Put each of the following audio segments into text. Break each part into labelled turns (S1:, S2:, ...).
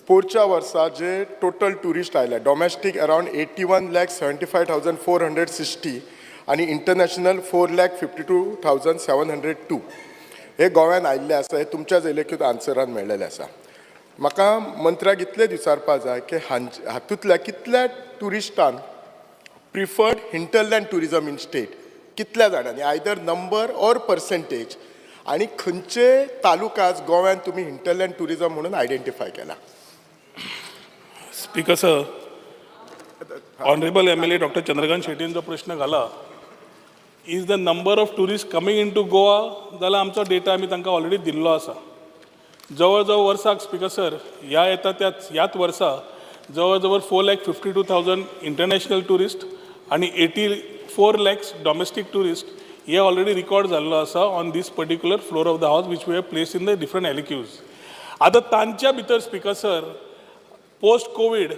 S1: पोरच्या वर्सा जे total tourist आयले, domestic around 81,75,460 आनी international 4,52,702 हे गोव्यान आयिल्ले आसा. हे तुमच्याच लेखीत आन्सरान मेळ्ळेलें आसा. म्हाका मंत्र्याक इतलेंच विचारपाक जाय की हातूंतल्या कितल्या ट्युरिस्टान preferred hinterland tourism in state, कितल्या जाणांनी, आयदर नंबर ऑर पर्सेंटेज, आनी खंयचे तालुकाज गोव्यान तुमी हिंटरलँड ट्युरिजम म्हणून आयडेंटिफाय केला?
S2: Speaker sir, honourable MLA doctor Chandrakant शेटीन जो प्रश्न घाला, is the number of tourist coming into Goa, जाल्यार आमचो डेटा आमी तांकां ऑलरेडी दिल्लो आसा. जवळ जवळ वर्साक, स्पीकर सर, ह्या येता त्याच ह्याच वर्सा जवळ जवळ 4,52,000 international tourist आनी 84 lakhs domestic tourist हे ऑलरेडी रिकॉर्ड जाल्लो आसा on this particular floor of the house, which we have placed in the different LAQs. आतां तांच्या भितर, speaker sir, post Covid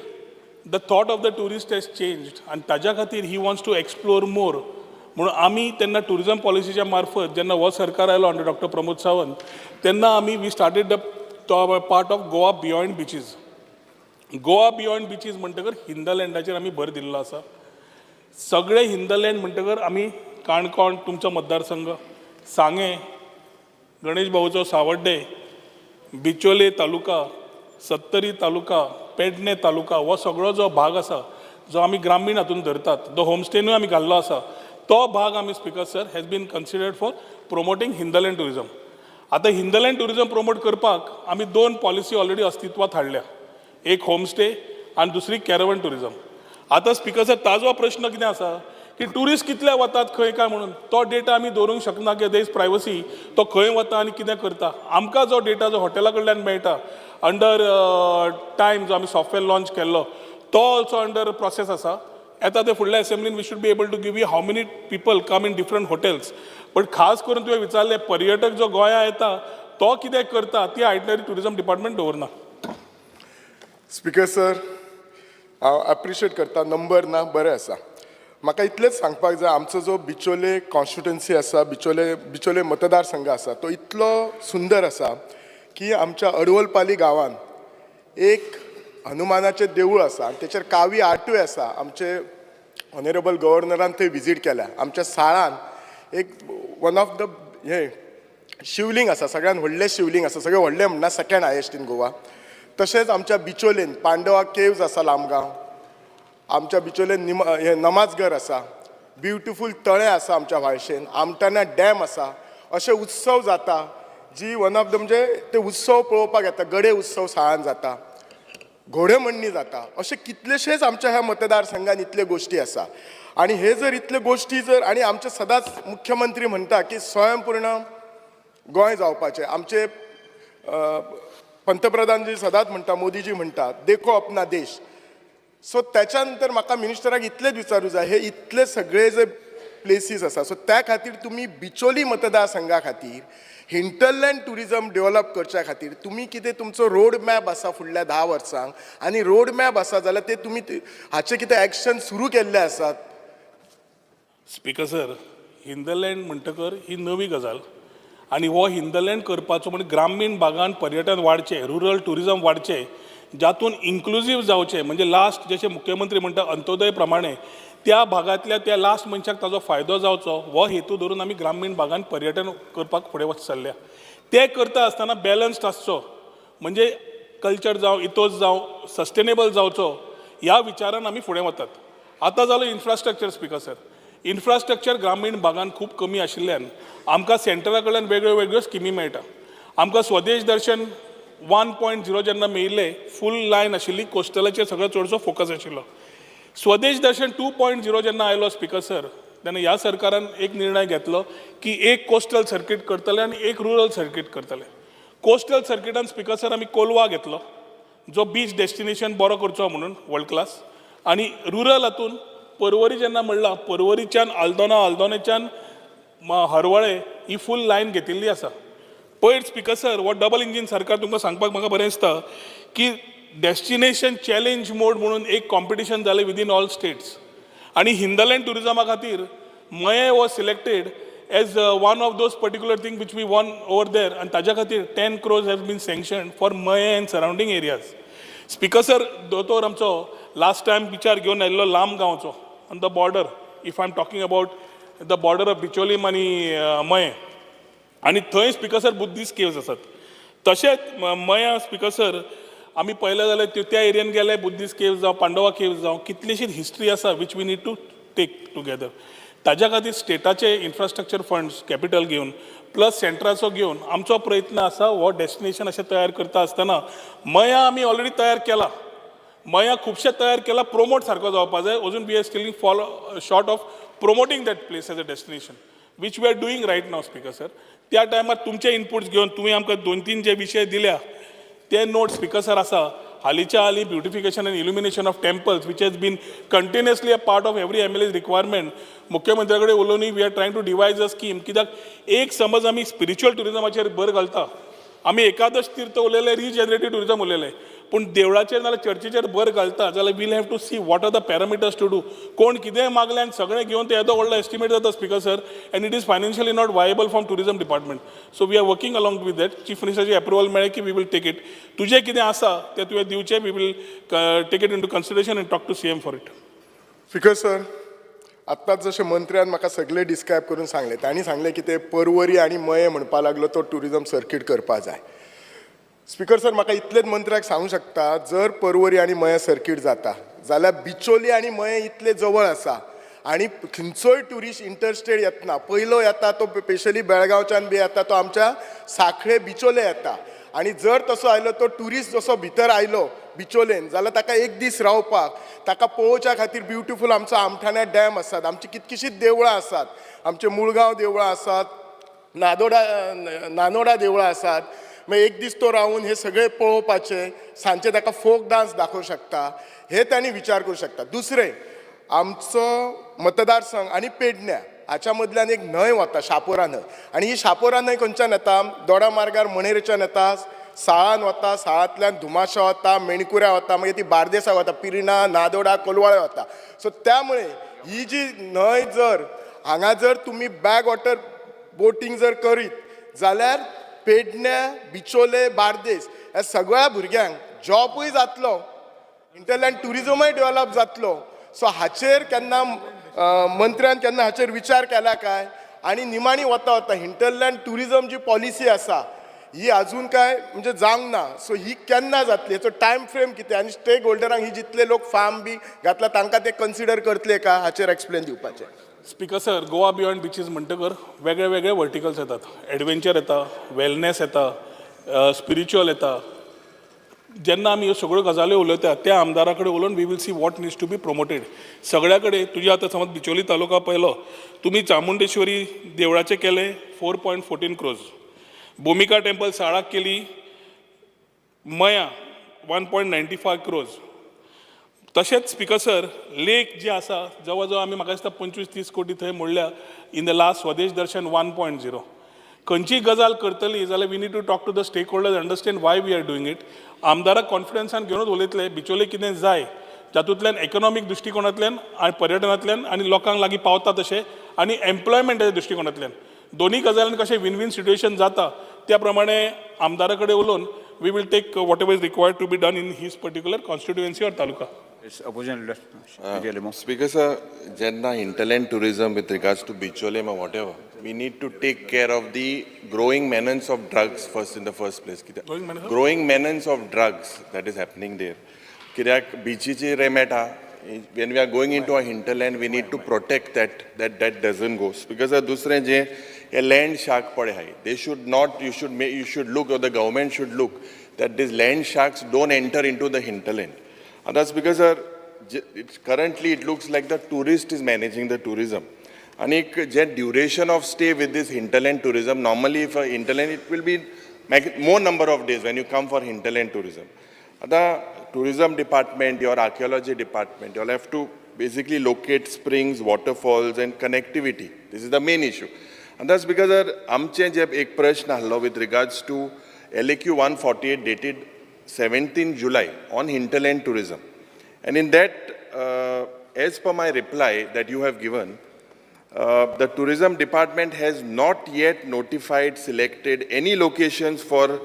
S2: the thought of the tourist has changed आनी ताज्या खातीर he wants to explore more. म्हणून आमी तेन्ना tourism पॉलिसीच्या मार्फत, जेन्ना हो सरकार आयलो अंडर डॉक्टर प्रमोद सावंत, तेन्ना आमी we started the part of Goa Beyond Beaches. Goa Beyond Beaches म्हणटकर हिंटरलँडाचेर आमी भर दिल्लो आसा. सगळे हिंटरलँड म्हणटकर आमी काणकोण, तुमचो मतदारसंघ, सांगें, गणेश भाऊचो सावड्डे, बिचोले तालुका, सत्तरी तालुका, पेडणे तालुका, हो सगळो जो भाग आसा, जो आमी ग्रामीण हातून धरतात, जो होमस्टेनूय आमी घाल्लो आसा, तो भाग आमी, speaker sir, has been considered for promoting hinterland tourism. आतां हिंटरलँड टुरिजम प्रमोट करपाक आमी दोन पॉलिसी ऑलरेडी अस्तित्वात हाडल्या, एक होमस्टे आनी दुसरी कॅरवन टुरिजम. आतां स्पीकर सर, ताजो प्रश्न कितें आसा की ट्युरिस्ट कितले वतात खंय काय म्हणून, तो डेटा आमी दवरूंक शकना की there is privacy, तो खंय वता आनी कितें करता. आमकां जो डेटा जो हॉटेला कडल्यान मेळटा अंडर टायम, जो आमी सॉफ्टवेअर लॉन्च केल्लो, तो ऑल्सो अंडर प्रोसेस आसा. येता ते फुडल्या असेंब्लीन we should be able to give you how many people come in different hotels. But खास करून तुवें विचारलें, पर्यटक जो गोंया येता तो कितें करता, ती आयटनरी टुरिजम डिपार्टमेंट दवरना.
S1: स्पीकर सर, हांव एप्रिशिएट करता, नंबर ना, बरें आसा. म्हाका इतलेंच सांगपाक जाय, आमचो जो बिचोले कॉन्स्टिट्युएन्सी आसा, बिचोले मतदारसंघ आसा, तो इतलो सुंदर आसा की आमच्या अडवलपाली गांवान एक हनुमानाचें देवूळ आसा आनी तेचेर कावी आर्टूय आसा. आमचे ऑनरेबल गव्हर्नरान थंय विजीट केल्या. आमच्या साळान एक वन ऑफ the हे शिवलिंग आसा, सगळ्यात व्हडलें शिवलिंग आसा, सगळें व्हडलें म्हणना, सेकंड हायेस्ट इन गोवा. तशेंच आमच्या बिचोलेन पांडवा केव्ज आसा लामगांव. आमच्या बिचोलेन निम हे नमाजघर आसा. ब्युटिफूल तळें आसा. आमच्या व्हाळशेन आमटाना डॅम आसा. अशे उत्सव जाता जी वन ऑफ the म्हणजे ते उत्सव पळोवपाक येता. गडे उत्सव साळान जाता, घोडेमोडणी जाता. अशे कितलेशेच आमच्या ह्या मतदारसंघात इतले गोश्टी आसा आनी हे जर इतले गोश्टी जर आनी आमचे सदांच मुख्यमंत्री म्हणटा की स्वयंपूर्ण गोंय जावपाचें. आमचे पंतप्रधानजी सदांच म्हणटा, मोदीजी म्हणटा, "देखो अपना देश". सो त्याच्या नंतर म्हाका मिनिस्टराक इतलेच विचारूं जाय, हे इतले सगळे जे प्लेसीस आसा, सो त्या खातीर तुमी बिचोली मतदारसंघा खातीर हिंटरलँड टुरिजम डेव्हलप करच्या खातीर तुमी कितें तुमचो रोड मॅप आसा फुडल्या 10 वर्सांक? आनी रोड मॅप आसा जाल्यार ते तुमी हाचे कितें एक्शन सुरू केल्ले आसात?
S2: स्पीकर सर, हिंटरलँड म्हणटकर ही नवी गजाल आनी हो हिंटरलँड करपाचो म्हणजे ग्रामीण भागान पर्यटन वाडचें, रुरल टुरिजम वाडचें, जातून इन्क्लुजीव जावचें, म्हणजे लास्ट जशें मुख्यमंत्री म्हणटा अंत्योदय प्रमाणे, त्या भागांतल्या त्या लास्ट मनशाक ताजो फायदो जावचो, हो हेतू धरून आमी ग्रामीण भागान पर्यटन करपाक फुडें वच चल्ल्या. तें करता आसतना बॅलन्स्ड आसचो, म्हणजे कल्चर जावं, इतोस जावं, सस्टेनेबल जावचो, ह्या विचारान आमी फुडें वतात. आतां जालो इन्फ्रास्ट्रक्चर. स्पीकर सर, इन्फ्रास्ट्रक्चर ग्रामीण भागान खूब कमी आशिल्ल्यान आमकां सेंटरा कडल्यान वेगळ्यो वेगळ्यो स्किमी मेळटा. आमकां स्वदेश दर्शन 1.0 जेन्ना मेळिल्लें, फूल लायन आशिल्ली, कोस्टलाचेर सगळो चडसो फोकस आशिल्लो. स्वदेश दर्शन 2.0 जेन्ना आयलो, स्पीकर सर, तेन्ना ह्या सरकारान एक निर्णय घेतलो की एक कोस्टल सर्कीट करतले आनी एक रुरल सर्कीट करतले. कोस्टल सर्किटान, स्पीकर सर, आमी कोलवा घेतलो, जो बीच डेस्टिनेशन बरो करचो म्हणून वर्ल्ड क्लास, आनी रुरल हातून परवरी जेन्ना म्हणलां, परवरीच्यान आल्दोना, आल्दोनेच्यान हरवळे ही फूल लायन घेतिल्ली आसा. पयर, स्पीकर सर, हो डबल इंजीन सरकार, तुमकां सांगपाक म्हाका बरें दिसता की डेस्टिनेशन चॅलेंज मोड म्हणून एक कॉम्पिटिशन जालें विदीन ऑल स्टेट्स आनी हिंटरलँड टुरिजमा खातीर Mayem was selected as one of those particular thing which we won over there. आनी ताज्या खातीर 10 crores has been sanction for Mayem and surrounding areas. Speaker sir, दोतोर आमचो लास्ट टायम विचार घेवन आयिल्लो लांब गांवचो on the border, if I am talking about the border of Bicholim आनी मयें, आनी थंय स्पिकर सर बुद्धिस्ट केव्स आसात. तशेंच मयां स्पिकर सर आमी पळयलें जाल्यार त्या एरियन गेले, बुद्धिस्ट केव्स जावं, पांडवा केव्स जावं, कितलीशीच हिस्ट्री आसा which we need to take together. ताज्या खातीर स्टेटाचे इन्फ्रास्ट्रक्चर फंड्स कॅपिटल घेवन प्लस सेंट्राचो घेवन आमचो प्रयत्न आसा. हो डेस्टिनेशन अशें तयार करता आसतना मयां आमी ऑलरेडी तयार केला, मयां खुबशें तयार केला, प्रोमोट सारको जावपा जाय. अजून we are still fall short of promoting that place as a destination, which we are doing right now, Speaker sir. त्या टायमार तुमचे इनपुट्स घेवन तुमी आमकां दोन तीन जे विशय दिल्या ते नोट स्पिकर सर आसा. हालींच्या हालीं beautification and illumination of temples, which has been continuously a part of every MLA's requirement, मुख्यमंत्र्या कडेन उलोवनूय we are trying to devise a scheme. कित्याक एक समज आमी स्पिरिच्युअल ट्युरिजमाचेर भर घालता, आमी एकादश तीर्थ उलयले, रिजनरेटीव ट्युरिजम उलयले, पूण देवळाचेर नाल्यार चर्चीचेर भर घालता जाल्यार we'll have to see what are the parameters to do. कोण कितेंय मागलें आनी सगळें घेवन ते येदो व्हडलो एस्टिमेट जाता, Speaker sir, and it is financially not viable from tourism department. So we are working along with that. Chief मिनिस्टराची approval मेळ्ळें की we will take it. तुजें कितें आसा तें तुवें दिवचें, we will take it into consideration and talk to CM for it.
S1: Speaker sir, आत्ताच जशें मंत्र्यान म्हाका सगळें डिस्क्रायब करून सांगलें, तांणी सांगलें की ते परवरी आनी मये म्हणपा लागलो तो ट्युरिजम सर्कीट करपा जाय. स्पिकर सर, म्हाका इतलेंच मंत्र्याक सांगूंक शकता, जर परवरी आनी मये सर्कीट जाता जाल्यार बिचोली आनी मये इतले जवळ आसा आनी खंयचोय ट्युरिस्ट इंटरस्टेट येतना पयलो येता तो स्पेशली बेळगांवच्यान बी येता तो आमच्या साखळे बिचोले येता. आनी जर तसो आयलो तो ट्युरिस्ट, जसो भितर आयलो बिचोलेन जाल्यार ताका एक दीस रावपाक, ताका पळोवच्या खातीर ब्युटिफूल आमचो आमठाण्या डॅम आसात, आमची कितकीशींच देवळां आसात, आमचे मुळगांव देवळां आसात, नादोडा नानोडा देवळां आसात. मागीर एक दीस तो रावून हे सगळे पळोवपाचे, सांजचे ताका फोक डांस दाखोवंक शकता, हे तांणी विचार करूं शकता. दुसरें, आमचो मतदारसंघ आनी पेडण्या हाच्या मदल्यान एक न्हंय वता, शापोरा न्हंय. आनी ही शापोरा न्हंय खंयच्यान येता? दोडा मार्गार मणेरेच्यान येता, साळान वता, साळांतल्यान धुमाशा वता, मेणकुऱ्या वता, मागीर ती बार्देसाक वता, पिर्णा, नादोडा, कोलवाळे वता. सो त्यामुळे ही जी न्हंय, जर हांगा जर तुमी बॅक वॉटर बोटींग जर करीत जाल्यार पेडण्या, बिचोले, बार्देस ह्या सगळ्या भुरग्यांक जॉबूय जातलो, हिंटरलँड ट्युरिजमूय डेव्हलप जातलो. सो हाचेर केन्ना मंत्र्यान केन्ना हाचेर विचार केला काय? आनी निमाणी वता वता हिंटरलँड ट्युरिजम जी पॉलिसी आसा ही अजून काय म्हणजे जावंक ना. सो ही केन्ना जातली, हेचो टायम फ्रेम कितें, आनी स्टेक होल्डरांक ही जितले लोक फार्म बी घातला तांकां ते कन्सिडर करतले का, हाचेर एक्सप्लेन दिवपाचें.
S2: स्पिकर सर, गोवा बियॉन्ड बिचीस म्हणटकर वेगळे वेगळे वर्टिकल्स येतात. एडवेंचर येता, वेलनेस येता, स्पिरिच्युअल येता. जेन्ना आमी ह्यो सगळ्यो गजाली उलयता त्या आमदारा कडेन उलोवन we will see what needs to be promoted. सगळ्या कडेन तुजी आतां समज बिचोली तालुका पळयलो तुमी, चामुंडेश्वरी देवळाचें केलें 4.14 crores, भुमिका टेम्पल साळाक केली, मया 1.95 crores. तशेंच स्पिकर सर, लेक जे आसा जवळ जवळ आमी म्हाका दिसता 25-30 कोटी थंय मोडल्या in the last Swadesh Darshan 1.0. खंयचीय गजाल करतली जाल्यार we need to talk to the stakeholders, understand why we are doing it. आमदाराक कॉन्फिडन्सान घेवनूच उलयतले. बिचोले कितें जाय जातूंतल्यान इकॉनॉमीक दृश्टिकोणांतल्यान आनी पर्यटनांतल्यान आनी लोकांक लागीं पावता तशें आनी एम्प्लॉयमेंटाच्या दृश्टिकोणांतल्यान दोन्ही गजालीन कशें विन विन सिट्युएशन जाता त्या प्रमाणे आमदारा कडेन उलोवन we will take whatever is required to be done in his particular constituency or taluka.
S3: Yes, Opposition Leader, Shri Alemao.
S4: Speaker sir, जेन्ना hinterland tourism with regards to Bicholim or whatever, we need to take care of the growing menace of drugs first in the first place. कित्याक
S2: Growing menace of?
S4: Growing menace of drugs that is happening there. कित्याक बिचीचेर मेळटा, when we are going into a hinterland, we need to protect that doesn't go. Because sir, दुसरें जे हे land shark पळय आहाय, they should not, you should look or the government should look that these land sharks don't enter into the hinterland. And that's because, sir, currently it looks like the tourist is managing the tourism. आणि एक जे duration of stay with this hinterland tourism, normally if hinterland, it will be more number of days when you come for hinterland tourism. आतां tourism department, your archaeology department, you have to basically locate springs, waterfalls and connectivity. This is the main issue. And that's because, sir, आमचे जे एक प्रश्न आहलो with regards to LAQ 148 dated 17 July on hinterland tourism. And in that, as per my reply that you have given, the tourism department has not yet notified, selected any locations for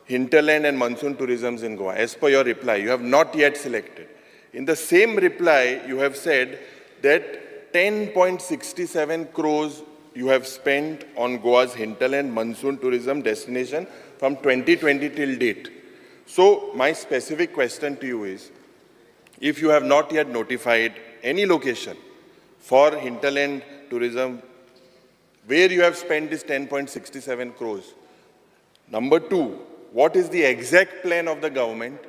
S4: hinterland and monsoon tourisms in Goa. As per your reply, you have not yet selected. In the same reply, you have said that 10.67 crores you have spent on Goa's hinterland monsoon tourism destination from 2020 till date. So my specific question to you is, if you have not yet notified any location for hinterland tourism, where you have spent this 10.67 crores. Number two, what is the exact plan of the government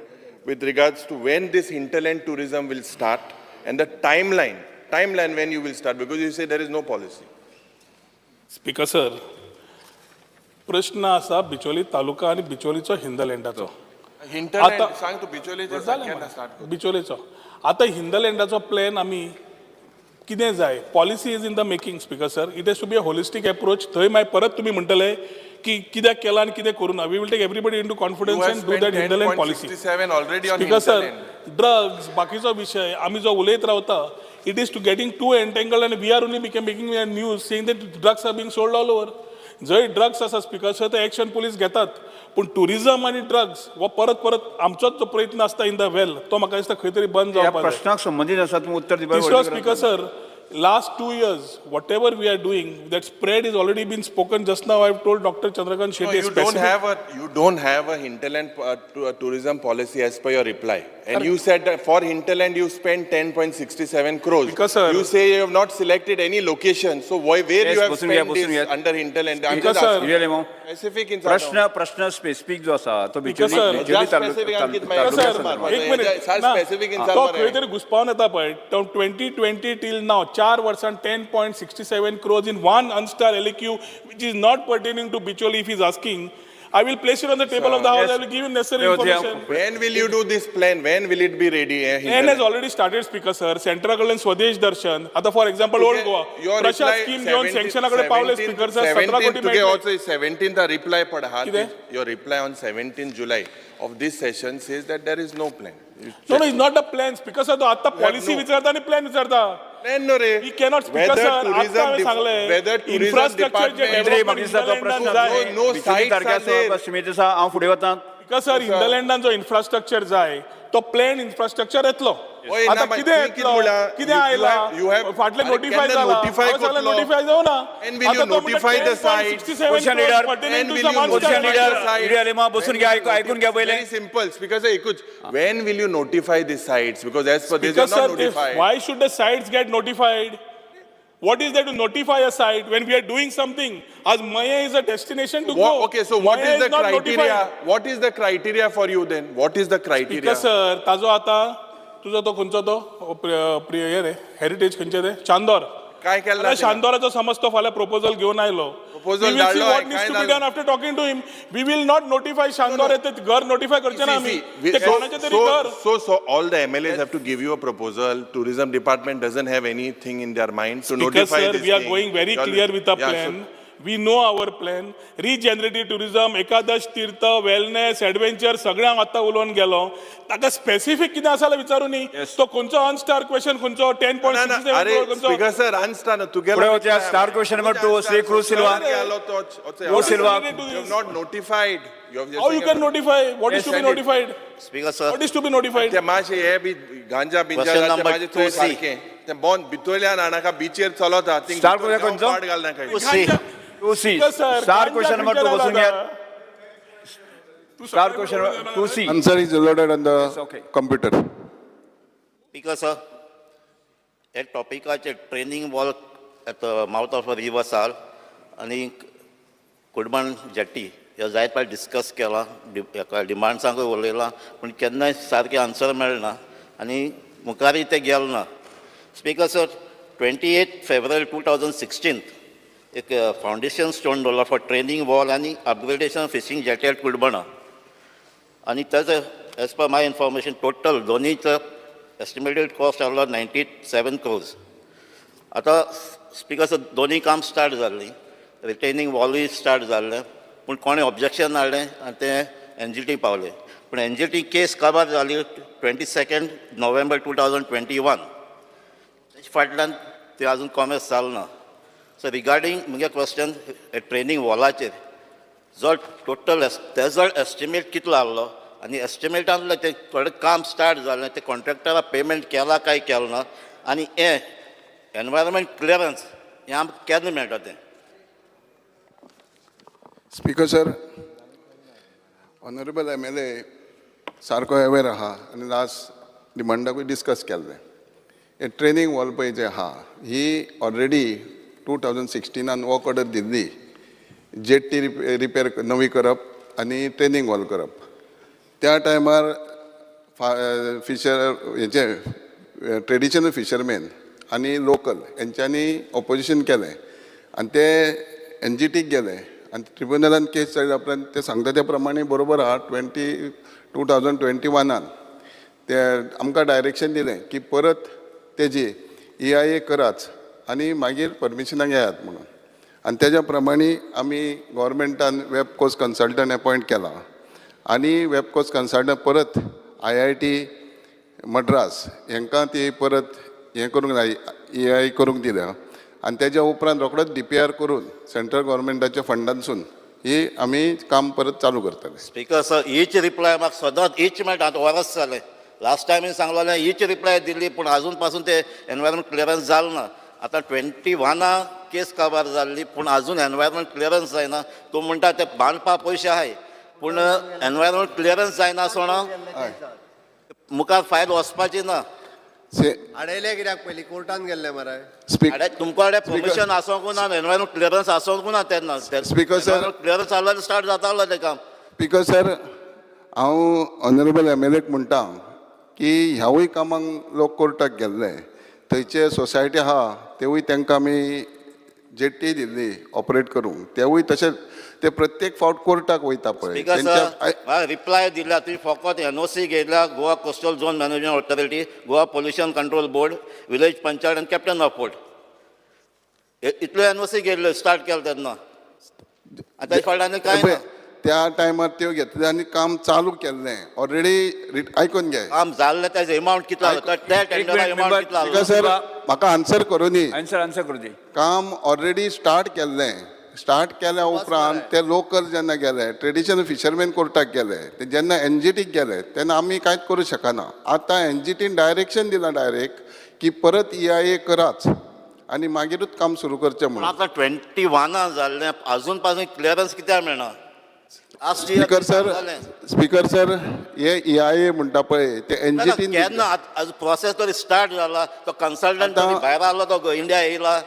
S4: with regards to when this hinterland tourism will start and the timeline when you will start, because you say there is no policy.
S2: Speaker sir, प्रश्न आसा बिचोली तालुका आनी बिचोलीचो हिंदलँडाचो.
S4: Hinterland,
S2: आता-
S4: सांग तू बिचोलीचे
S2: जालें
S4: केन्ना
S2: मरे.
S4: start करता?
S2: बिचोलेचो आतां हिंदलँडाचो प्लॅन आमी कितें जाय, policy is in the making, Speaker sir. It has to be a holistic approach. थंय मागीर परत तुमी म्हणटले की कित्याक केलां आनी कितें करूं ना. We will take everybody into
S4: You
S2: confidence
S4: have
S2: and do
S4: spent
S2: that hinterland policy.
S4: 10.67 already on
S2: Speaker sir,
S4: hinterland.
S2: Drugs बाकीचो विशय आमी जो उलयत रावता, it is to getting too entangled and we are only became making a news saying that drugs are being sold all over. जंय drugs आसा speaker sir, ते action police घेतात, पूण टुरिजम आनी ड्रग्स हो परत परत आमचोच जो प्रयत्न आसता इन the well, तो म्हाका दिसता खंय तरी बंद
S3: ह्या
S2: जावपाक जाय.
S3: प्रश्नाक संबंदीत आसा, तुमी उत्तर दिवपाक
S2: तिसरो,
S3: व्हडली गरज
S2: स्पीकर
S3: ना.
S2: Sir, last 2 years, whatever we are doing, that spread is already been spoken. Just now I have told Doctor Chandrakant
S4: No,
S2: Shetty.
S4: you don't have a hinterland tourism policy as per your reply, and you said that for hinterland you spent 10.67 crores.
S2: Because, sir-
S4: You say you have not selected any location, so why, where
S3: Yes,
S4: you have
S3: बसून घ्या,
S4: spent
S3: बसून
S4: this
S3: घ्या.
S4: under hinterland? I'm
S2: Because,
S4: just
S2: sir-
S4: asking.
S3: Yuri Alemao.
S4: Specific in
S3: प्रश्न प्रश्न specific जो आसा तो
S2: Because,
S3: Bicholim
S2: sir,
S3: Bicholim
S4: just specific अंकित माहिती.
S3: तालुक्या
S2: सर,
S3: संदर्भात.
S2: एक मिनिट
S4: सर,
S2: ना.
S4: specific in
S2: तो
S4: साल
S2: खंय तरी घुसपावन येता पळय, 2020 till now 4 वर्सां 10.67 crores in one unstar LAQ which is not pertaining to Bicholim. If is asking, I will place it on the table of the house.
S3: Yes.
S2: I will give him necessary
S3: Yeah, yeah.
S2: Information.
S4: When will you do this plan? When will it be ready?
S2: Plan has already started, Speaker sir. सेंटरा कडल्यान स्वदेश दर्शन, आतां for example old Goa
S4: Your
S2: Prasad
S4: reply
S2: scheme घेवन
S4: 17
S2: सँक्शना कडेन पावले speaker sir, 17
S4: 17
S2: कोटी
S4: तुगे
S2: मेळटले.
S4: also 17th reply पड हा.
S2: कितें?
S4: Your reply on 17th July of this session says that there is no plan. You
S2: No, no, it's not the plan. Speaker sir, तो आतां पॉलिसी
S4: no-
S2: विचारता आनी प्लॅन विचारता.
S4: Plan no रे.
S2: We cannot, Speaker
S4: Whether
S2: sir, आतां
S4: tourism
S2: हांवें सांगलें,
S4: whether tourism
S2: infrastructure जे
S4: department-
S3: मंत्री
S2: development
S3: म्हाका दिसता तो
S2: hinterland
S3: प्रश्न
S2: जाय.
S4: No, no
S3: Bicholim
S4: sites
S3: तारख्या
S4: are there.
S3: सीमेत आसा, हांव फुडें वता.
S2: स्पीकर सर, हिंदरलँडान जो इन्फ्रास्ट्रक्चर जाय तो प्लॅन इन्फ्रास्ट्रक्चर येतलो.
S4: ओय,
S2: आतां
S4: ना,
S2: कितें
S4: तुवें कितें
S2: येतलो,
S4: म्हणलां?
S2: कितें
S4: You
S2: आयलां,
S4: have-
S2: फाटलें
S4: अरे,
S2: नोटिफाय
S4: केन्ना
S2: जाला,
S4: notify
S2: हांवें सांगलें
S4: करतलो?
S2: नोटिफाय जावना.
S4: And will you
S2: आतां तो म्हणटा
S4: notify the sites?
S2: 10.67
S3: Position leader.
S2: crores pertaining
S4: And
S2: to
S4: will
S2: some
S4: you
S2: unstar
S3: Position leader.
S2: LAQ.
S3: Yuri Alemao, बसून घ्या, ऐकून घ्या पहिले.
S4: Very simple. Because एकूच, when will you notify the sites? Because as per this, you
S2: Because
S4: are not
S2: sir, if,
S4: notified.
S2: Why should the sites get notified? What is there to notify a site when we are doing something? As Maya is a destination to go.
S4: Okay, so what
S2: Maya
S4: is the
S2: not
S4: criteria?
S2: notified.
S4: What is the criteria for you then? What is the criteria?
S2: Because sir, ताजो आता तुजो तो खंयचो तो हे रे heritage खंयचे ते चांदोर.
S4: काय केलां
S2: आता
S4: तेणें?
S2: शांदोराचो समज तो फाल्यां प्रपोजल घेवन आयलो.
S4: Proposal
S2: We will see
S4: धाडलो
S2: what
S4: आहे,
S2: needs
S4: काय
S2: to be
S4: जालें?
S2: done after talking to him. We will not notify Chandor, ते घर नोटिफाय करचे ना
S4: See,
S2: आमी.
S4: see,
S2: ते कोणाचें तरी घर.
S4: So all the MLAs have to give you a proposal. Tourism department doesn't have anything in their mind to
S2: Because
S4: notify
S2: sir,
S4: this
S2: we are
S4: thing.
S2: going very clear with our
S4: Yeah, so
S2: plan. We know our plan. Regenerative tourism, Ekadash Tirth, wellness, adventure, सगळ्यांक आतां उलोवन गेलो. ताका specific कितें आसा जाल्यार विचारू न्ही. तो खंयचो अनस्टार क्वेश्चन खंयचो टेन पॉयंट
S4: ना, ना,
S2: सिक्स सेवन
S4: अरे
S2: खंयचो.
S4: स्पीकर सर अनस्टार ना तुगेलो
S3: फुडें वचया, star question number 2, Shri Cruz Silva. Cruz Silva.
S4: You have not notified. You have just
S2: How you can notify? What is
S4: Yes,
S2: to be
S4: send it.
S2: notified?
S5: Speaker sir,
S2: What is to be notified?
S4: ते मातशें हे बी गांजा बिंजा
S5: Question
S4: जाता
S5: number
S4: मातशें थंय
S5: 2C.
S4: सारकें तें बंद भितरल्यान हाणाका बिचेर चलता थिंग
S3: Star question खंयचो?
S4: पाट घालनाका.
S5: 2C.
S3: 2C.
S2: Speaker sir,
S3: star
S2: गांजा
S3: क्वेश्चन नंबर 2
S2: खंयच्या
S3: बसून घ्या.
S2: जाता? तूं
S3: स्टार
S2: सगळें
S3: क्वेश्चन
S2: बरोबर जाणा.
S3: 2C.
S1: Answer is loaded on the
S3: Yes, okay.
S1: Computer.
S5: Speaker sir, ह्या टॉपिकाचेर training wall at the mouth of a river Sal आनी कुडमण जेट्टी ह्यो जायत फावट डिस्कस केला, हेका डिमांड्सांकूय उलयलां, पूण केन्नाय सारकें आन्सर मेळना आनी मुखारय तें गेलें ना. Speaker sir, 28 February 2016 एक फावंडेशन स्टोन दवरला फॉर ट्रेनींग वॉल आनी upgradation fishing jetty at Cuncolim. आनी ताजो as per my information total दोनीचो estimated cost आसलो 97 क्रोर्स. आतां स्पीकर सर, दोनी काम स्टार्ट जाल्लीं, रिटेनिंग वॉलूय स्टार्ट जाल्लें, पूण कोणें ऑब्जेक्शन हाडलें आनी तें एनजीटी पावलें, पूण एनजीटी केस काबार जाली 22 November 2021. तेजे फाटल्यान ते अजून कॉमेस जाल ना. सो रिगार्डींग म्हगे क्वेश्चन ट्रेनींग वॉलाचेर जो टोटल तेजो एस्टिमेट कितलो आहलो आनी एस्टिमेटांतलें तें थोडें काम स्टार्ट जालें तें कॉन्ट्रॅक्टरा पेमेंट केला काय केलें ना आनी हें एनवायरमेंट क्लियरन्स हें आमकां केन्ना मेळटा तें?
S6: Speaker sir, honourable MLA सारको अवेर आहा आनी लास्ट डिमांडाकूय डिस्कस केल्लें. हे ट्रेनींग वॉल पळय जे आहा, ही ऑलरेडी 2016नान वर्क ऑर्डर दिल्ली, जेट्टी रिपेर नवी करप आनी ट्रेनींग वॉल करप. त्या टायमार फिशर हेचे ट्रेडिशनल फिशरमॅन आनी लोकल हेंच्यांनी ऑपोजिशन केलें आनी ते एनजीटीक गेले आनी ट्रिब्युनलान केस चलयल्या उपरांत ते सांगता त्या प्रमाणे बरोबर आहा. 2021नान ते आमकां डायरेक्शन दिलें की परत तेजी ईआईए कराच आनी मागीर परमिशनाक येयात म्हणून. आनी तेज्या प्रमाणे आमी गोवोरमेंटान वेबकोस कन्सल्टंट एपॉयंट केला आनी वेबकोस कन्सल्टंट परत आयआयटी मड्रास हांकां ती परत हें करूंक जाय, ईआई करूंक दिल्या. आनी तेज्या उपरांत रोखडोच डीपीआर करून सेंट्रल गोवोरमेंटाच्या फंडांसून ही आमी काम परत चालू करतले.
S5: स्पीकर सर, हीच रिप्लाय म्हाका सदांच हीच मेळटा. आतां वरस जालें, लास्ट टायम सांगलेलें, हीच रिप्लाय दिल्ली, पूण आजून पासून ते एनवायरमेंट क्लियरन्स जालें ना. आतां 21आ केस काबार जाल्ली, पूण आजून एनवायरमेंट क्लियरन्स जायना. तूं म्हणटा ते बांदपा पयशे आहाय, पूण एनवायरमेंट क्लियरन्स जायना आसतना मुखार फायल वचपाची ना.
S6: से
S7: अडयले कित्याक पयलीं कोर्टान गेल्ले मरे?
S6: स्पीक
S5: अरे, तुमकां कडेन परमिशन आसोंकू ना, एनवायरमेंट क्लियरन्स आसोंकू ना तेन्ना.
S6: Speaker, sir.
S5: Clearance जाल्यार स्टार्ट जातालो तें काम.
S6: स्पीकर सर, हांव ऑनरेबल एमएलएक म्हणटा की ह्यावूय कामांक लोक कोर्टाक गेल्ले. थंयचे सोसायटी आहा, तेवूय तांकां आमी जेट्टी दिल्ली ऑपरेट करूंक, तेवूय तशेंच ते प्रत्येक फावट कोर्टाक वयता पळय.
S5: स्पीकर
S6: तेंच्या
S5: सर, म्हाका रिप्लाय दिल्या तुवें. फकत एनओसी घेतल्या Goa Coastal Zone Management Authority, Goa Pollution Control Board, village panchayat आनी कॅप्टन ऑफ पोर्ट, इतल्यो एनओसी घेतल्यो स्टार्ट केलें तेन्ना. आतां फावट आनी कांय
S6: पळय,
S5: ना.
S6: त्या टायमार त्यो घेतले आनी काम चालू केल्लें ऑलरेडी. आयकून घे.
S5: काम जाल्लें, तेजो एमावंट कितलो आसलो त्या टेंडरा?
S3: मिनिट,
S5: एमावंट कितलो
S6: स्पीकर
S5: आसलो?
S6: सर, म्हाका आन्सर करूनी.
S3: आन्सर आन्सर करूं दी.
S6: काम ऑलरेडी स्टार्ट केल्लें. स्टार्ट केल्या उपरांत ते लोकल जेन्ना गेले, ट्रेडिशनल फिशरमॅन कोर्टाक गेले, ते जेन्ना एनजीटीक गेले तेन्ना आमी कांयच करूं शकना. आतां एनजीटीन डायरेक्शन दिलां डायरेक्ट की परत ईआईए कराच आनी मागीरूच काम सुरू करचें
S5: पूण
S6: म्हणून.
S5: आतां 21आ जाल्लें, अजून पासून क्लियरन्स कित्याक मेळना? Last year
S6: speaker sir, speaker sir, हे ईआईए म्हणटा पळय ते एनजीटीन.
S5: केन्ना प्रोसेस तरी स्टार्ट जाला? तो कन्सल्टंट तरी
S6: आतां-
S5: भायर आसलो, तो इंडिया येयला?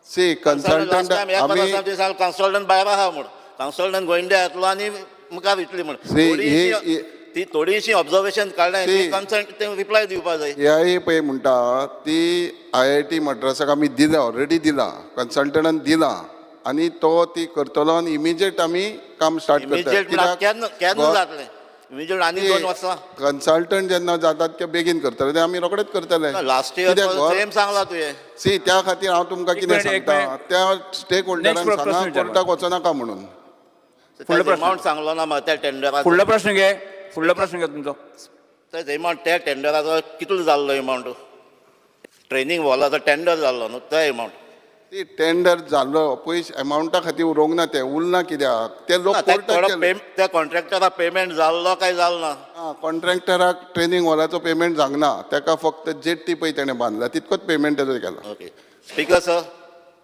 S6: सी,
S5: लास्ट
S6: कन्सल्टंट
S5: टायम एक
S6: आमी
S5: वर्सा कन्सल्टंट भायर आहा म्हूण, कन्सल्टंट गोंयड्या येतलो आनी मुखार वयतली म्हूण.
S6: See,
S5: ती थोडीशी ऑब्जर्वेशन काडलें,
S6: See,
S5: consult ते रिप्लाय दिवपा जाय.
S6: ए I पळय म्हणटा ती आयआयटी मड्रासाक आमी दिल्या, ऑलरेडी दिला, कन्सल्टंटान दिला आनी तो ती करतलो आनी इमिजिएट आमी काम स्टार्ट करता.
S5: इमिजिएट केन्ना केन्ना जातलें इमिजिएट? आनी 2 वर्सां?
S6: कन्सल्टंट जेन्ना जातात ते बेगीन करतले, ते आमी रोखडेच करतले.
S5: लास्ट इयर सेम सांगला तुवें.
S6: सी, त्या खातीर हांव तुमकां
S3: एक
S6: कितें
S3: मिनिट, एक
S6: सांगता,
S3: मिनिट.
S6: त्या स्टेक होल्डरांक
S3: Next प्रश्न
S6: सांगा
S3: विचार.
S6: कोर्टाक वचनाका म्हणून.
S3: फुडलो प्रश्न.
S5: अमावंट सांगलो ना म्हाका त्या टेंडराचो.
S3: फुडलो प्रश्न घे, फुडलो प्रश्न घे तुमचो.
S5: एमावंट त्या टेंडराचो कितलो जाल्लो एमावंट? ट्रेनींग हॉलाचो टेंडर जाल्लो न्हू तो एमावंट?
S6: ती टेंडर जाल्लो पयस एमावंटा खातीर उरोंक ना, ते उरना कित्याक ते लोक कोर्टाक गेले.
S5: त्या कॉन्ट्रॅक्टरा पेमेंट जाल्लो काय जालो ना?
S6: कॉन्ट्रॅक्टराक ट्रेनींग हॉलाचो पेमेंट जावंक ना. ताका फक्त जेट्टी पळय तेणें बांदला तितकोच पेमेंट तेजो केला.
S5: ओके स्पीकर सर,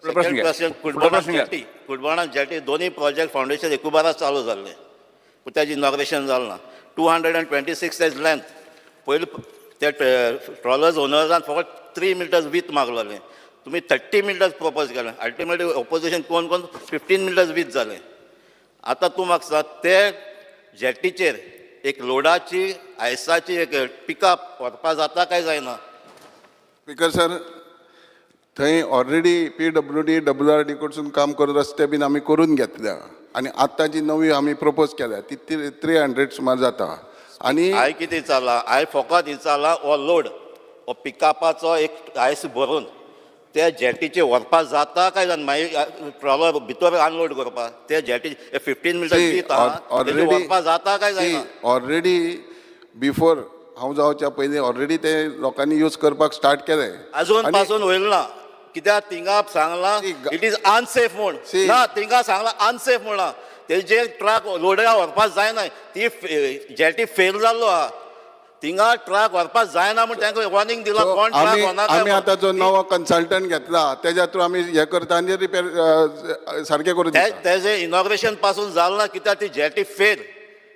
S3: फुडलो प्रश्न
S5: सेकंड
S3: घ्या.
S5: क्वेश्चन.
S3: फुडलो
S5: कुडबणा
S3: प्रश्न घ्या.
S5: जेटी, कुडबणा जेटी दोन्ही प्रोजेक्ट फाउंडेशन एकूबाराच चालू जाल्ले, पूण ताजें इनॉग्रेशन जालें ना. 226 तेज लेंथ. पयलीं ते ट्रॉलर्स ओनर्सान फकत 3 मिटर्स वीथ मागलेलें, तुमी 30 मिटर्स प्रपोज केलें. अल्टिमेटली ऑपोजिशन कोण कोण 15 मिटर्स वीथ जालें. आतां तूं म्हाका सांग, ते जेटीचेर एक लोडाची आयसाची एक पिकअप व्हरपा जाता काय जायना?
S6: स्पीकर सर, थंय ऑलरेडी पीडब्ल्यूडी डब्ल्यूआरडी कडसून काम करून रस्ते बीन आमी करून घेतल्या आनी आतां जी नवी आमी प्रपोज केल्या ती 300 सुमार जाता आनी
S5: हांवें कितें विचारलां? हांवें फकत विचारलां, हो लोड हो पिकअपाचो एक आयस भरून त्या जेटीचे व्हरपा जाता काय जायना? मागीर ट्रॉलर भितर अनलोड करपा ते जेटी 15 मिटर व्हरपा जाता काय जायना?
S6: ऑलरेडी बिफोर हांव जावच्या पयलीं ऑलरेडी ते लोकांनी यूज करपाक स्टार्ट केलें.
S5: अजून
S6: आनी
S5: पासून होईल ना कित्याक? थिंगा सांगलां
S6: See,
S5: it is unsafe म्हूण.
S6: See.
S5: ना, थिंगा सांगलां अनसेफ म्हणलां. तेजेर ट्रक लोडा व्हरपाक जायना. ती जेटी फेल जाल्लो आहा. थिंगा ट्रक व्हरपाक जायना म्हूण तांकां वॉर्निंग दिला.
S6: So,
S5: कोण ट्रक
S6: आमी
S5: व्हरनाका.
S6: आमी आतां जो नवो कन्सल्टंट घेतला तेज्या थ्रू आमी हे करता आनी रिपेर सारकें करून दिता.
S5: तेजें इनॉग्रेशन पासून जालें ना, कित्याक ती जेटी फेल.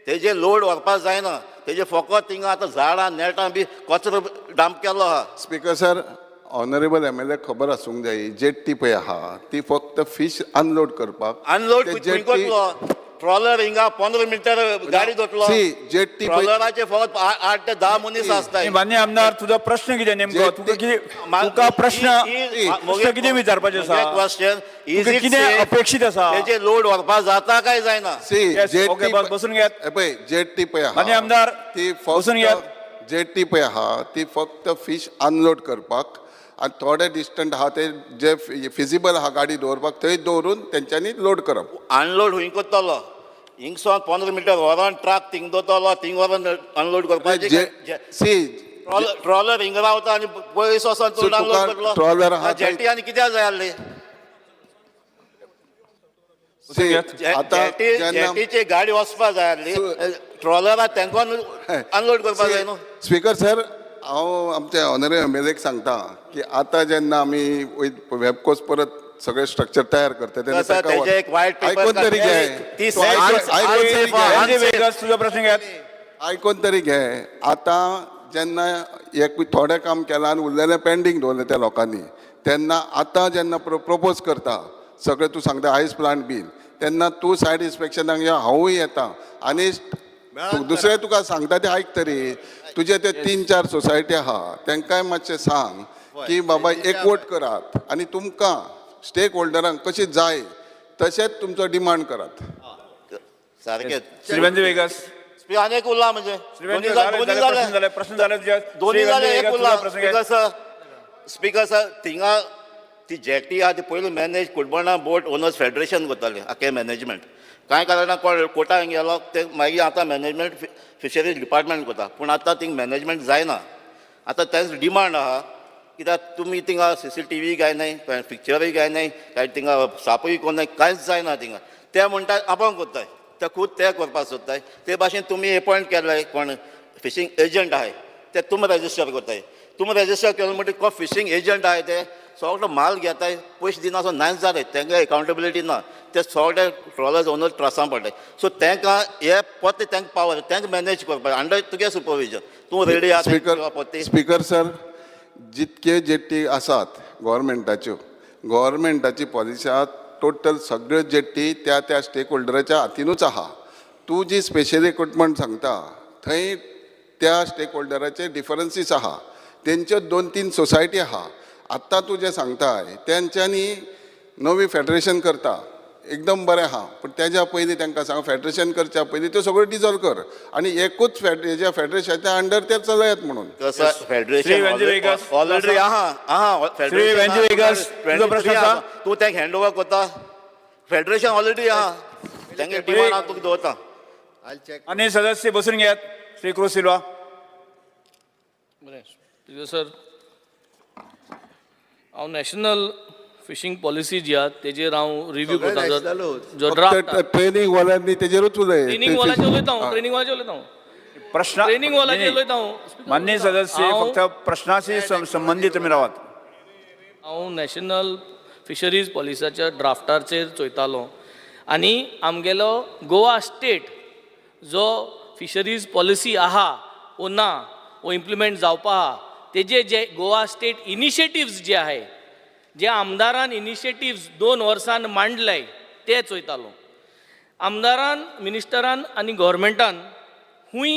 S5: तेजे लोड व्हरपाक जायना. तेजे फकत थिंगा आतां झाडां नेटां बी कचरो डंप केल्लो आहा.
S6: Speaker sir, honourable MLA खबर आसूंक जाय, जेट्टी पळय आहा ती फक्त फीश अनलोड करपाक.
S5: अनलोड
S6: ते
S5: खंय
S6: जेट्टी
S5: करतलो? ट्रॉलर हिंगा 15 मिनटां गाडी जातलो.
S6: सी जेट्टी पळय
S5: ट्रॉलराचे फकत 8 ते 10 मनीस आसताय.
S3: मान्य आमदार, तुजो प्रश्न कितें नेमको? तुका कितें, तुका प्रश्न प्रश्न कितें विचारपाचें आसा?
S5: क्वेश्चन is
S3: तुका
S5: it
S3: कितें अपेक्षीत आसा?
S5: तेजे लोड व्हरपाक जाता काय जायना?
S6: सी
S3: Yes,
S6: jetty
S3: okay, बस, बसून घेयात.
S6: हे पळय, जेट्टी पळय आहा
S3: मान्य आमदार,
S6: ती
S3: बसून घेयात.
S6: फक्त जेट्टी पळय आहा ती फक्त फीश अनलोड करपाक आनी थोडे डिस्टंट आहा ते जे फिजिबल आहा गाडी दवरपाक थंय दवरून तेंच्यांनी लोड करप.
S5: अनलोड हुंय करतलो? हिंगसोन 15 मिटर व्हरोन ट्रक थिंग दवरतलो, थिंग व्हरोन अनलोड करपाचें.
S6: सी
S5: ट्रॉलर हिंगा रावता आनी पयस वचोन
S6: So,
S5: तूं
S6: तुका
S5: अनलोड
S6: ट्रॉलर आहा
S5: करतलो. जेटी आनी कित्याक जाय आसली?
S6: सी आतां
S5: जेटी
S6: जेन्ना
S5: जेटीची गाडी वचपा जाय आसली. ट्रॉलरा तेंकोन अनलोड करपाक जाय न्हू.
S6: स्पीकर सर, हांव आमच्या ऑनरेबल एमएलएक सांगता की आतां जेन्ना आमी वेबकोस परत सगळें स्ट्रक्चर तयार करता तेन्ना
S5: तसं
S6: ताका
S5: तेजें एक व्हायट पेपर
S6: आयकून तरी घे.
S5: ती
S6: तूं आयकून तरी घे.
S3: व्हेंजी वेगस, तुजो प्रश्न घेयात.
S6: आयकून तरी घे. आतां जेन्ना एक थोडें काम केलां आनी उरलेलें पेंडींग दवरलें त्या लोकांनी, तेन्ना आतां जेन्ना प्रोपोज करता सगळें, तूं सांगता आयस प्लांट बीन, तेन्ना तूं सायड इन्स्पेक्शनाक यो, हांवूय येता आनी दुसरें तुका सांगता तें आयक तरी. तुजे ते तीन चार सोसायटी आहा तेंकांय मातशें सांग की बाबा एकवट करात आनी तुमकां स्टेक होल्डरांक कशी जाय तशेंच तुमचो डिमांड करात.
S5: सारकें.
S3: श्री व्हेंजी वेगस.
S5: आनी एक उरला म्हणजे
S3: श्री व्हेंजी,
S5: दोनी
S3: जाले
S5: दोनी
S3: जाले, प्रश्न
S5: जाले.
S3: जाले, प्रश्न जाले तुजे.
S5: दोनी
S3: श्री
S5: जाले,
S3: व्हेंजी
S5: एक
S3: वेगस,
S5: उरला.
S3: तुजो प्रश्न
S5: स्पीकर
S3: घेयात.
S5: सर, स्पीकर सर, थिंगा ती जेटी आहा ती पयलू मॅनेज कुडबणा बोट ओनर्स फेडरेशन करताले आखे मॅनेजमेंट. कांय कारणां कोण कोटांक गेलो ते मागीर आतां मॅनेजमेंट फिशरीज डिपार्टमेंट करता. पूण आतां थिंग मॅनेजमेंट जायना. आतां तेंच डिमांड आहा, कित्याक तुमी थिंगा सीसीटीव्ही काय न्हय, कांय पिक्चरूय काय न्हय, काय थिंगा सापूय कोण न्हय, कांयच जायना थिंगा. ते म्हणटा आपूण करताय, ते खूद ते करपाक सोदताय. ते भाशेन तुमी एपॉयंट केल्ले कोण फिशींग एजंट आहाय ते तुमी रजिस्टर करताय. तुमी रजिस्टर केले म्हणटकीर कोण फिशींग एजंट आहाय ते सगळो माल घेताय, पयशे दिना सो नाच जाले. तांकां एकाउंटेबिलिटी ना. ते सगळे ट्रॉलर्स ओनर त्रासान पडले. सो तांकां हे परते तांकां पावर तांकां मॅनेज करपाक अंडर तुगे सुपरविजन तूं रेडी आहा
S6: स्पीकर
S5: परती.
S6: स्पीकर सर, जितके जेट्टी आसात गव्हर्मेंटाच्यो, गव्हर्मेंटाची पॉलिसी आहा टोटल सगळ्यो जेट्टी त्या त्या स्टेक होल्डराच्या हातीनूच आहा. तूं जी स्पेशल इक्विपमेंट सांगता थंय त्या स्टेक होल्डराचे डिफरन्सीस आहा. तेंच्यो दोन तीन सोसायटी आहा. आत्तां तूं जें सांगताय तेंच्यांनी नवी फेडरेशन करता एकदम बरें आहा, पूण तेज्या पयलीं तांकां सांग, फेडरेशन करच्या पयलीं त्यो सगळ्यो डिजॉल्व कर आनी एकूच हेज्या फेडरेशनाच्या अंडर ते चलयात म्हणून.
S5: कसं
S3: श्री
S5: फेडरेशन
S3: व्हेंजी वेगस.
S5: ऑलरेडी आहा आहा.
S3: श्री व्हेंजी वेगस, तुजो प्रश्न आसा?
S5: तूं तांकां हँड ओवर करता. फेडरेशन ऑलरेडी आहा. तांगे डिमांड हांव तुका दवरता.
S7: आयल चॅक.
S3: आनी सदस्य बसून घेयात. श्री क्रूज सिल्वा.
S8: बरें स्पीकर सर, हांव नॅशनल फिशींग पॉलिसी जी आहा तेजेर हांव रिव्यू
S7: सगळें
S8: करता.
S7: nationalूच.
S8: जो ड्राफ्ट
S6: ट्रेनींग वाल्यांनी तेजेरूच उलय.
S8: ट्रेनींग वॉलाचेर उलयता हांव, ट्रेनींग वॉलाचेर उलयता हांव,
S3: प्रश्न
S8: ट्रेनींग वॉलाचेर
S3: नाही,
S8: उलयता हांव.
S3: मान्य सदस्य,
S8: हांव-
S3: फक्त प्रश्नाशी संबंधित तुमी रावात.
S8: हांव नॅशनल फिशरीज पॉलिसीच्या ड्राफ्टाचेर चोयतालो आनी आमगेलो गोवा स्टेट जो फिशरीज पॉलिसी आहा वो ना वो इम्प्लिमेंट जावपा आहा, तेजे जे गोवा स्टेट इनिशिएटिव्स जे आहाय, जे आमदारान इनिशिएटिव्स 2 वर्सान मांडले ते चोयतालो. आमदारान, मिनिस्टरान आनी गव्हर्मेंटान खूंय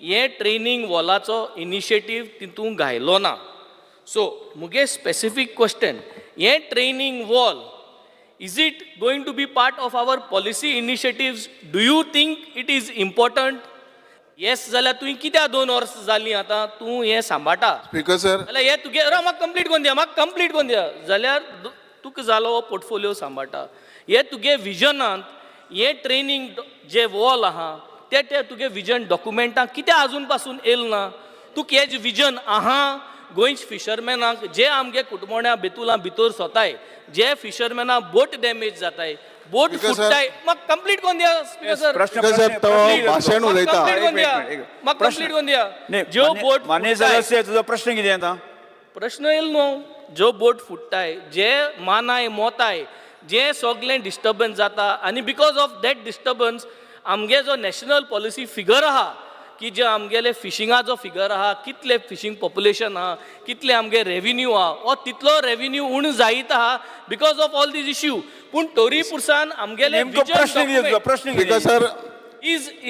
S8: हे ट्रेनींग वॉलाचो इनिशिएटीव तितूंत घायलो ना. सो मुगे स्पेसिफीक क्वेश्चन, हे training wall, is it going to be part of our policy initiatives? Do you think it is important? Yes जाल्यार तुवें कित्याक 2 वर्सां जालीं आतां तूं हें सांबाळटा?
S6: स्पीकर सर,
S8: जाल्यार हे तुगे राव, म्हाका कंप्लीट करून दिया, म्हाका कंप्लीट करून दिया. जाल्यार तुका जालो हो पोर्टफोलियो सांबाळटा, हे तुगे विजनांत हे ट्रेनींग जे वॉल आहा ते ते तुगे विजन डॉक्युमेंटाक कित्याक आजून पासून येयल ना? तुका हेज विजन आहा गोंयच फिशरमॅनाक, जे आमगे कुटमोण्या बेतुलां भितर सोताय, जे फिशरमॅना बोट डॅमेज जाताय. बोट
S6: Speaker sir.
S8: फुट्टाय. म्हाका कंप्लीट कोन दिया स्पीकर सर.
S3: प्रश्न
S6: स्पीकर साहेब, तो भाशण उलयता.
S8: कंप्लीट कोन दिया,
S3: एक मिनिट, एक
S8: म्हाका
S3: प्रश्न.
S8: कंप्लीट कोन दिया.
S3: न्ही,
S8: ज्यो बोट
S3: मान्य
S8: फुट्टाय
S3: सदस्य, तुजो प्रश्न कितें आतां?
S8: प्रश्न येयल न्हू. ज्यो बोट फुट्टाय, जे मानाय मोताय, जे सगलें डिस्टर्बन्स जाता आनी because of that disturbance आमगे जो नॅशनल पॉलिसी फिगर आहा की जे आमगेले फिशिंगाचो फिगर आहा, कितले फिशींग पॉप्युलेशन आहा, कितले आमगे रेविन्यू आहा, हो तितलो रेविन्यू उण जायत आहा because of all these issue. पूण तरी पुरसान आमगेले
S3: नेमको प्रश्न कितें तुजो? प्रश्न
S6: स्पीकर
S3: कितें?
S6: Sir.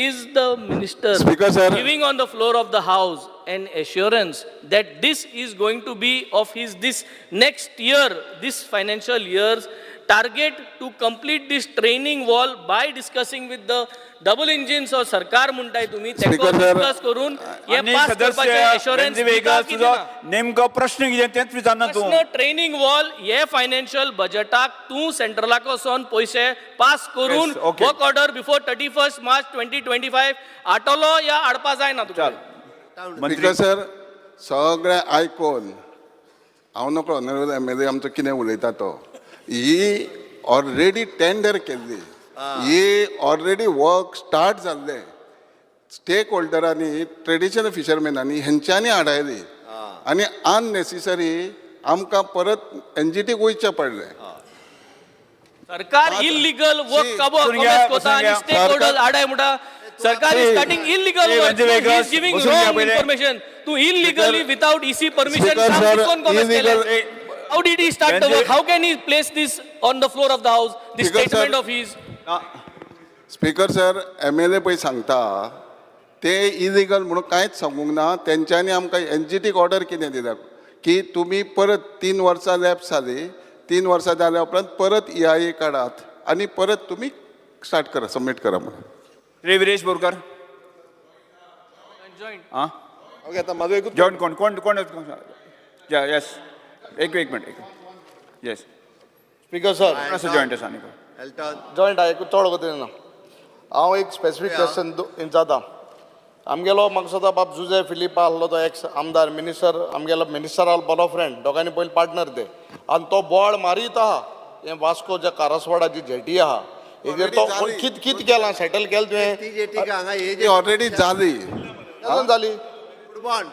S8: Is the minister
S6: Speaker, sir.
S8: Giving on the floor of the house an assurance that this is going to be of his this next year, this financial year's target to complete this training wall by discussing with the double engines or सरकार म्हणताय तुम्ही तेका
S6: Speaker, sir.
S8: Discuss करून हे
S3: आनी
S8: pass करपाचें
S3: सदस्य
S8: assurance
S3: Venzy
S8: दिता
S3: वेगस,
S8: की
S3: तुजो
S8: दिना?
S3: नेमको प्रश्न कितें तेंच विचारना तूं.
S8: प्रश्न ट्रेनिंग वॉल हे फायनान्शियल बजेटाक तूं सेंट्रलाक वचोन पयशे पास करून
S3: Yes, okay.
S8: Work order before 31 March 2025 आटोलो या हाडपा जायना तुका?
S3: चाल मंत्री.
S6: स्पीकर सर, सगळें आयकोन हांव नकळो ऑनरेबल एमएलए आमचो कितें उलयता तो. ही ऑलरेडी टेंडर केल्ली, ही ऑलरेडी वर्क स्टार्ट जाल्लें. स्टेक होल्डरांनी, ट्रेडिशनल फिशरमॅनांनी हेंच्यांनी आडायली आनी अननेसेसरी आमकां परत एनजीटीक वयचें पडलें.
S8: सरकार इलिगल वर्क
S6: See,
S8: काबो
S3: बसून घ्या,
S8: कॉमेस कोता
S3: बसून
S8: आनी
S3: घ्या.
S8: स्टेक होल्डर्स आडाय म्हणटा. सरकार is
S6: See,
S8: starting illegal
S3: See,
S8: work.
S3: Venzy Vegas,
S8: is giving
S3: बसून घ्या
S8: रॉंग
S3: पहिले.
S8: इन्फॉर्मेशन. तूं illegally without EC permission
S6: Speaker,
S8: काम
S6: sir,
S8: कितकोन कॉमेस
S6: illegal-
S8: केलें? How did he start the
S3: Venzy-
S8: work? How can he place this on the floor of the house, this
S6: Speaker, sir.
S8: Statement of his?
S6: Speaker sir, MLA पळय सांगता ते illegal म्हणून कांयच सांगूंक ना. तेंच्यांनी आमकां एनजीटीक ऑर्डर कितें दिल्या की तुमी परत 3 वर्सां लॅप्स जाली, 3 वर्सां जाल्या उपरांत परत ईआयए काडात आनी परत तुमी स्टार्ट करा, सबमीट करा म्हणून.
S3: श्री विरेश बोरकर. आं.
S1: ओके, आतां म्हाजो एकूच
S3: जॉईन कोण कोण कोण? येस, एक एक मिनिट, एक. येस.
S9: Speaker sir.
S3: असो जॉईंट आसा न्ही?
S7: एल्टन.
S9: जॉयंट एक चड वगत ना. हांव एक स्पेसिफीक क्वेश्चन विचारता. आमगेलो म्हाका दिसता बाब जुजे फिलीप आहलो, तो एक्स आमदार, मिनिस्टर, आमगेलो मिनिस्टरालो बरो फ्रेंड. दोगांनी पयलीं पार्टनर ते आनी तो बोवाळ मारीत आहा. हें वास्को जे कारसवाडा जी जेटी आहा हेजेर तो
S6: Already जाली.
S9: कित कित केलां सेटल केलें तुवें?
S7: ती जेटी हांगा हे
S6: ती ऑलरेडी जाली.
S9: केन्ना जाली?
S7: कुडबोन.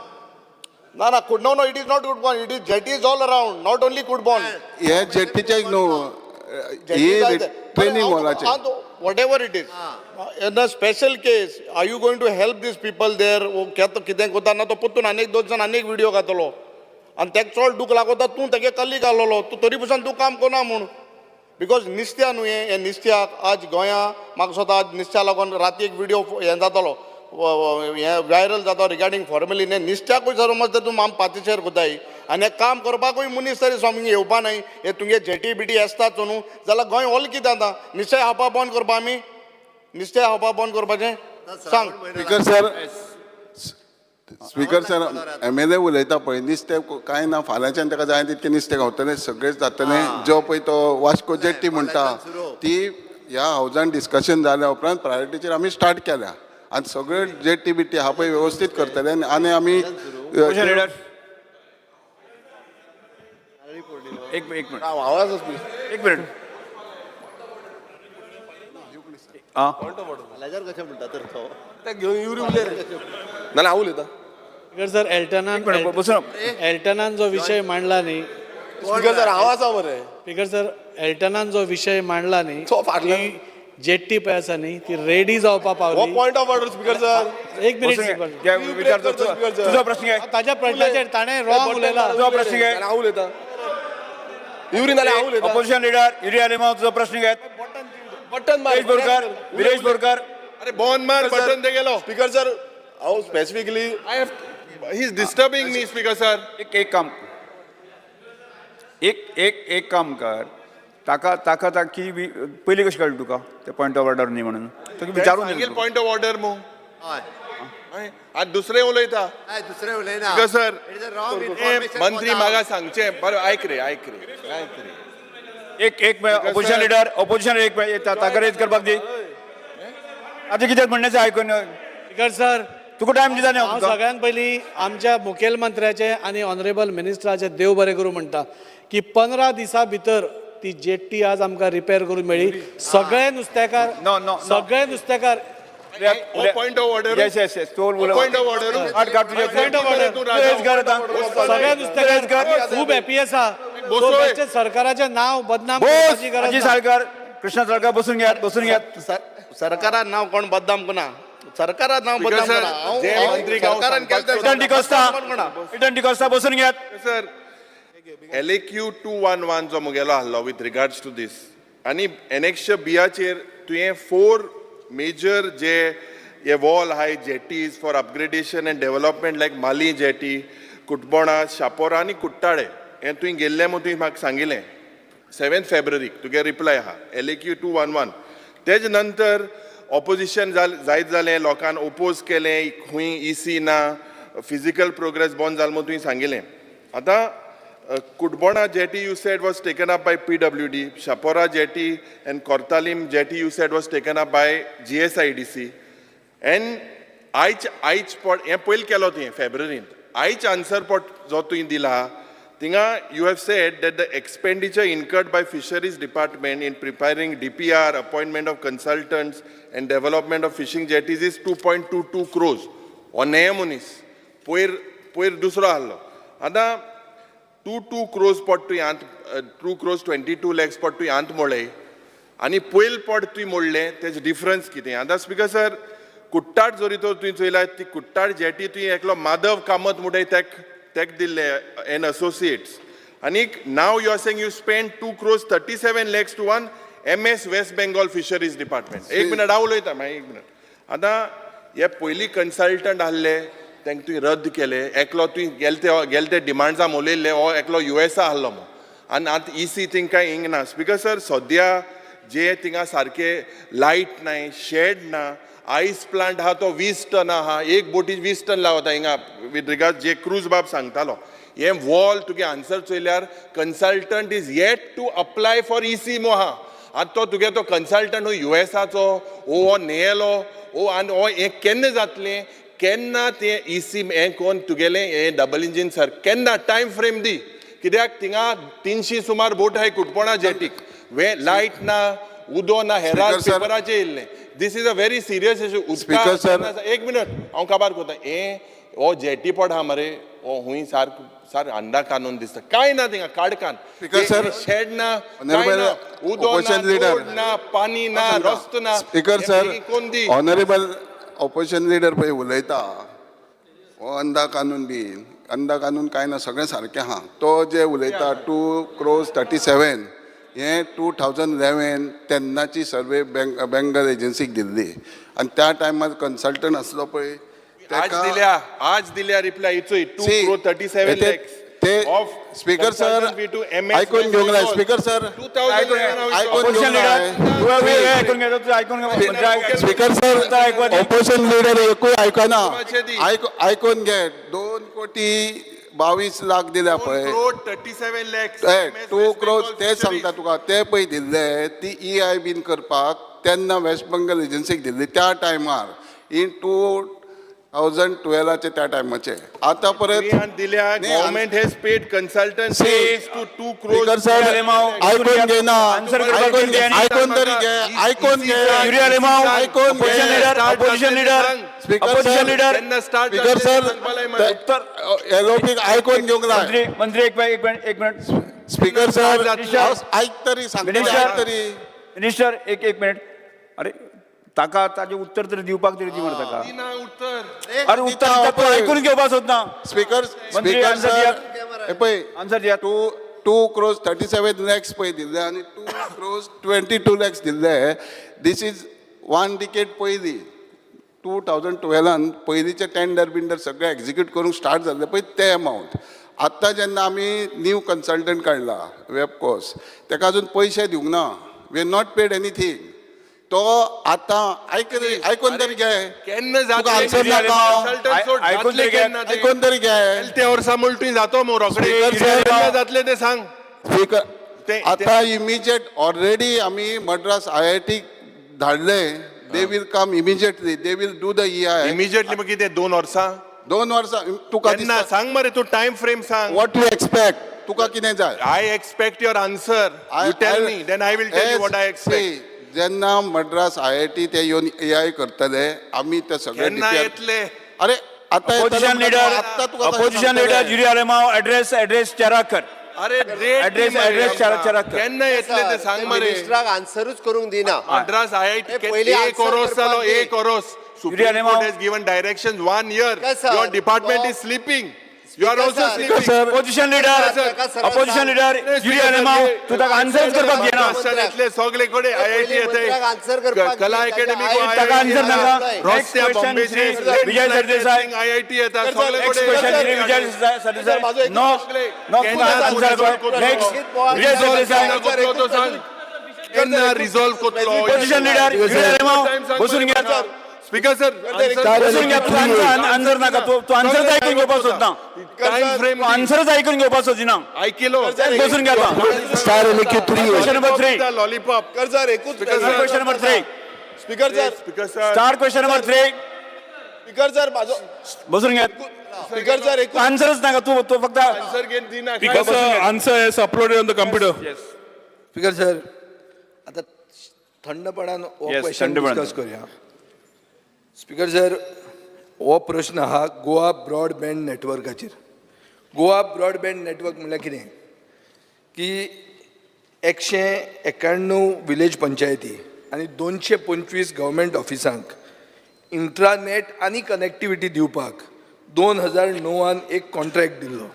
S9: ना ना, no, no, it is not Cudbond. It is jetty is all around, not only Cudbond.
S6: हे जेटीचे न्हू, ही training वॉलाचे.
S9: Whatever it is, in a special case, are you going to help these people there? कितें कोता ना तो परतून आनीक दोन जाण आनीक व्हिडियो घातलो आनी तेका चड दूख लागोता. तूं तेगे कल्ली घालोलो, तूं तरी पसून तूं काम करना म्हूण, because निस्त्या न्हू हें, हें निस्त्याक आज गोंया म्हाका दिसता आज निस्त्या लागून राती एक व्हिडियो हें जातलो, हें व्हायरल जाता रिगार्डींग फॉर्मेलीन. हें निस्त्याकूय समज तर तूं आम पातिशेर कोताय आनी हें काम करपाकूय मनीस तरी स्वामी येवपा नाय. हे तुमगे जेटी बिटी आसतात न्हू, जाल्यार गोंय ऑल कितें आतां निस्त्या खावपा बंद करपा आमी? निस्त्या खावपा बंद करपाचें सांग.
S6: Speaker sir, speaker sir, MLA उलयता पळय नुस्तें कांय ना. फाल्यांच्यान ताका जाय तितकें नुस्तें गावतलें, सगळेंच जातलें. जो पळय तो वास्को जेट्टी म्हणटा ती ह्या हावजान डिस्कशन जाल्या उपरांत प्रायोरिटीचेर आमी स्टार्ट केल्या आनी सगळे जेट्टी बिट्टी आहा पळय वेवस्थीत करतले आनी आमी
S3: ऑपोजिशन लिडर, एक एक मिनिट.
S1: आवाज.
S3: एक मिनिट. आं.
S7: लाजार कशें म्हणटा तर तो?
S1: घेवन युरी उलय रे, ना हांव उलयता.
S10: स्पीकर सर, एल्टनान
S3: एक मिनिट, बसून.
S10: एल्टनान जो विशय मांडला न्ही.
S1: स्पीकर सर, हांव आसा मरे.
S10: स्पीकर सर, एल्टनान जो विशय मांडला न्ही,
S1: तो फाटल्यान.
S10: ती जेट्टी पळय आसा न्ही, ती रेडी जावपा
S1: हो.
S10: पावली.
S1: Point of order, speaker sir.
S10: एक मिनिट.
S3: बसून
S10: स्पीकर.
S3: घे. विचार तुझो प्रश्न काय?
S10: ताज्या प्रश्नाचेर ताणें रॉंग उलयला.
S3: तुझो प्रश्न काय?
S1: हांव उलयता युरी, नाल्यार हांव उलयता.
S3: ऑपोजिशन लिडर युरी आलेमाव, तुझो प्रश्न काय?
S1: बटन मार.
S3: विरेश बोरकर, विरेश बोरकर.
S4: अरे बॉन मार बटन ते गेलो.
S1: स्पीकर सर, हांव specifically
S4: I have he is disturbing me, speaker sir.
S3: एक एक काम, एक एक एक काम कर. ताका ताका ताकी पयलीं कशें कळ्ळें तुका ते पॉयंट ऑफ ऑर्डर न्ही म्हणून? तुका विचारून
S4: सांगेल पॉयंट ऑफ ऑर्डर मू.
S7: हय.
S4: आज दुसरें उलयता.
S7: हय, दुसरें उलयना.
S4: Speaker sir,
S7: It is a wrong information.
S4: मंत्री म्हाका सांगचें बरें. ऐक रे, ऐक रे, ऐक रे.
S3: एक एक ऑपोजिशन लिडर, ऑपोजिशन एक ताका रेज करपाक दी. आतां कितें म्हणण्याचें आयकून.
S10: स्पीकर सर,
S3: तुका टायम दिता न्ही
S10: हांव
S3: तुका.
S10: सगळ्यांत पयलीं आमच्या मुखेलमंत्र्याचें आनी ऑनरेबल मिनिस्टराचें देव बरें करूं म्हणटा की 15 दिसां भितर ती जेट्टी आज आमकां रिपेर करून मेळ्ळी. सगळे नुस्तेकार,
S3: No, no, no.
S10: सगळे नुस्तेकार.
S1: Point of order.
S3: Yes, तोल
S1: पॉयंट ऑफ ऑर्डर.
S3: आठ काढ तुझे.
S10: Point of order.
S3: तू कर आता.
S10: सगळे नुस्तेकार खूब हॅपी आसा.
S1: बसोय.
S10: सो बेश्टें सरकाराचें नांव बदनाम
S3: बोस
S10: करपाची गरज
S3: अजित
S10: ना.
S3: साळकर, कृष्णा साळकर, बसून घेयात, बसून घेयात.
S9: सरकारान नांव कोण बदनाम करना, सरकारान नांव
S4: Speaker
S9: बदनाम
S4: sir,
S9: करना. हांव-
S4: जे
S9: हांव
S4: मंत्री गांव
S9: सरकारान केलें तें
S3: रिटर्न डिकॉस्ता,
S9: कोण कोणा?
S3: रिटर्न डिकॉस्ता, बसून घेयात.
S4: Sir, LAQ 211 जो मुगेलो आहलो विथ रिगार्ड्स टू दीस आनी एनेक्श बियाचेर तुवें फोर मेजर जे हे वॉल आहाय, jetties for upgradation and development like Mali jetty, Cutbona, Chapora आनी कुट्टाळे, हें तुवें गेल्लें म्हूण तुवें म्हाका सांगिल्लें 7 फेब्रुवारीक. तुगे रिप्लाय आहा LAQ 211. तेज नंतर ऑपोजिशन जायत जालें, लोकान ओपोज केलें, खंय इसी ना, फिजिकल प्रोग्रेस बंद जाल म्हूण तुवें सांगिल्लें. आतां Cutbona jetty you said was taken up by PWD, Chapora jetty and Cortalim jetty you said was taken up by GSIDC. And आयज पट हें पयलीं केलो तुवें फेब्रुवारींत. आयज आन्सर पट जो तुवें दिला थिंगा you have said that the expenditure incurred by fisheries department in preparing DPR, appointment of consultants and development of fishing jetties is 2.22 crores. हो नेय मनीस पयर दुसरो आहलो. आतां 2.2 क्रोज पट तुवें आंत, 2 crores 22 lakhs पट तुवें आंत मोळ्ळे आनी पयल पट तुवें मोडलें, तेजे डिफरन्स कितें? आतां स्पिकर सर, कुट्टाट जरी तर तुवें चोयला, ती कुट्टाट जेटी तुवें एकलो माधव कामत म्हणटाय तेक दिल्ले एन असोसिएट्स, आनीक now you are saying you spend 2 crores 37 lakhs to one MS West Bengal fisheries department. एक मिनट, हांव उलयता मागीर, एक मिनट. आतां हे पयलीं कन्सल्टंट आहले तांकां तुवें रद्द केले. एकलो तुवें गेले ते डिमांड्सां उलयल्ले, हो एकलो युएसा आहलो म्हूण, आनी आतां इसी थिंग कांय हिंग ना. स्पिकर सर, सद्या जे थिंगा सारके लायट नाय, शेड ना, आयस प्लांट आहा तो 20 टन आहा, एक बोटी 20 टन लावता हिंगा. विथ रिगार्ड जे क्रूज बाब सांगतालो, हे वॉल तुगे answer चोयल्यार consultant is yet to apply for EC मो आहा. आतां तो तुगे तो कन्सल्टंट हो युएसाचो ओ हो नेयलो ओ, आनी हो हें केन्ना जातलें, केन्ना तें इसी हें कोन्न तुगेलें हें डबल इंजीन सर केन्ना टायम फ्रेम दी, कित्याक थिंगा 300 सुमार बोट आहाय कुटपणा जेटीक, वे लायट ना, उदो ना, हेराल
S6: Speaker sir.
S4: पेपराचेर येयल्लें. This is a very serious issue.
S6: Speaker sir.
S4: एक मिनट, हांव काबार करता. हें हो जेटी पड आहा मरे, हो हुंय सारको सार अंडा कानून दिसता, कांय ना थिंगा, काडकान.
S6: Speaker sir.
S4: Shed ना, कांय ना, उदो ना,
S6: Opposition leader.
S4: Road ना, पाणी ना, रस्तो ना.
S6: स्पीकर
S4: हें
S6: सर,
S4: बेगीन कोण दी?
S6: ऑनरेबल ऑपोजिशन लिडर पळय उलयता, हो अंदा कानून बी अंदा कानून कांय ना, सगळें सारकें आहा. तो जे उलयता 2 crores 37, हें 2011 तेन्नाची सर्वे बेंगल एजन्सीक दिल्ली आनी त्या टायमार कन्सल्टंट आसलो पळय
S4: आज
S6: तेका.
S4: दिल्या, आज दिल्या reply इचोय, to
S6: See,
S4: crore thirty seven
S6: ते-
S4: लॅक्स
S6: ते स्पीकर सर, आयकून घेवंक जाय स्पीकर सर, आयकून
S3: ऑपोजिशन
S6: घेवंक
S3: लिडर,
S6: जाय.
S3: ऐकून घे, तू ऐकून घे.
S6: स्पीकर सर,
S3: ऐकवा.
S6: ऑपोजिशन लिडर एकूय आयकना.
S4: दी.
S6: आयकून घे, 2 कोटी 22 लाख दिल्या पळय.
S4: 2 crore 37 lakhs.
S6: 2 crore ते सांगता तुका, ते पळय दिल्ले ती ई I been करपाक तेन्ना वेस्ट बंगाल एजन्सीक दिल्ली त्या टायमार इन 2012चे त्या टायमाचे. आतां परत
S4: दिल्या.
S6: न्ही,
S4: government has paid consultant
S6: See,
S4: to 2
S6: speaker
S4: crore.
S6: Sir, आयकून घे ना.
S3: Answer करपाक
S6: आयकून घे,
S3: दिली.
S6: आयकून तरी घे, आयकून घे.
S3: युरी आलेमाव,
S6: आयकून घे.
S3: Opposition leader, opposition leader,
S6: speaker
S3: opposition
S6: sir,
S3: leader.
S4: केन्ना स्टार्ट?
S6: स्पीकर सर, एलओपी आयकून घेवंक जाय.
S3: मंत्री, मंत्री, एक एक मिनिट, एक मिनिट.
S6: Speaker sir,
S3: minister.
S6: हांव आयक तरी, सांगतले.
S3: मिनिस्टर.
S6: आयक तरी.
S3: मिनिस्टर, एक एक मिनिट. अरे, ताका ताजें उत्तर तरी दिवपाक तरी दी मरे ताका.
S4: ना उत्तर.
S3: अरे, उत्तर दिता, तूं आयकून घेवपाक सोदना.
S6: स्पीकर
S3: मंत्री,
S6: स्पीकर
S3: answer
S6: sir,
S3: दियात.
S6: हे पळय,
S3: आन्सर दियात.
S6: 2 crores 37 lakhs पळय दिल्ले आनी 2 crores 22 lakhs दिल्ले. This is one decade पयलीं, 2012न पयलींचे टेंडर बिंडर सगळे एक्झिक्यूट करूंक स्टार्ट जाल्ले पळय ते अमावंट. आत्तां जेन्ना आमी न्यू कन्सल्टंट काडला वेबकोस, तेका अजून पयशे दिवंक ना. We not paid anything. तो आतां आयक रे, आयकून तरी घे.
S4: केन्ना
S6: तुका आन्सर नाका.
S3: आयकून तरी घे.
S6: आयकून तरी घे.
S4: ते वर्सा म्हणून तुवें जातो मग रोखडे.
S6: Speaker sir.
S4: केन्ना जातले ते सांग.
S6: स्पीकर,
S4: ते-
S6: आता इमिजिएट ऑलरेडी आमी मद्रास आयआयटी धाडले. They will come immediately, they will do the EI.
S4: Immediately मग कितें, 2 वर्सां?
S6: 2 वर्सां तुका
S4: केन्ना सांग मरे, तूं टायम फ्रेम सांग.
S6: What you expect? तुका कितें जाय?
S4: I expect your answer. You tell me, then I will tell you what I expect.
S6: जेन्ना मद्रास आयआयटी ते येवन एआय करतले, आमी ते सगळे
S4: केन्ना
S6: DPR
S4: येतले?
S6: अरे, आता
S3: अपोजिशन लिडर,
S6: आता तुका कशें
S3: अपोजिशन
S6: सांगतले?
S3: Leader Yuri Alemao, address address चेराकर.
S4: अरे, डेट
S3: Address, address, चेराकर.
S4: केन्ना येतले ते सांग मरे.
S7: मिनिस्टराक आन्सरूच करूंक दिना.
S4: मद्रास आयआयटी
S7: ए, पयलीं
S4: एक
S7: answer
S4: ओरोस जालो.
S7: करपाक दी.
S4: एक ओरोस. Supreme
S3: Alemao.
S4: Court has given direction one year.
S7: Sir,
S4: your department
S7: no.
S4: Is sleeping. You are also
S7: sir.
S4: Sleeping.
S3: Opposition leader, opposition leader Yuri Alemao, तूं ताका आन्सरच करपाक दिना.
S4: महाराष्ट्रात येतले सगळे कडेन आयआयटी
S7: मंत्र्याक answer
S4: येते,
S7: करपाक
S4: कला
S7: दी.
S4: अकॅडमी.
S3: ताका answer नाका.
S4: रस्त्या
S3: Next question,
S4: बॉम्बेचे
S3: श्री विजय सरदेसाय.
S4: आयआयटी येता सगळे.
S3: Next question, Shri Vijay Sardesai. No no, तुका आन्सर. नेक्स्ट, विजय सरदेसाय.
S4: तो सांग, केन्ना रिझॉल्व करतलो?
S3: अपोजिशन लिडर युरी आलेमाव, बसून घ्या.
S4: स्पीकर सर,
S3: बसून घ्या. तुका आन्सर नाका. तूं तूं आन्सरच आयकून घेवपाक सोदना.
S4: टायम फ्रेम
S3: तूं आन्सरच आयकून घेवपाक सोदिना.
S4: आयकिलो.
S3: बसून घ्या.
S11: Star LQ three.
S3: Question number three.
S4: Lollipop.
S9: Sir, एकूच.
S3: Question number three.
S9: Speaker sir.
S4: Speaker sir.
S3: Star question number three.
S9: Speaker sir, माझो
S3: बसून घ्या.
S9: स्पीकर सर, एकूच.
S3: आन्सरच नाका. तूं तूं फक्त
S4: आन्सर घेन दिना.
S2: Speaker sir, answer is uploaded on the computer.
S11: Speaker sir, आता थंडपणान हो
S3: Yes,
S11: question
S3: थंडपणान.
S11: डिस्कस करूया. स्पीकर सर, हो प्रश्न आहा गोवा ब्रॉडबँड नेटवर्काचेर. गोवा ब्रॉडबँड नेटवर्क म्हणल्यार कितें की 191 विलेज पंचायती आनी 225 गव्हर्मेंट ऑफिसांक इंट्रानेट आनी कनेक्टिविटी दिवपाक 2009न एक कॉन्ट्रॅक्ट दिल्लो,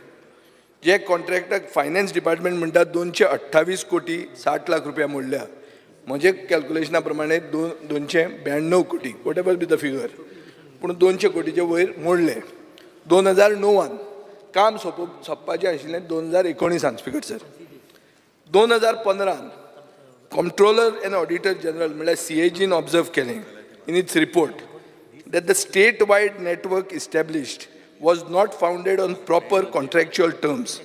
S11: जे कॉन्ट्रॅक्टाक फायनान्स डिपार्टमेंट म्हणटा 228 कोटी 60 लाख रुपया मोडल्या. म्हजे कॅल्कुलेशना प्रमाणे 292 कोटी, whatever be the figure, पूण 200 कोटीचे वयर मोडले 2009न. काम सोंपपाचें आशिल्लें 2019न. स्पीकर सर, 2015न कॉम्प्ट्रोलर एंड ऑडिटर जनरल म्हणल्यार सीएजीन ऑब्जर्व केलें in its report that the statewide network established was not founded on proper contractual terms,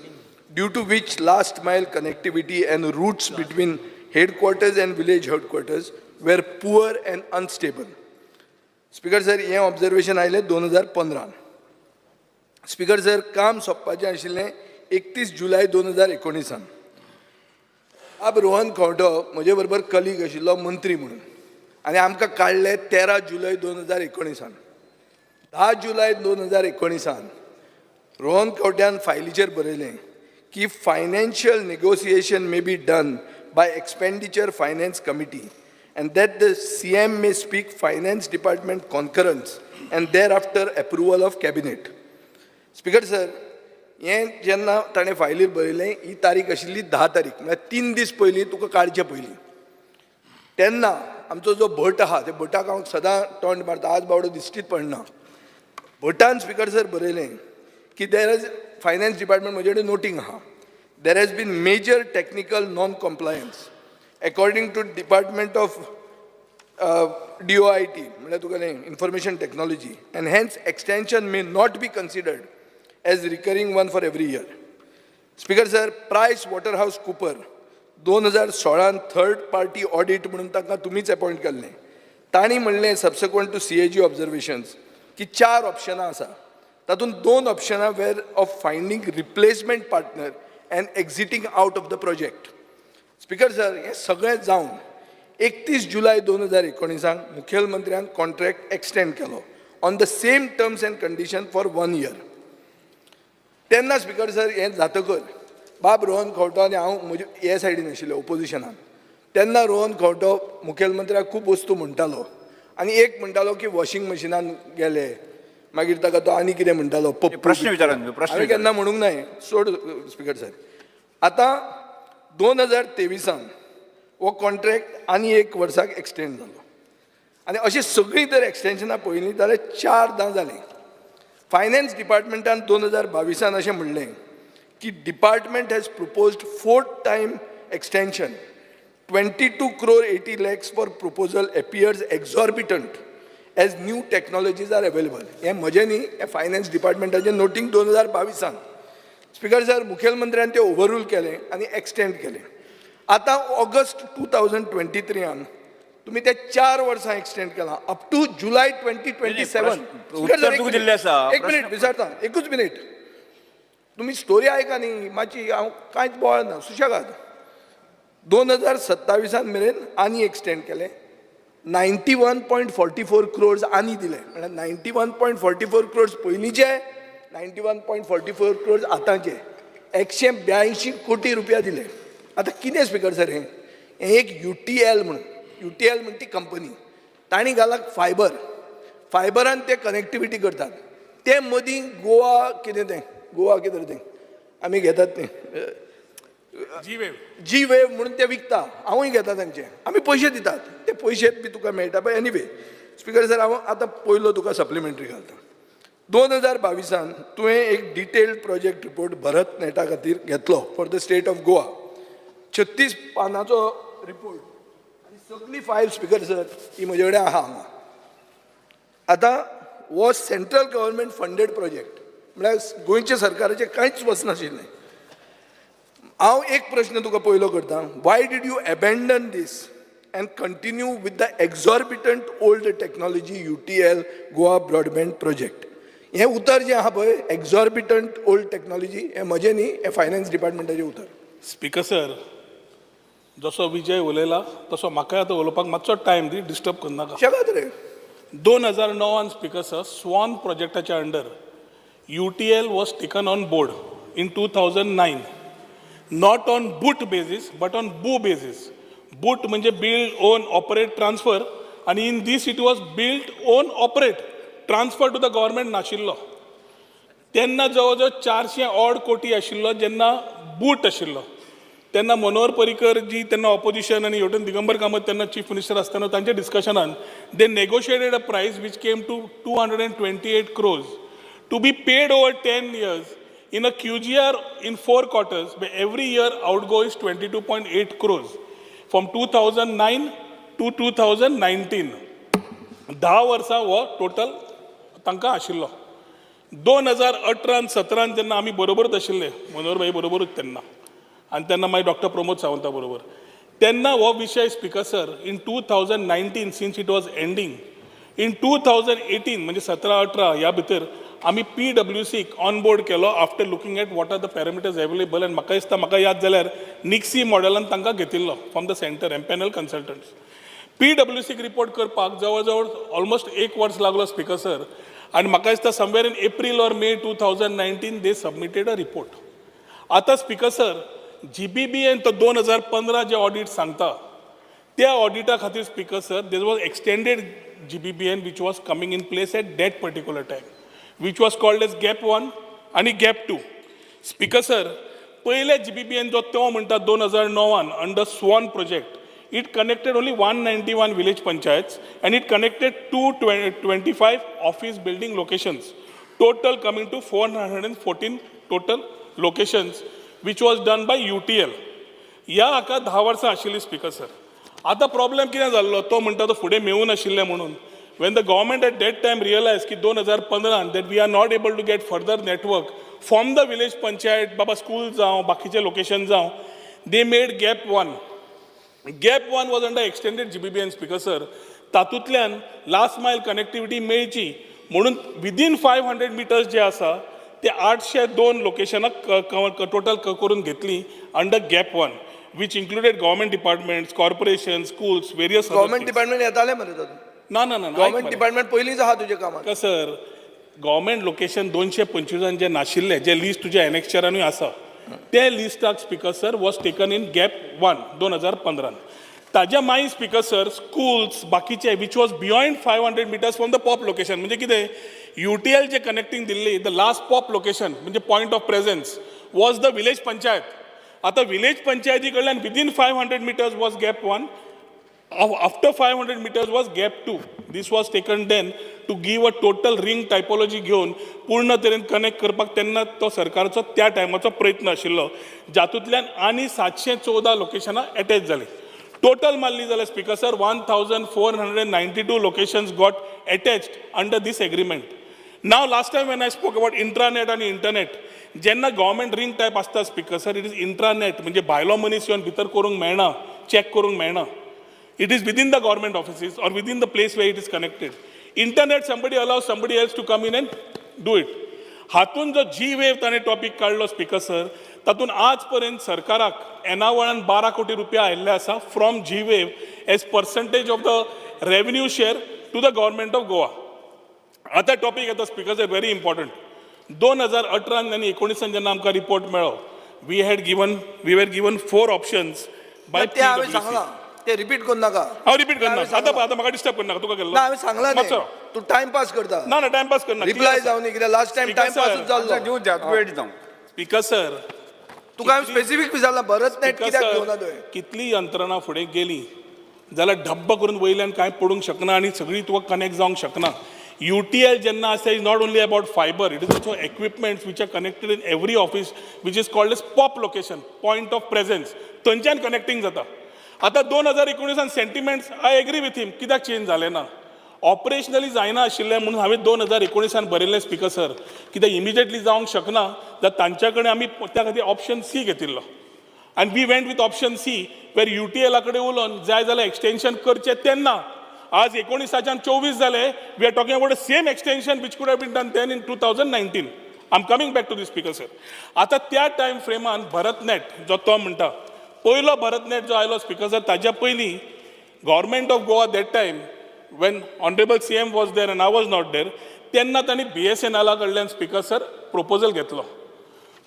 S11: due to which last mile connectivity and routes between headquarters and village headquarters were poor and unstable. Speaker sir, हें observation आयलें 2015न. Speaker sir, काम सोंपपाचें आशिल्लें 31 जुलय 2019न. अब रोहन खंवटो म्हजे बरोबर colleague आशिल्लो मंत्री म्हणून आनी आमकां काडले 13 जुलय 2019न. 10 जुलय 2019न रोहन खंवट्यान फायलीचेर बरयलें की financial negotiation may be done by expenditure finance committee and that the CM may seek finance department concurrence and thereafter approval of cabinet. Speaker sir, हें जेन्ना ताणें फायलीर बरयलें, ही तारीख आशिल्ली 10 तारीख, म्हळ्यार 3 दीस पयलीं, तुका काडचे पयलीं. तेन्ना आमचो जो भट आहा, ते भटाक हांव सदां तोंड मारता, आज बावडो दिश्टीच पडना. भटान, स्पीकर सर, बरयलें की there is finance department, म्हजे कडेन नोटींग आहा, there has been major technical non compliance according to department of DOIT, म्हणल्यार तुका न्ही information technology, and hence extension may not be considered as recurring one for every year. Speaker sir, price water house Cooper 2016न third party audit म्हणून तांकां तुमीच appoint केल्लें. तांणी म्हणलें subsequent to CAG observations की चार ऑप्शनां आसा, तातूंत दोन ऑप्शनां were of finding replacement partner and exiting out of the project. Speaker sir, हें सगळें जावन 31 जुलय 2019क मुखेलमंत्र्यान कॉन्ट्रॅक्ट एक्सटेंड केलो on the same terms and condition for one year. तेन्ना स्पीकर सर, हें जातकर बाब रोहन खंवटो आनी हांव म्हजे हे सायडीन आशिल्ले ओपोजिशनान. तेन्ना रोहन खंवटो मुखेलमंत्र्याक खूब वस्तू म्हणटालो आनी एक म्हणटालो की वॉशिंग मशिनान गेले, मागीर ताका तो आनी कितें म्हणटालो पप्पू.
S3: प्रश्न विचारा न्हू, प्रश्न
S11: हांवें
S3: विचारा.
S11: केन्ना म्हणूंक ना हें. सोड. स्पीकर सर, आतां 2023न हो कॉन्ट्रॅक्ट आनी एक वर्साक एक्सटेंड जालो आनी अशीं सगळीं जर एक्सटेन्शनां पळयलीं जाल्यार चारदां जालीं. फायनान्स डिपार्टमेंटान 2022न अशें म्हणलें की department has proposed fourth time extension, 22 crore 80 lakhs for proposal appears exorbitant as new technologies are available. हें म्हजें न्ही, हें फायनान्स डिपार्टमेंटाचें नोटींग 2022न. स्पीकर सर, मुखेलमंत्र्यान तें ओवररूल केलें आनी एक्सटेंड केलें. आतां ऑगस्ट 2023न तुमी ते 4 वर्सां एक्सटेंड केलां up to July 2027.
S3: उत्तर तुका दिल्लें आसा.
S11: एक मिनीट, विचारता, एकूच मिनीट. तुमी स्टोरी आयका न्ही मातशी, हांव कांयच बोवाळ ना, सुशेगाद. 2027 मेरेन आनी एक्सटेंड केलें. 91.44 crores आनी दिले. म्हळ्यार 91.44 crores पयलींचे, 91.44 crores आतांचे, 182 कोटी रुपया दिले. आतां कितें स्पिकर सर, हें हें एक यूटीएल म्हणून, यूटीएल म्हण ती कंपनी, तांणी घाला फायबर. फायबरान ते कनेक्टिविटी करतात. ते मदीं गोवा कितें तें, गोवा कितें तें आमी घेतात तें
S2: जी वेव.
S11: जी वेव म्हणून ते विकता. हांवूय घेता तांचे, आमी पयशे दितात, ते पयशे बी तुका मेळटा. बट एनिवे स्पिकर सर, हांव आतां पयलो तुका सप्लिमेंटरी घालता. 2022 तुवें एक डिटेल्ड प्रोजेक्ट रिपोर्ट भरत नेटा खातीर घेतलो for the state of Goa. 36 पानाचो report आनी सगळी फायल स्पिकर सर ही म्हजे कडेन आहा हांगा. आतां हो सेंट्रल गव्हर्मेंट फंडेड प्रोजेक्ट, म्हळ्यार गोंयच्या सरकाराचें कांयच वचनाशिल्लें. हांव एक प्रश्न तुका पयलो करता: why did you abandon this and continue with the exorbitant old technology UTL Goa broadband project? हें उतर जें आहा पळय, एक्झॉर्बिटंट ओल्ड टॅक्नॉलॉजी, हें म्हजें न्ही, हें फायनान्स डिपार्टमेंटाचें उतर.
S2: स्पिकर सर, जसो विजय उलयला तसो म्हाकाय आतां उलोवपाक मातसो टायम दी, डिस्टर्ब करनाका.
S11: शेगात रे.
S2: 2009 स्पिकर सर, स्वान प्रोजेक्टाच्या under UTL was taken on board in 2009, not on BOOT basis but on BOO basis. BOOT म्हणजे बिल्ड, ओन, ऑपरेट, ट्रान्सफर आनी in this it was build, own, operate, transfer to the government नाशिल्लो. तेन्ना जवळ जवळ 400 odd कोटी आशिल्लो. जेन्ना boot आशिल्लो तेन्ना मनोहर पर्रीकर जी तेन्ना ऑपोजिशन आनी हेवटेन दिगंबर कामत तेन्ना चीफ मिनिस्टर आसतना तांच्या डिस्कशनान they negotiated a price which came to 228 crores to be paid over 10 years in a QGR in four quarters. Every year outgo is 22.8 crores from 2009 to 2019. 10 वर्सां हो टोटल तांकां आशिल्लो. 2018 सतरान जेन्ना आमी बरोबरच आशिल्ले, मनोहर भाई बरोबरूच तेन्ना आनी तेन्ना मागीर डॉक्टर प्रमोद सावंता बरोबर, तेन्ना हो विशय, speaker sir, in 2019, since it was ending in 2018, म्हणजे 17 18 ह्या भितर आमी पी डब्ल्यू सीक ऑन बोर्ड केलो after looking at what are the parameters available. आनी म्हाका दिसता, म्हाका याद जाल्यार निक्सी मॉडेलान तांकां घेतिल्लो from the centre, empanel consultants. P W सीक रिपोर्ट करपाक जवळ जवळ ऑलमोस्ट एक वर्स लागलो स्पिकर सर. आनी म्हाका दिसता somewhere in April or May 2019 they submitted a report. आतां स्पिकर सर, जीबीबीएन तो 2015 जे ऑडिट सांगता, त्या ऑडिटा खातीर, speaker sir, there was extended GBBN which was coming in place at that particular time, which was called as GAP one आनी gap two. Speaker sir, पयले GBBN जो तो म्हणटा, 2009 under SWAN project, it connected only 191 village panchayats and it connected 225 office building locations, total coming to 414 total locations, which was done by UTL. ह्या हाका 10 वर्सां आशिल्ली speaker sir. आतां problem कितें जाल्लो, तो म्हणटा तो फुडें मेळूं नाशिल्लें म्हणून, when the government at that time realize की 2015 that we are not able to get further network from the village panchayat, Baba school जावं, बाकीचे लोकेशन जावं, they made GAP one. GAP one was under extended GBBN, speaker sir. तातूंतल्यान last मायल connectivity मेळची म्हणून within 500 metres जे आसा ते 802 लोकेशनां total करून घेतली under GAP one, which included government departments, corporation, schools, various.
S11: Government department येताले मरे तातूंत.
S2: ना ना ना.
S11: गव्हर्मेंट डिपार्टमेंट पयलींच आहा तुज्या कामाक.
S2: सर, गव्हर्मेंट लोकेशन 225 जे नाशिल्ले, जे लिस्ट तुज्या एनेक्चरानूय आसा, ते लिस्टाक, speaker sir, was taken in GAP one 2015. ताज्या मागीर, स्पिकर सर, स्कूल्स बाकीचे which was beyond 500 meters from the POP location, म्हणजे कितें, UTL J connecting Delhi, the last pop location म्हणजे point of presence was the village panchayat. आतां village पंचायती कडल्यान within 500 meters was GAP one, after 500 meters was GAP 2. This was taken then to give a total ring typology घेवन पूर्ण तरेन connect करपाक तेन्ना तो सरकारचो त्या टायमाचो प्रयत्न आशिल्लो, जातूंतल्यान आनी 714 लोकेशनां एटॅच जालीं. टोटल मारली जाल्यार, speaker sir, 1492 locations got attached under this agreement. Now, last time when I spoke about intranet आनी इंटरनेट, जेन्ना गव्हर्मेंट रिंग टायप आसता, speaker sir, it is intranet, म्हणजे भायलो मनीस येवन भितर करूंक मेळना, चॅक करूंक मेळना. It is within the government offices or within the place where it is connected. Internet, somebody allows somebody else to come in and do it. हातून जो जी वेव ताणें टॉपीक काडलो स्पिकर सर, तातूंत आज पर्यंत सरकाराक येणावळान 12 कोटी रुपया आयिल्ले आसा from G Wave as percentage of the revenue share to the Government of Goa. आतां टॉपीक येता, स्पिकर सर, व्हेरी इम्पॉर्टंट. 2018 आनी 19 जेन्ना आमकां रिपोर्ट मेळ्ळो, we were given four options by
S11: ते हांवें सांगलां, ते रिपीट करू नाका.
S2: हांव रिपीट करना आतां. आतां म्हाका डिस्टर्ब करनाका. तुका केल्लो
S11: ना, हांवें सांगलां
S2: मातसो.
S11: तें. तूं टायमपास करता.
S2: ना ना, टायमपास करना.
S11: रिप्लाय जावन कित्याक लास्ट टायम
S2: Speaker
S11: टायमपासूच
S2: sir.
S11: जाल्लो.
S3: दिवं द्या, वेळ दिता.
S2: Speaker sir.
S11: तुका हांवें स्पेसिफीक विचारलां, भरत नेट कित्याक घेवना तुवें?
S2: कितली यंत्रणा फुडें गेली जाल्यार ढब्ब करून वयल्यान कांय पडूंक शकना आनी सगळी तुका कनेक्ट जावंक शकना. युटीएल जेन्ना आसा, is not only about fiber, it is also equipments which are connected in every office, which is called as POP location, point of presence. थंयच्यान कनेक्टींग जाता. आतां 2019 sentiments, I agree with him, कित्याक change जालें ना? Operationally जायना आशिल्लें म्हणून हांवें 2019 बरयल्लें, स्पिकर सर, कित्याक इमिजिएटली जावंक शकना जाल्यार तांच्या कडेन आमी त्या खातीर ऑप्शन सी घेतिल्लो आनी we went with option C, where युटीएला कडेन उलोवन जाय जाल्यार एक्सटेन्शन करचें. तेन्ना आज 19च्यान 24 जाले. We are talking about same extension which could have been done then in 2019. I am coming back to the, Speaker sir. आतां त्या टायम फ्रेमान भरतनेट जो तो म्हणटा, पयलो भरतनेट जो आयलो, स्पिकर सर, ताज्या पयलीं Government of Goa, that time when honourable CM was there and I was not there, तेन्ना तांणी बीएसएनएला कडल्यान, स्पिकर सर, प्रपोजल घेतलो.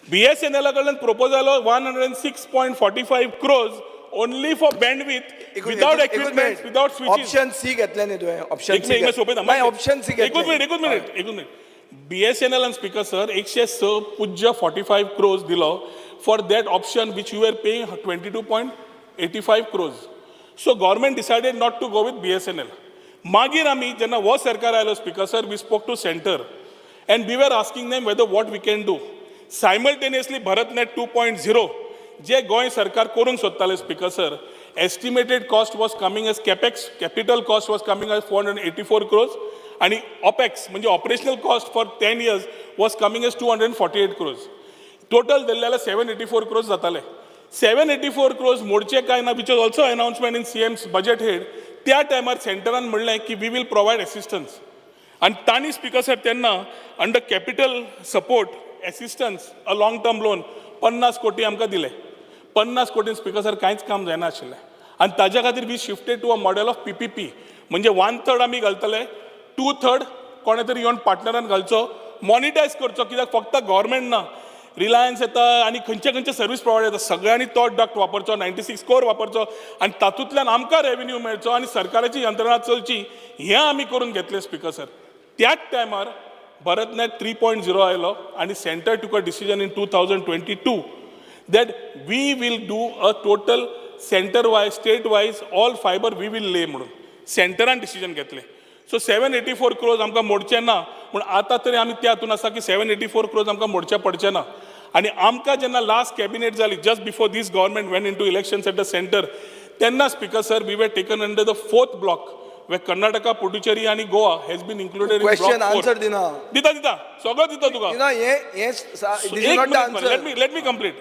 S2: बीएसएनएला कडल्यान प्रपोजल आयलो 106.45 crores only for bandwidth, without equipment, without switches.
S11: Option C घेतलें न्ही तुवें? ऑप्शन
S2: एक मिनिट, सोंपयता.
S11: मागीर ऑप्शन सी.
S2: एकूच मिनिट, एकूच मिनिट, एकूच मिनिट. बीएसएनएल आनी, स्पिकर सर, 106.45 क्रोर्स दिलो for that option, which you are paying 22.85 crores. So government decided not to go with BSNL. मागीर आमी जेन्ना हो सरकार आयलो, Speaker sir, we spoke to centre and we were asking them whether what we can do simultaneously. BharatNet 2.0 जे गोंय सरकार करूंक सोदताले, Speaker sir, estimated cost was coming as capex, capital cost was coming as 484 crores आणि opex म्हणजे operational cost for 10 years was coming as 248 crores. Total धरले जाल्यार 784 क्रोर्स जाताले. 784 क्रोर्स मोडचे काय ना, which was also announcement in CM's budget head. त्या टायमार सेंटरान म्हणलें की we will provide assistance आनी तांणी, स्पिकर सर, तेन्ना under capital support assistance a long term loan 50 कोटी आमकां दिले. 50 कोटी, स्पिकर सर, कांयच काम जायना आशिल्लें आनी ताज्या खातीर we shifted to a model of PPP, म्हणजे वन थर्ड आमी घालतले, टू थर्ड कोणे तरी येवन पार्टनरान घालचो, मॉनिटायज करचो, कित्याक फक्त गव्हर्मेंट ना, रिलायन्स येता आनी खंयचे खंयचे सर्वीस प्रोवायडर येता, सगळ्यांनी तो डक्ट वापरचो, 96 कोर वापरचो आनी तातूंतल्यान आमकां रेवेन्यू मेळचो आनी सरकाराची यंत्रणा चलची. हें आमी करून घेतलें, स्पिकर सर. त्याच टायमार भरतनेट 3.0 आयलो आनी centre took a decision in 2022 that we will do a total center wise, state wise, all fiber we will lay म्हणून सेंटरान डिसिजन घेतलें. सो 784 क्रोर्स आमकां मोडचे ना, पूण आतां तरी आमी त्या हातून आसा की 784 क्रोर्स आमकां मोडचे पडचे ना. आनी आमकां जेन्ना लास्ट कॅबिनेट जाली, just before this government went into elections at the centre, तेन्ना, Speaker sir, we were taken under the fourth block, where Karnataka, Puducherry आनी Goa has been included.
S11: Question answer दिना.
S2: दिता, दिता, सगळो दिता तुका.
S11: दिना. हे हे this is
S2: एक
S11: not the
S2: minute, let
S11: answer.
S2: Me let me complete.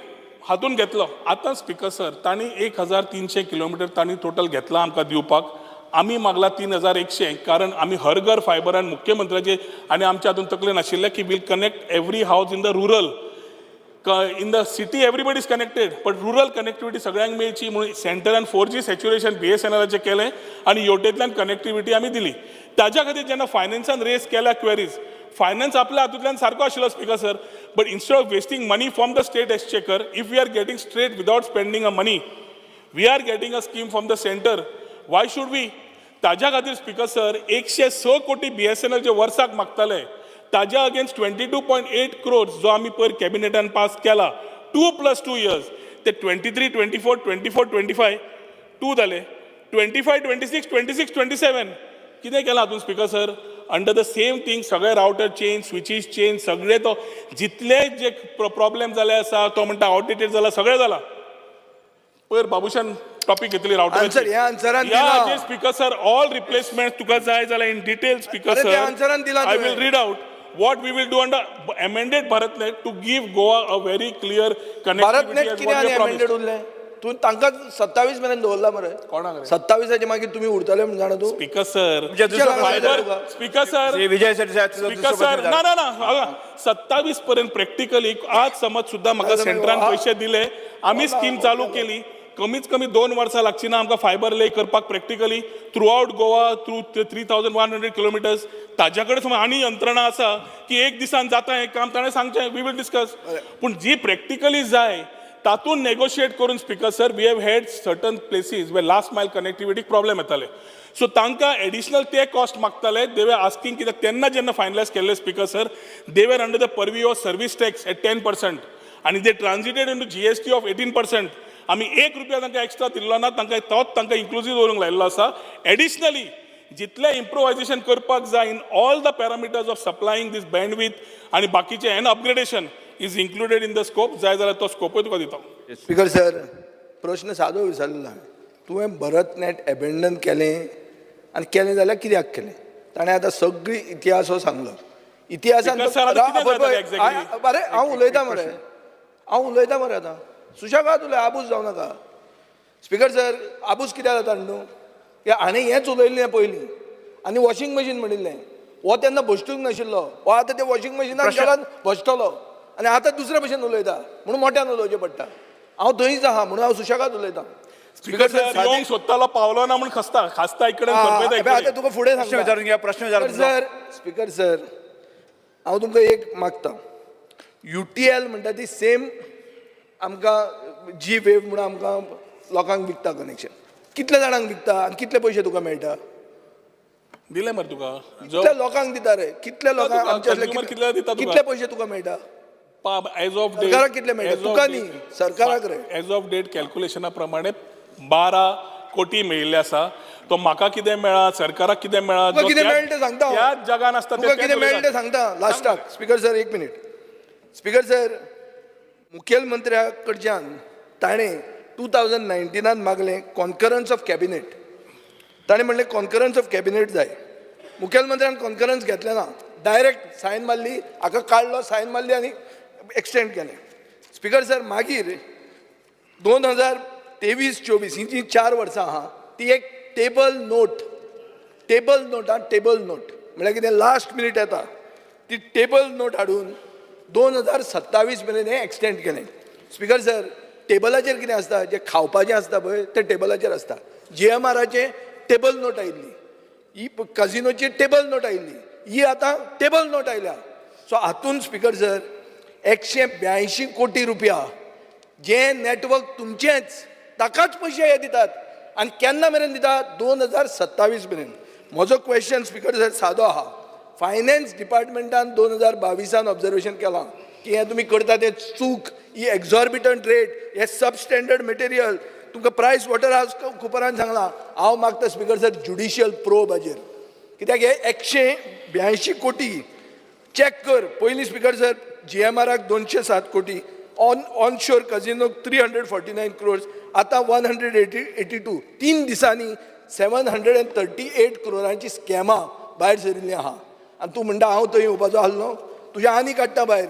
S2: हातून घेतलो आतां, स्पिकर सर, तांणी 1300 किलोमिटर तांणी टोटल घेतला आमकां दिवपाक. आमी मागला 3100, कारण आमी हर घर फायबरान मुख्यमंत्र्याचे आनी आमच्या हातून तकले नाशिल्लें की we'll connect every house in the rural. In the city everybody is connected, but rural connectivity सगळ्यांक मेळची म्हणून सेंटरान 4G saturation बीएसएनएलाचें केलें आनी योटेंतल्यान कनेक्टिविटी आमी दिली. ताज्या खातीर जेन्ना फायनान्सान रेज केल्या क्वेरीज, फायनान्स आपल्या हातूंतल्यान सारको आशिल्लो, Speaker sir, but instead of wasting money from the state exchequer, if we are getting straight without spending a money, we are getting a scheme from the centre, why should we? ताज्या खातीर, speaker sir, 106 कोटी BSNL जे वर्साक मागताले, ताज्या against 22.8 crores जो आमी पयर कॅबिनेटान pass केला, 2 plus 2 years, ते 23-24, 24-25, 2 जाले, 25-26, 26-27. कितें केलां हातून, Speaker sir? Under the same thing सगळे रावटर चेंज, स्विचीस चेंज, सगळे तो जितले जे प्रॉब्लेम जाले आसा, तो म्हणटा आउटडेटेड जाला, सगळें जाला. पयर बाबूशान टॉपीक घेतली रावटर.
S11: Answer, ह्या answer
S2: ह्या
S11: दिला.
S2: हाजेर, स्पिकर सर, ऑल रिप्लेसमेंट तुका जाय जाल्यार इन डिटेल, स्पिकर
S11: अरे,
S2: सर,
S11: त्या answer दिला
S2: I
S11: तुवें.
S2: will read out what we will do under amended BharatNet to give Goa a very clear
S11: BharatNet
S2: connectivity.
S11: कितें आनी अमेंडेड उरलें? तूं तांकां 27 मेरेन दवरला मरे.
S2: कोणाक रे?
S11: 27आचे मागीर तुमी उरतले म्हूण जाणा तूं.
S2: Speaker sir, speaker sir,
S3: Vijay Sardesai,
S2: speaker sir, ना ना ना, 27 पर्यंत प्रॅक्टिकली आज समज सुद्दां म्हाका सेंट्रान पयशे दिले, आमी स्कीम चालू केली, कमीत कमी 2 वर्सां लागची ना आमकां फायबर ले करपाक practically throughout Goa through 3100 kilometres. ताज्या कडेन समज आनी यंत्रणा आसा की एक दिसान जाता हें काम, ताणें सांगचें, we will discuss. पूण जी प्रॅक्टिकली जाय तातूंत नेगोशिएट करून speaker sir, we have had certain places where last mile कनेक्टिविटीक problem येताले, सो तांकां एडिशनल ते कॉस्ट मागताले. दे वर आस्किंग, कित्याक तेन्ना जेन्ना फायनलायज केल्ले speaker sir, they were under the purview of service tax at 10% आनी they transited into GST of 18%. आमी 1 रुपया तांकां एक्स्ट्रा दिल्लो ना, तांकां तोच तांकां इन्क्लुजीव दवरूंक लायिल्लो आसा. एडिशनली जितलें इम्प्रोवायजेशन करपाक जाय in all the parameters of supplying this bandwidth आनी बाकीचें and upgradation is included in the scope. जाय जाल्यार तो स्कोपूय तुका दिता.
S11: स्पीकर सर, प्रश्न सादो विचारलो हांवें. तुवें भरत नॅट एबेंडन केलें आनी केलें जाल्यार कित्याक केलें? ताणें आतां सगळी इतिहास हो सांगलो. इतिहासान अरे हांव उलयता मरे, हांव उलयता मरे, आतां सुशेगाद उलय, आबूज जावं नाका. स्पीकर सर, आबूज कित्याक जाता न्हू? हाणें हेंच उलयल्लें पयलीं आनी वॉशिंग मशीन म्हणिल्लें, हो तेन्ना भश्टूंक नाशिल्लो, हो आतां ते वॉशिंग मशिनान गेल्यान भश्टलो आनी आतां दुसरे भशेन उलयता म्हणून मोट्यान उलोवचें पडटा. हांव थंयच आहा म्हणून हांव सुशेगाद उलयता.
S2: स्पीकर सर, येवंक सोदतालो पावलो ना म्हूण खसता खासता इकडे.
S11: आतां तुका फुडें
S3: प्रश्न विचारून घ्या, प्रश्न विचारून.
S11: सर, स्पीकर सर, हांव तुमकां एक मागता, UTL म्हणटा ती सेम आमकां जी वेव म्हणून आमकां लोकांक विकता कनेक्शन. कितल्या जाणांक विकता आनी कितले पयशे तुका मेळटा?
S2: दिले मरे तुका,
S11: कितल्या लोकांक दिता रे, कितल्या लोकांक आमच्या कितले पयशे तुका मेळटा?
S2: एज ऑफ डेट
S11: सरकाराक कितले मेळटा? तुका न्ही, सरकाराक रे.
S2: एज ऑफ डेट कॅल्क्युलेशना प्रमाणे 12 कोटी मेळिल्ले आसा. तो म्हाका कितें मेळा, सरकाराक कितें मेळा,
S11: तुका कितें मेळटा तें सांगता,
S2: त्याच जगान आसता
S11: तुका कितें मेळटा तें सांगता लास्टाक. स्पीकर सर, एक मिनीट. स्पीकर सर, मुखेलमंत्र्या कडच्यान ताणें 2019 मागलें कॉन्करन्स ऑफ कॅबिनेट. ताणें म्हणलें कॉन्करन्स ऑफ कॅबिनेट जाय. मुखेलमंत्र्यान कॉन्करन्स घेतलें ना, डायरेक्ट सायन मारली, हाका काडलो, सायन मारली आनी एक्सटेंड केलें. स्पीकर सर, मागीर 2023-24 ही जी 4 वर्सां आहा ती एक टेबल नोट, टेबल नोट, आं, टेबल नोट म्हळ्यार कितें, लास्ट मिनीट येता ती टेबल नोट हाडून 2027 मेरेन हें एक्सटेंड केलें. स्पीकर सर, टेबलाचेर कितें आसता, जें खावपाचें आसता पळय तें टेबलाचेर आसता. GMRाचें टेबल नोट आयिल्ली, ही कजिनोची टेबल नोट आयिल्ली, ही आतां टेबल नोट आयल्या. सो हातून स्पीकर सर 182 कोटी रुपया जे नॅटवर्क तुमचेंच ताकाच पयशे हे दितात आनी केन्ना मेरेन दितात? 2027 मेरेन. म्हजो क्वेश्चन स्पीकर सर सादो आहा, फायनान्स डिपार्टमेंटान 2022 ऑब्जर्वेशन केलां की हें तुमी करता तें चूक, ही एक्झॉर्बिटंट रेट, हें सबस्टँडर्ड मटेरियल, तुमकां प्रायस वॉटर हाउस कुपरान सांगलां. हांव मागता स्पीकर सर ज्युडिशियल प्रोब हाजेर, कित्याक हे 182 कोटी चॅक कर. पयलीं स्पीकर सर GMRाक 207 कोटी, ऑनशोर कजिनोक 349 क्रोर्स, आतां 182. 3 दिसांनी 738 क्रोरांची स्कॅमां भायर सरिल्लीं आहा. आनी तूं म्हणटा हांव थंय येवपाचो आहलो, तुजें आनी काडटा भायर.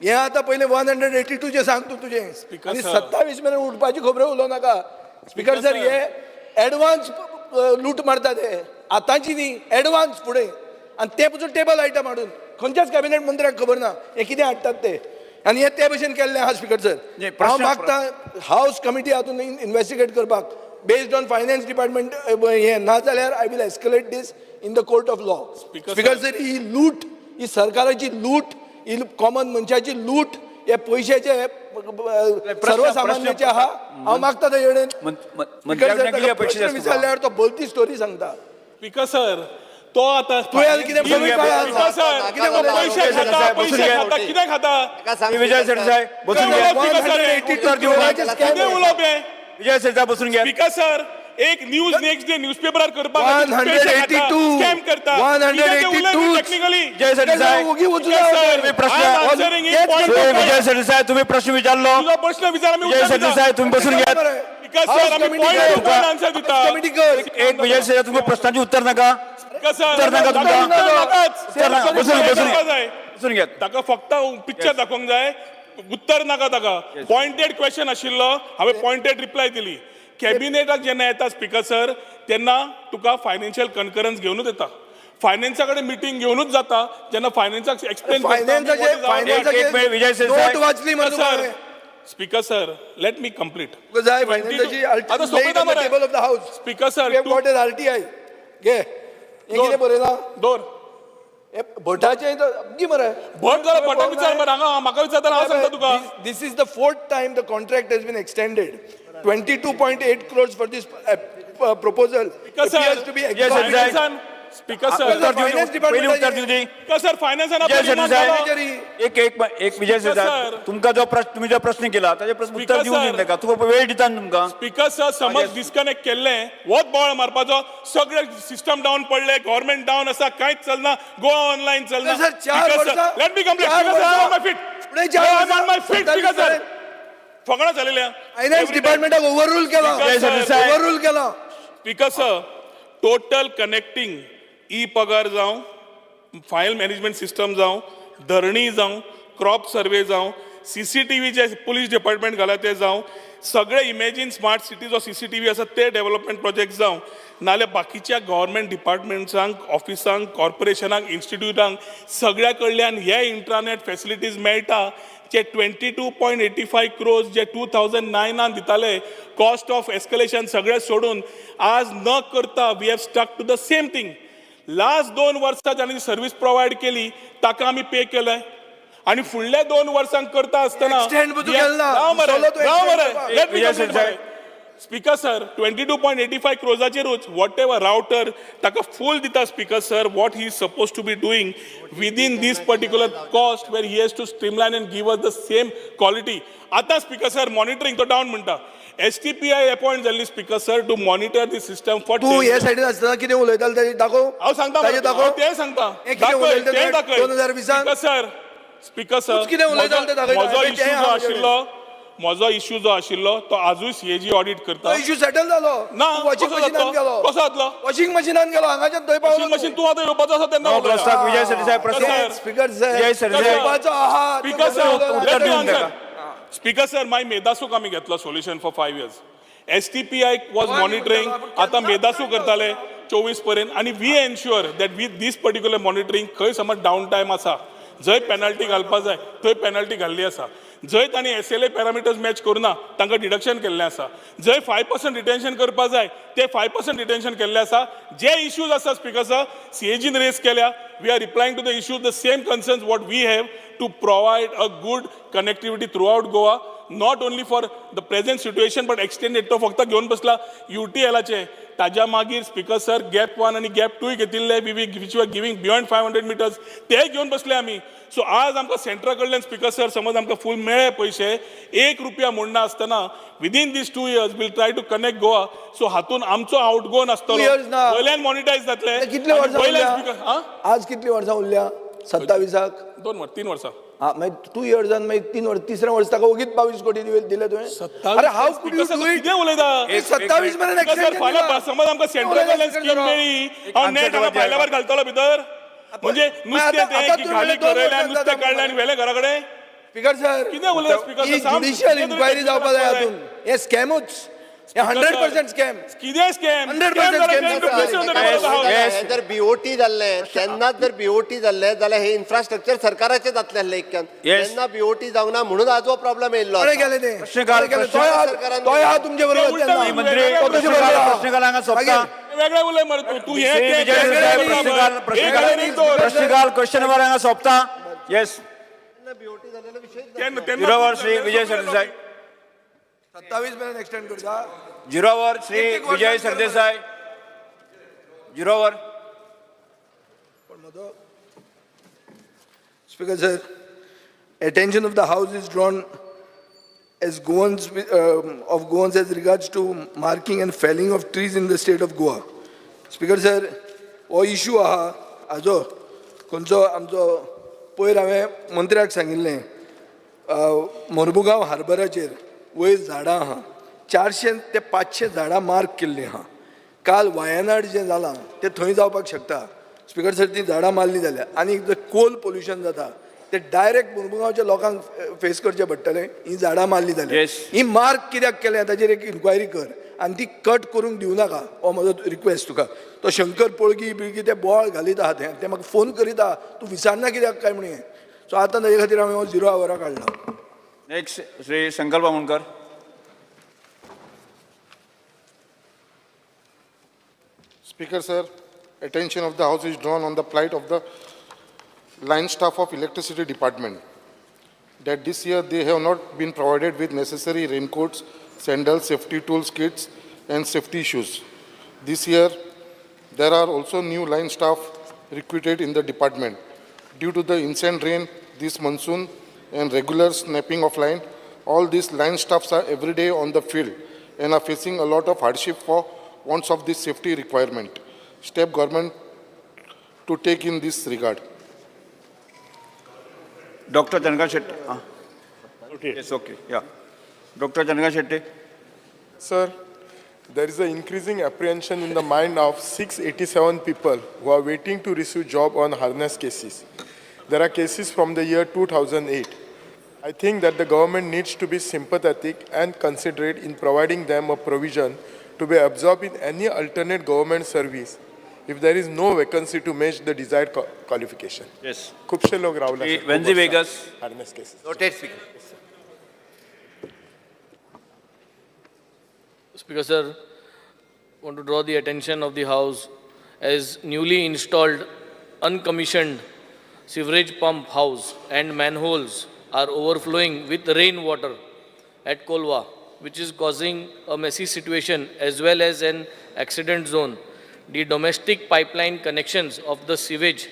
S11: हें आतां पयलें 182चें सांग तूं तुजें, आनी 27 मेरेन उठपाची खबरो उलोवं नाका. स्पीकर सर, हे एडवान्स लूट मारता ते, आतांची न्ही, एडवान्स फुडें. आनी ते पसून टेबल आयटम हाडून खंयच्याच कॅबिनेट मंत्र्याक खबर ना हे कितें हाडटात ते, आनी हे ते भशेन केल्लें आहा. स्पीकर सर, हांव मागता हावस कमिटी हातून इन्वेस्टिगेट करपाक बेस्ड ऑन फायनान्स डिपार्टमेंट हें, ना जाल्यार I will escalate this in the court of law. Speaker sir, ही लूट, ही सरकाराची लूट, ही कॉमन मनशाची लूट, हे पयशाचे सर्वसामान्याचे आहा. हांव मागता तेजे कडेन विचारल्यार तो भलती स्टोरी सांगता.
S2: स्पीकर सर, तो आता
S11: कितें
S2: पयशे खाता, पयशे खाता, कितें खाता?
S3: विजय सरदेसाय बसून घे.
S2: कितें उलोवप हें?
S3: विजय सरदेसाय बसून घे.
S2: स्पीकर सर, एक न्यूज नेक्स्ट डे न्यूजपेपरार करपाक
S11: 182
S2: स्कॅम करता
S11: 182
S2: टेक्निकली.
S3: विजय सरदेसाय, विजय सरदेसाय तुम्ही प्रश्न विचारलो,
S2: प्रश्न विचार,
S3: विजय सरदेसाय तुम्ही बसून घ्या. एक विजय सरदेसाय तुमकां प्रश्नाचें उत्तर नाका, उत्तर नाका तुमकां, बसून बसून बसून घेत.
S2: ताका फक्त पिक्चर दाखोवंक जाय. उत्तर नाका ताका. पॉयंटेड क्वेश्चन आशिल्लो, हांवें पॉयंटेड रिप्लाय दिली. कॅबिनेटाक जेन्ना येता स्पीकर सर, तेन्ना तुका फायनान्शियल कन्करन्स घेवनूच येता. फायनान्सा कडेन मिटींग घेवनूच जाता. जेन्ना फायनान्साक एक्सप्लेन
S11: फायनान्साचे
S3: एक मिनिट, विजय सरदेसाय.
S11: नोट वाचली मरे तुका
S2: सर,
S11: हांवें.
S2: Speaker sir, let me complete.
S11: तुका जाय फायनान्साची.
S2: आतां सोंपयता मरे.
S11: Table of the house.
S2: Speaker sir,
S11: you have got an RTI. घे, हें कितें बरयलां?
S2: दवर.
S11: हे भटाचें गी मरे.
S2: भट जाल्यार भटाक विचार मरे. हांगा म्हाका विचारता, हांव सांगता तुका.
S11: This is the fourth time the contract has been extended. 22.8 crores for this proposal
S2: Speaker sir,
S11: appears to be
S3: Yes, sir.
S2: फायनान्सान, speaker sir,
S3: उत्तर
S11: Finance
S3: दिवची, पयलीं
S11: department
S3: उत्तर दिवची.
S2: स्पीकर सर, फायनान्सान
S3: विजय
S2: आपलो डिमांड
S3: सरदेसाय,
S2: घालो.
S3: एक एक एक विजय सरदेसाय,
S2: sir.
S3: तुमकां जो प्रश्न, तुमी जो प्रश्न केला ताजे प्रश्न उत्तर
S2: Speaker
S3: दिवंक
S2: sir.
S3: दी ताका. तुका वेळ दिता न्हू तुमकां.
S2: स्पीकर सर, समज डिस्कनेक्ट केल्लें, वत बोवाळ मारपाचो. सगळे सिस्टम डावन पडले, गव्हर्मेंट डावन आसा, कांयच चलना, गोवा ऑनलायन चलना.
S11: सर, 4 वर्सां
S2: let me complete.
S11: चार वर्सां
S2: माय फीट.
S11: फुडें 4 वर्सां
S2: माय फीट. स्पीकर सर, फकाणां जालेल्या.
S11: फायनान्स डिपार्टमेंटाक ओव्हररूल केला.
S2: Speaker sir.
S11: Overrule केला.
S2: Speaker sir, total connecting, E पगार जावं, फायल मॅनेजमेंट सिस्टम जावं, धरणी जावं, क्रॉप सर्वे जावं, सीसीटीव्ही जे पुलीस डिपार्टमेंट घाला ते जावं, सगळे इमेजीन स्मार्ट सिटी जो सीसीटीव्ही आसा ते डेव्हलपमेंट प्रोजेक्ट जावं, नाल्यार बाकीच्या गव्हर्मेंट डिपार्टमेंट्सांक, ऑफिसांक, कॉर्पोरेशनांक, इन्स्टिट्यूटांक, सगळ्या कडल्यान हे इंट्रानेट फॅसिलिटीज मेळटा. जे 22.85 crores जे 2009आन दिताले, कॉस्ट ऑफ एस्कलेशन सगळें सोडून आज न करता we have stuck to the same thing. Last 2 वर्सां जांणी सर्वीस प्रोवायड केली ताका आमी पे केलंय आनी फुडल्या 2 वर्सांक करता आसतना
S11: Extend तूं केलें ना.
S2: राव मरे,
S11: सोलो तूं
S2: राव
S11: extend
S2: मरे.
S11: करपाक.
S2: Let me
S3: Yes,
S2: complete
S3: sir.
S2: मरे. Speaker sir, 22.85 क्रोजाचेरूच what ever router ताका फूल दिता. Speaker sir, what he is suppose to be doing within this particular cost, where he has to streamline and give us the same quality. आतां speaker sir, monitoring तो down म्हणटा. एसटीपीआय appoint जाल्ली, speaker sir, to monitor the system for
S11: तूं हे सायडीन आसतना कितें उलयतालो तेजें दाखोव.
S2: हांव सांगता
S11: ताजें दाखोव.
S2: तें सांगता.
S11: हें कितें उलयता
S2: तें दाखय.
S11: 2020.
S2: स्पीकर सर, स्पीकर सर,
S11: तूंच कितें उलयतालो तें दाखयता.
S2: म्हजो
S11: तें
S2: इश्यू जो
S11: हांव
S2: आशिल्लो, म्हजो इश्यू जो आशिल्लो तो आजूय सीएजी ऑडिट करता.
S11: तो इश्यू सेटल जालो.
S2: ना.
S11: वॉशिंग
S2: कसो
S11: मशिनान
S2: जातलो?
S11: गेलो.
S2: कसो जातलो?
S11: वॉशिंग मशिनान गेलो, हांगाच्यान थंय पावलो.
S2: वॉशिंग मशीन तूं आतां येवपाचो आसा तेन्ना
S3: हो
S2: उलया.
S3: प्रस्ताव विजय सरदेसाय प्रस्न.
S2: Sir.
S11: Speaker sir,
S3: Vijay Sardesai.
S11: येवपाचो आहा.
S2: स्पीकर सर,
S3: उत्तर
S2: let me
S3: दिवन
S2: answer.
S3: ताका.
S2: स्पीकर सर, मागीर मेदासूक आमी घेतलो solution for 5 years. STPI was monitoring, आतां मेदासू करताले 24 पर्यंत आनी we ensure that with this particular monitoring खंय समज डावन टायम आसा, जंय पेनल्टी घालपा जाय थंय पेनल्टी घाल्ली आसा. जंय तांणी एसएलए पॅरामिटर्स मॅच करुना तांकां डिडक्शन केल्लें आसा. जंय 5% रिटेन्शन करपा जाय ते 5% रिटेन्शन केल्लें आसा. जे इश्यूज आसा, स्पीकर सर, सीएजीन रेज केल्या, we are replying to the issues, the same concerns what we have to provide a good connectivity throughout Goa, not only for the present situation but extended. तो फक्त घेवन बसला युटीएलाचे. ताज्या मागीर speaker sir, gap 1 आनी gap 2 घेतिल्ले, we which are giving beyond 500 meters, ते घेवन बसले आमी. सो आज आमकां सेंट्रा कडल्यान, स्पीकर सर, समज आमकां फूल मेळ्ळे पयशे, एक रुपया मोडना आसतना within these 2 years we'll try to connect Goa. So हातून आमचो आउटगो नासतलो.
S11: 2 years ना.
S2: वयल्यान मॉनिटायज जातले.
S11: कितले वर्सां
S2: वयल्यान
S11: उरल्या?
S2: स्पीकर, हा.
S11: आज कितली वर्सां उरल्या 27आक?
S2: 2 वर्स, 3 वर्सां.
S11: हा, मागीर 2 इयर्सान मागीर 3 वर्स, तिसऱ्या वर्स ताका ओगीच 22 कोटी दिले तुवें. अरे, how could you do it?
S2: कितें उलयता?
S11: 27 मेरेन
S2: सर,
S11: एक्सटेंशन.
S2: फाल्यां समज आमकां सेंट्रल कडल्यान स्कीम मेळ्ळी, हांव नेट हांगा भायल्या घालतलो भितर. म्हणजे नुस्तें तें की घाली गरयलें, नुस्तें काडलें आनी व्हेलें घरा कडेन.
S11: स्पीकर सर,
S2: कितें उलयता स्पीकर
S11: ही
S2: सर?
S11: ज्युडिशियल इन्क्वायरी जावपा जाय हातून. हे स्कॅमूच, हे 100% स्कॅम.
S2: कितें स्कॅम?
S11: 100% scam.
S7: हे जर बीओटी जाल्लें तेन्नाच, जर बीओटी जाल्लें जाल्यार हे इन्फ्रास्ट्रक्चर सरकाराचें जातलें आसलें इतक्यान.
S3: Yes.
S7: तेन्ना बीओटी जावंक ना म्हणून आज हो प्रॉब्लेम येयल्लो
S11: कोणें
S7: आसा.
S11: केलें तें?
S3: प्रश्नकाल,
S11: कोणें केलें?
S3: प्रश्न-
S11: तोय आहा.
S7: सरकारान
S11: तोय आहा तुमचे बरोबर
S2: उलटा
S11: तेन्ना.
S3: मंत्री,
S11: तो तुजे बरोबर
S3: प्रश्नकाल,
S11: आहा.
S3: प्रश्नकाल हांगा सोंपता.
S11: मागीर
S2: वेगळे उलय मरे तूं. तूं हे
S3: श्री
S2: ते-
S3: विजय
S2: ते-
S3: सरदेसाय,
S2: ते-
S3: प्रश्नकाल,
S2: एक
S3: प्रश्नकाल,
S2: आनी एक दोन.
S3: प्रश्नकाल क्वेश्चन वर हांगा सोंपता. येस.
S7: तेन्ना बीओटी जाल्लेलो विशयच ना.
S2: तेन्ना
S3: झिरो वर श्री विजय सरदेसाय.
S11: 27 मेरेन एक्सटेंड करता.
S3: झिरो वर श्री
S11: एक एक
S3: विजय
S11: वर्सान
S3: सरदेसाय, झिरो वर.
S11: Speaker sir, attention of the House is drawn as Goans of Goans as regards to marking and felling of trees in the state of Goa. Speaker sir, हो issue आहा हाजो खंयचो आमचो. पयर हांवें मंत्र्याक सांगिल्लें, मोरमुगांव हार्बराचेर वयर झाडां आहा, 400 ते 500 झाडां मार्क केल्लीं आहा. काल वायनाड जें जालां तें थंय जावपाक शकता. स्पीकर सर, ती झाडां मारलीं जाल्यार आनी जर कोल पोल्युशन जाता. ते डायरेक्ट मुरमुगांवच्या लोकांक फेस करचें पडटलें. ही झाडां मारली जाल्यार ही मार्क कित्याक केलें ताचेर एक इन्क्वायरी कर आनी ती कट करूंक दिवं नाका, हो म्हजो रिक्वेस्ट तुका. तो शंकर पोळगी बिळगी ते बोवाळ घालीत आहा, ते म्हाका फोन करीत आहा, तूं विचारना कित्याक काय म्हणून. सो आतां ताजे खातीर हांवें हो झिरो आवरा काडला.
S3: Next Shri Sankalp Amonkar.
S12: Speaker sir, attention of the House is drawn on the plight of the line staff of Electricity Department, that this year they have not been provided with necessary raincoats, sandals, safety tools kits and safety shoes. This year, there are also new line staff recruited in the department. Due to the incessant rain this monsoon and regular snapping of line, all these line staffs are every day on the field and are facing a lot of hardship for wants of this safety requirement. Step government to take in this regard.
S3: Doctor Chandrakant Shetty. Yes, okay, yeah. Doctor Chandrakant Shetty.
S1: Sir, there is an increasing apprehension in the mind of 687 people who are waiting to receive job on harness cases. There are cases from the year 2008. I think that the government needs to be sympathetic and considerate in providing them a provision to be absorbed in any alternate government service if there is no vacancy to match the desired qualification.
S3: Yes.
S1: खुबशे लोक रावला sir,
S3: Venzy Vegas.
S1: Harness cases.
S7: Noted, Speaker.
S8: Speaker sir, want to draw the attention of the House as newly installed uncommissioned sewerage pump house and manholes are overflowing with rainwater at Kolwa, which is causing a messy situation as well as an accident zone. The domestic pipeline connections of the sewage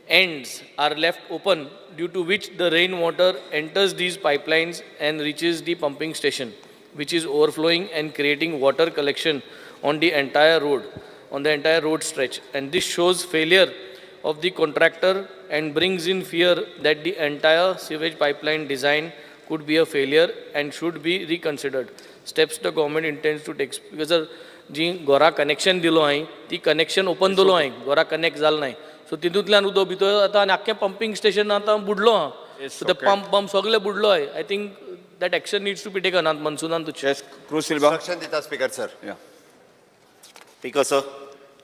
S8: ends are left open, due to which the rainwater enters these pipelines and reaches the pumping station, which is overflowing and creating water collection on the entire road, on the entire road stretch. And this shows failure of the contractor and brings in fear that the entire sewage pipeline design could be a failure and should be reconsidered. Steps the government intends to take. Because sir, जी घरा connection दिलो हांवें ती connection open दवरलो हांवें, घरा connect जालें नाय, सो तितूंतल्यान उदक भितर आतां आनी आख्खें पंपींग स्टेशन आतां बुडलो आहा. सो ते पंप सगळे बुडलो आहाय. I think that action needs to be taken आतां मनसुनान.
S3: Yes, Cruz Silva.
S7: Instruction dita, Speaker sir.
S3: Yeah.
S5: Speaker sir,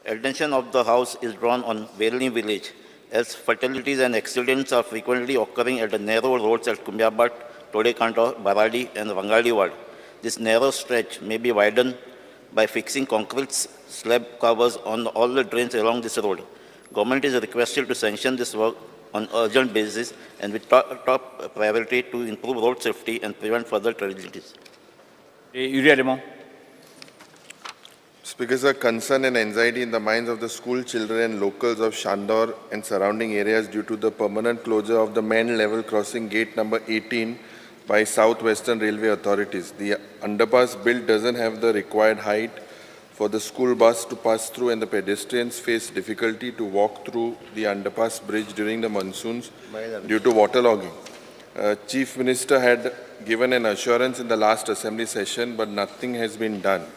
S5: attention of the House is drawn on Verli village as fatalities and accidents are frequently occurring at the narrow roads at Kumbiabat, Todekanto, Baradi and Rangali ward. This narrow stretch may be widened by fixing concrete slab covers on all the drains along this road. Government is requested to sanction this work on urgent basis and with top priority to improve road safety and prevent further tragedies.
S3: Yuri Alemao.
S4: Speaker sir, concern and anxiety in the minds of the school children and locals of Shandor and surrounding areas due to the permanent closure of the main level crossing gate number 18 by South Western Railway authorities. The underpass built doesn't have the required height for the school bus to pass through, and the pedestrians face difficulty to walk through the underpass bridge during the monsoons due to waterlogging. Chief Minister had given an assurance in the last assembly session, but nothing has been done.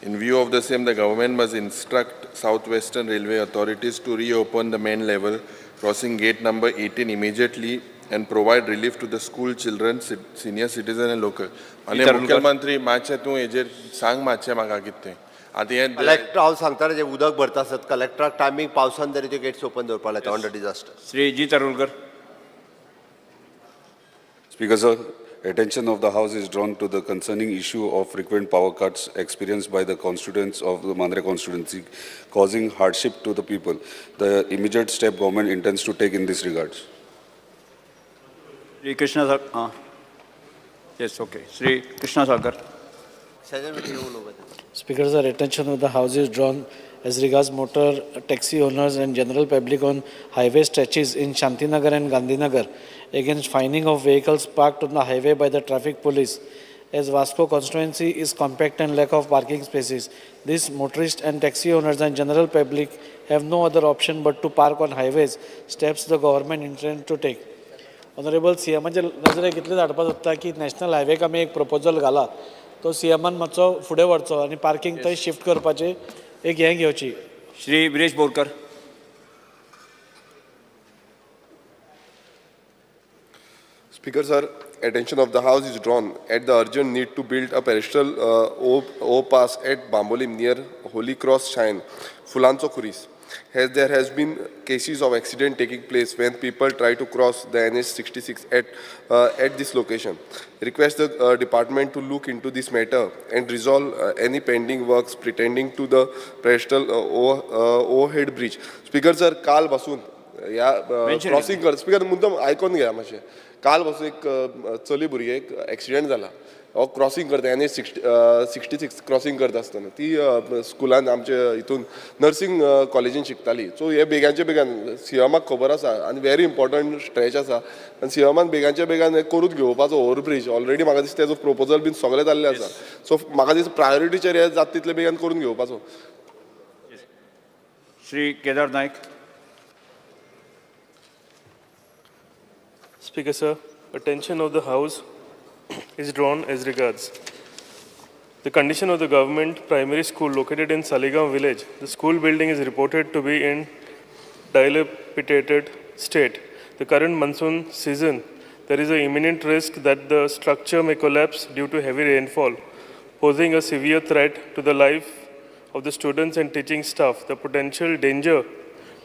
S4: In view of the same, the government must instruct South Western Railway authorities to reopen the main level crossing gate number 18 immediately and provide relief to the school children, senior citizen and local. आनी मुख्यमंत्री मातशें तूं हेजेर सांग मातशें म्हाका कितें आतां हें.
S7: कलेक्टर हांव सांगता, जे उदक भरता आसत कलेक्टराक टायमींग पावसान तरी त्यो गेट्स ओपन दवरपाक लायता on the disaster.
S3: Shri G Tarulkar.
S13: Speaker sir, attention of the House is drawn to the concerning issue of frequent power cuts experienced by the constituents of the Mandre constituency, causing hardship to the people. The immediate step government intends to take in this regards.
S3: Shri Krishna sir. Yes, okay. Shri Krishna Sagar.
S10: Speaker sir, attention of the House is drawn as regards motor taxi owners and general public on highway stretches in Shantinagar and Gandhinagar against fining of vehicles parked on the highway by the traffic police. As Vasco constituency is compact and lack of parking spaces, these motorists and taxi owners and general public have no other option but to park on highways, steps the government intends to take. Honourable सीएमाच्या नजरेक इतलें धाडपाक सोदता की national हायवेक आमी एक proposal घाला, तो सीएमान मातसो फुडें व्हरचो आनी पार्किंग थंय शिफ्ट करपाची एक हें घेवची.
S3: Shri Viresh Borkar.
S14: Speaker sir, attention of the House is drawn at the urgent need to build a pedestrian overpass at Bambolim near Holy Cross Shrine, Fulanzo Kuris. As there has been cases of accident taking place when people try to cross the NH66 at this location. Request the department to look into this matter and resolve any pending works pertaining to the pedestrian overhead bridge. Speaker sir, काल बसून ह्या
S3: Mention it.
S14: Crossing कर, speaker, मुद्दम आयकोन घेया मातशें. काल पासून एक चली भुरगें एक एक्सिडेंट जाला. हो क्रॉसिंग करता NH 66 crossing करता आसतना. ती स्कुलान आमच्या हितून नर्सिंग कॉलेजीन शिकताली. सो हे बेगानच्या बेगान सीएमाक खबर आसा आनी व्हेरी इम्पॉर्टंट स्ट्रेच आसा आनी सीएमान बेगानच्या बेगान हें करून घेवपाचो ओवरब्रीज. ऑलरेडी म्हाका दिसता तेजो प्रपोजल बीन सगळें जाल्लें आसा. सो म्हाका दिसता प्रायोरिटीचेर हे जाता तितले बेगान करून घेवपाचो.
S3: Shri Kedar Naik.
S15: Speaker sir, attention of the House is drawn as regards the condition of the government primary school located in Saligao village. The school building is reported to be in dilapidated state. The current monsoon season, there is an imminent risk that the structure may collapse due to heavy rainfall, posing a severe threat to the life of the students and teaching staff. The potential danger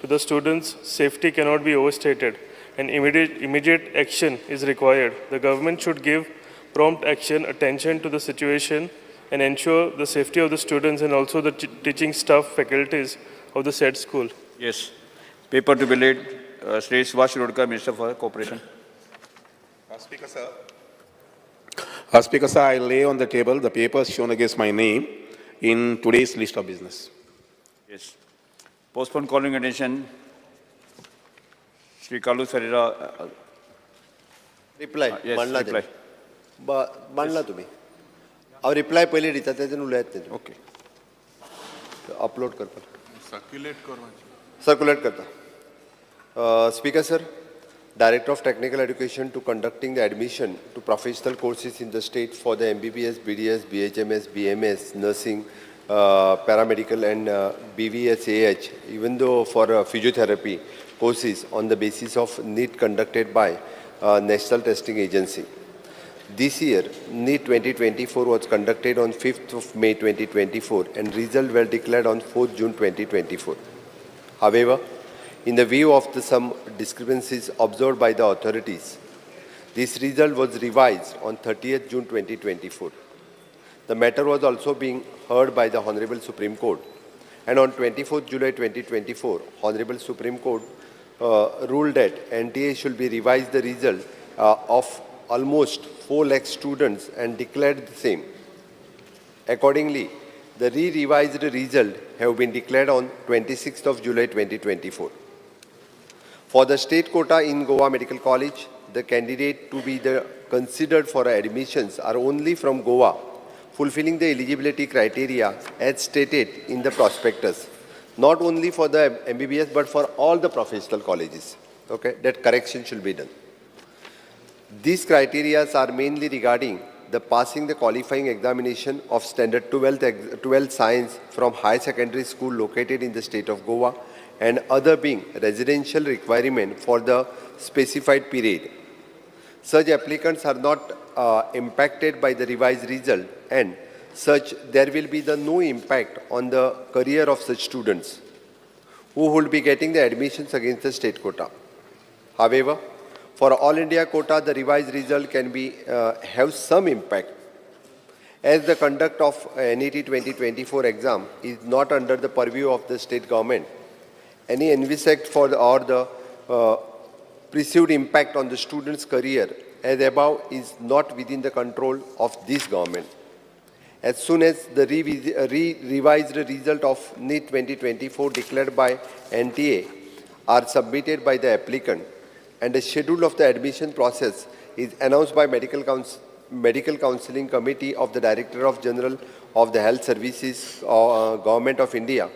S15: to the students' safety cannot be overstated, and immediate action is required. The government should give prompt action, attention to the situation, and ensure the safety of the students and also the teaching staff faculties of the said school.
S3: Yes. Paper to be laid, Shri Subhash Shirodkar, Minister for Cooperation.
S4: Speaker sir.
S16: Speaker sir, I lay on the table the papers shown against my name in today's list of business.
S3: Yes. Postpone calling attention. Shri Carlos Ferreira.
S7: Reply.
S3: Yes,
S7: मांडला.
S3: Reply.
S7: मांडला तुमी. हांव reply पयलीं दिता, तेजेर उलयात तेजेर.
S16: Okay.
S7: Upload करपाक.
S4: Circulate कर मातशें.
S7: सर्क्युलेट करता. Speaker sir, Director of Technical Education to conducting the admission to professional courses in the state for the MBBS, BDS, BHMS, BMS, nursing, paramedical and BVSAH, even though for physiotherapy courses on the basis of NEET conducted by National Testing Agency. This year, NEET 2024 was conducted on 5th of May 2024 and results were declared on 4th June 2024. However, in the view of the some discrepancies observed by the authorities, this result was revised on 30th June 2024. The matter was also being heard by the Honorable Supreme Court, and on 24th July 2024, Honorable Supreme Court ruled that NTA should be revised the result of almost 4 lakh students and declared the same. Accordingly, the re-revised result have been declared on 26th of July 2024. For the state quota in Goa Medical College, the candidate to be the considered for admissions are only from Goa, fulfilling the eligibility criteria as stated in the prospectus. Not only for the MBBS, but for all the professional colleges. Okay, that correction should be done. These criteria are mainly regarding the passing the qualifying examination of standard 12th science from high secondary school located in the state of Goa and other being residential requirement for the specified period. Such applicants are not impacted by the revised result, and such there will be the no impact on the career of such students who will be getting the admissions against the state quota. However, for All India quota, the revised result can be have some impact, as the conduct of NET 2024 exam is not under the purview of the state government. Any envisaged for the, or the perceived impact on the student's career as above is not within the control of this government. As soon as the revised result of NEET 2024 declared by NTA are submitted by the applicant and the schedule of the admission process is announced by Medical Counseling Committee of the Director of General of the Health Services, Government of India,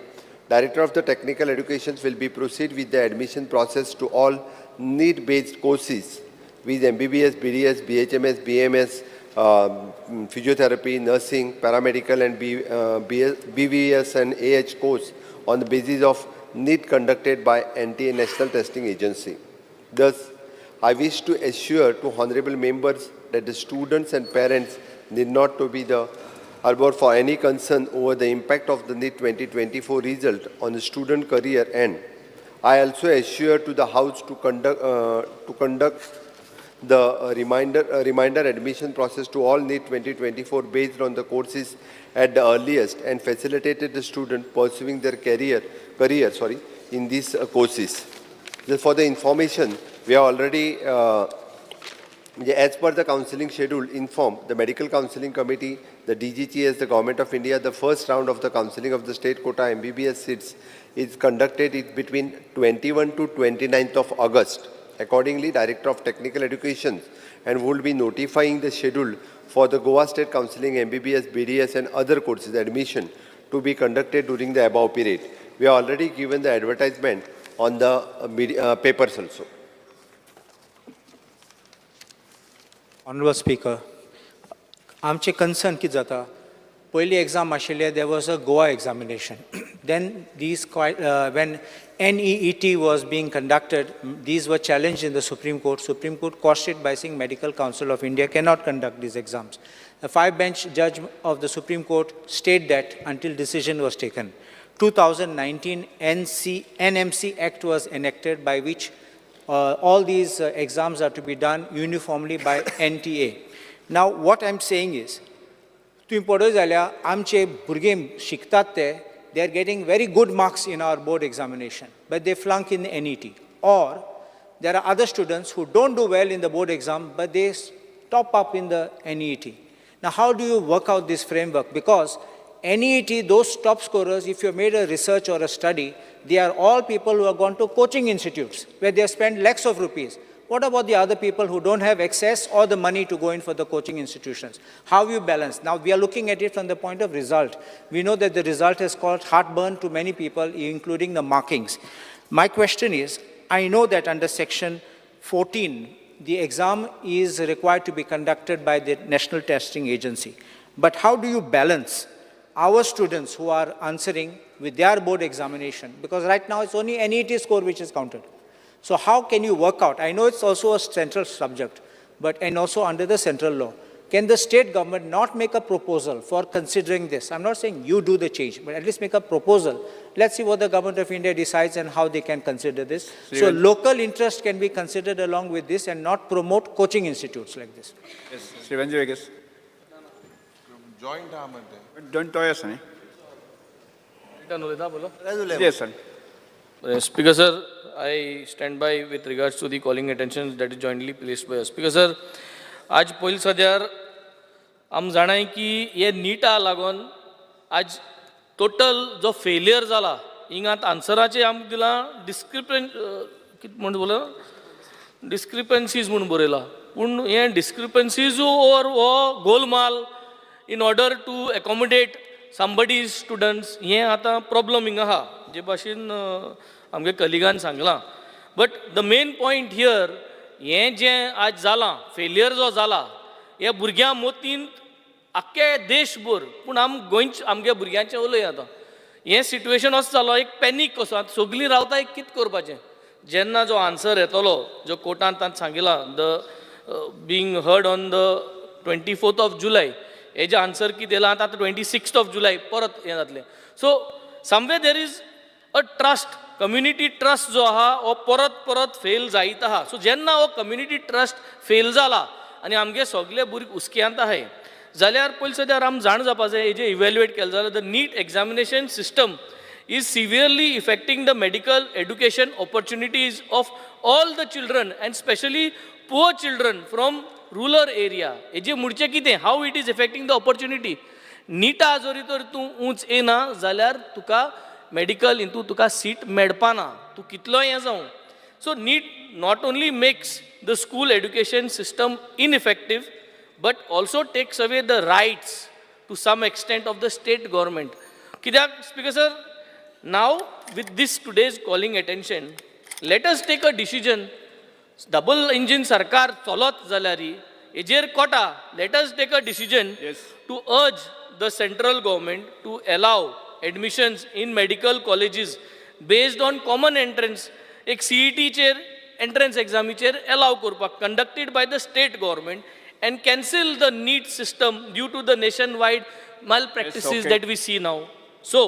S7: Director of the Technical Education will be proceed with the admission process to all need-based courses with MBBS, BDS, BHMS, BMS, physiotherapy, nursing, paramedical and BVS and AH course on the basis of NEET conducted by NTA National Testing Agency. Thus, I wish to assure to honorable members that the students and parents need not to be the harbor for any concern over the impact of the NEET 2024 result on the student career, and I also assure to the House to conduct the reminder admission process to all NEET 2024 based on the courses at the earliest and facilitated the student pursuing their career in these courses. Just for the information, we are already, as per the counseling schedule, informed the Medical Counseling Committee, the DGTS, the Government of India, the first round of the counseling of the state quota MBBS seats is conducted between 21 to 29th of August. Accordingly, Director of Technical Education and will be notifying the schedule for the Goa State Counseling MBBS, BDS and other courses admission to be conducted during the above period. We have already given the advertisement on the media, papers also.
S17: Honorable Speaker, आमचे concern कितें जाता, पयली exam आशिल्ले there was a Goa examination. Then these when NEET was being conducted, these were challenged in the Supreme Court. Supreme Court quashed it by saying Medical Council of India cannot conduct these exams. The 5-bench judge of the Supreme Court stayed that until decision was taken. 2019 NMC Act was enacted by which all these exams are to be done uniformly by NTA. Now, what I'm saying is, तुवें पळयत जाल्यार आमचे भुरगे शिकतात ते, they are getting very good marks in our board examination, but they flunk in the NET. Or there are other students who don't do well in the board exam, but they top up in the NET. Now, how do you work out this framework? Because NET, those top scorers, if you made a research or a study, they are all people who have gone to coaching institutes where they have spent lakhs of rupees. What about the other people who don't have access or the money to go in for the coaching institutions? How you balance? Now, we are looking at it from the point of result. We know that the result has caused heartburn to many people, including the markings. My question is, I know that under Section 14, the exam is required to be conducted by the National Testing Agency. But how do you balance our students who are answering with their board examination? Because right now it's only NET score which is counted. So how can you work out? I know it's also a central subject, but and also under the central law. Can the state government not make a proposal for considering this? I'm not saying you do the change, but at least make a proposal. Let's see what the Government of India decides and how they can consider this. So local interest can be considered along with this and not promote coaching institutes like this.
S3: Yes, Shri Venzy Viegas.
S4: Joint.
S3: Joint तोय आसा न्ही? Yes, sir.
S8: Speaker, sir, I stand by with regards to the calling attention that is jointly placed by us. Speaker, sir, आज पयलीं सद्यार आम जाणाय की हे निटा लागून आज टोटल जो फेलियर जाला हिंगात आन्सराचे आमकां दिलां डिस्क्रिपन कितें म्हण बोला डिस्क्रिपन्सीज म्हूण बरयलां, पूण हें डिस्क्रिपन्सीज ओवर हो Golmaal in order to accommodate somebody's students हें आतां प्रॉब्लम हिंगा आहा जे भाशेन आमगे कलिगान सांगलां. But the main point here हें जें आज जालां फेलियर जो जाला हे भुरग्यां मोतीन आख्खे देशभर, पूण आम गोंयचे आमगे भुरग्यांचें उलय आतां हें सिट्युएशन असो जालो एक पॅनीक कसो आतां सगळीं रावता एक कितें करपाचें. जेन्ना जो आन्सर येतलो जो कोर्टान तांकां सांगिलां the being heard on the 24th of July हेजें आन्सर कितें येयलां आतां 26th of July परत हें जातलें. So somewhere there is a trust, community trust जो आहा हो परत परत फेल जायत आहा. सो जेन्ना हो कम्युनिटी ट्रस्ट फेल जाला आनी आमगे सगळे भुरगे हुस्क्यांत आहाय जाल्यार पयलीं सद्यार आम जाण जावपा जाय हेजें इवेल्युएट केलें जाल्यार the NEET examination system is severely affecting the medical education opportunities of all the children and specially poor children from rural area. हेजें म्हणचें कितें, how it is affecting the opportunity. निटा जरी तर तूं उंच येना जाल्यार तुका मेडिकल हितून तुका सीट मेळपाना, तूं कितलोय हें जावं. So NEET not only makes the school education system ineffective but also takes away the rights to some extent of the state government. कित्याक speaker sir, now with this today's calling attention let us take a decision. Double engine सरकार चलत जाल्यार हेजेर quota let us take a decision to urge the central government to allow admissions in medical colleges based on common entrance. एक सीईटीचेर entrance एग्जामीचेर allow करपाक conducted by the state government and cancel the NEET system due to the nation wide malpractices that we see now. So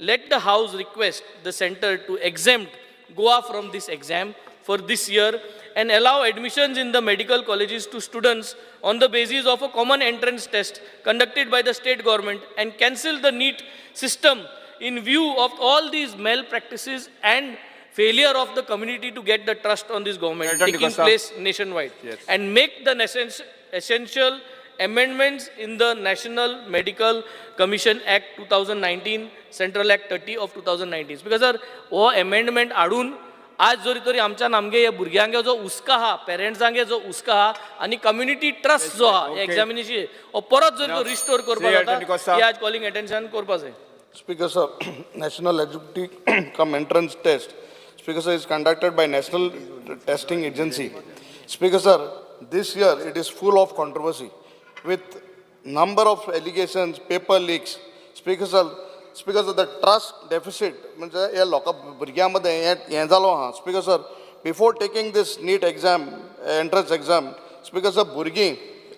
S8: let the house request the center to exempt Goa from this exam for this year and allow admissions in the medical colleges to students on the basis of a common entrance test conducted by the state government and cancel the NEET system in view of all these malpractices and failure of the community to get the trust on this government
S3: Elton
S8: taking
S3: D'Costa.
S8: Place nationwide.
S3: Yes.
S8: And make the essential amendments in the National Medical Commission Act 2019, Central Act 30 of 2019. Because sir, हो amendment हाडून आज जरी तरी आमच्यान आमगे ह्या भुरग्यांगे जो हुस्को आहा, पेरंट्सांगे जो हुस्को आहा आनी कम्युनिटी ट्रस्ट जो आहा एग्जामिनेशन हो परत जर तो रिस्टोर करपाक
S3: Elton
S8: जाता
S3: D'Costa.
S8: ही आज कॉलिंग अटेन्शन करपाक जाय.
S9: Speaker sir, National Eligibility cum Entrance Test, Speaker sir, is conducted by National Testing Agency. Speaker sir, this year it is full of controversy with number of allegations, paper leaks. Speaker sir, the trust deficit, म्हणजे ह्या लोकां भुरग्यां मदें हें हें जालो आहा. Speaker sir, before taking this NEET exam, entrance exam, Speaker sir, भुरगीं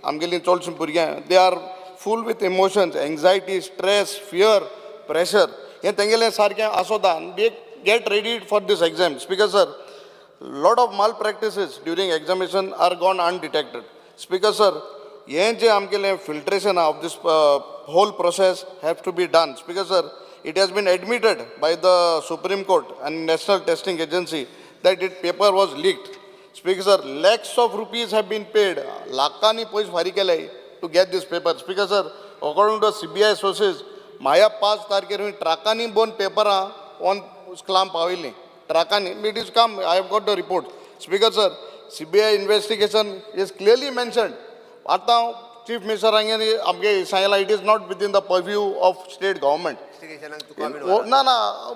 S9: आमगेलीं चडशीं भुरग्यां, they are full with emotions, anxiety, stress, fear, pressure. हें तेंगेलें सारकें आसोता आनी they get ready for this exam. Speaker sir, lot of malpractices during examination are gone undetected. Speaker sir, हें जें आमगेलें filtration of this whole process have to be done. Speaker sir, it has been admitted by the Supreme Court and National Testing Agency that it paper was leaked. Speaker sir, lakhs of rupees have been paid, लाखांनी पयशे फारीक केले to get this paper. Speaker sir, according to CBI sources, माया 5 तारखेर ट्रकांनी बोन पेपरां ऑन क्लाम पावयलीं ट्रकांनी. It is come, I have got the report. Speaker sir, CBI investigation is clearly mentioned. आतां चीफ मिनिस्टरांगे आमगे सांगलां, it is not within the purview of state government. ना ना,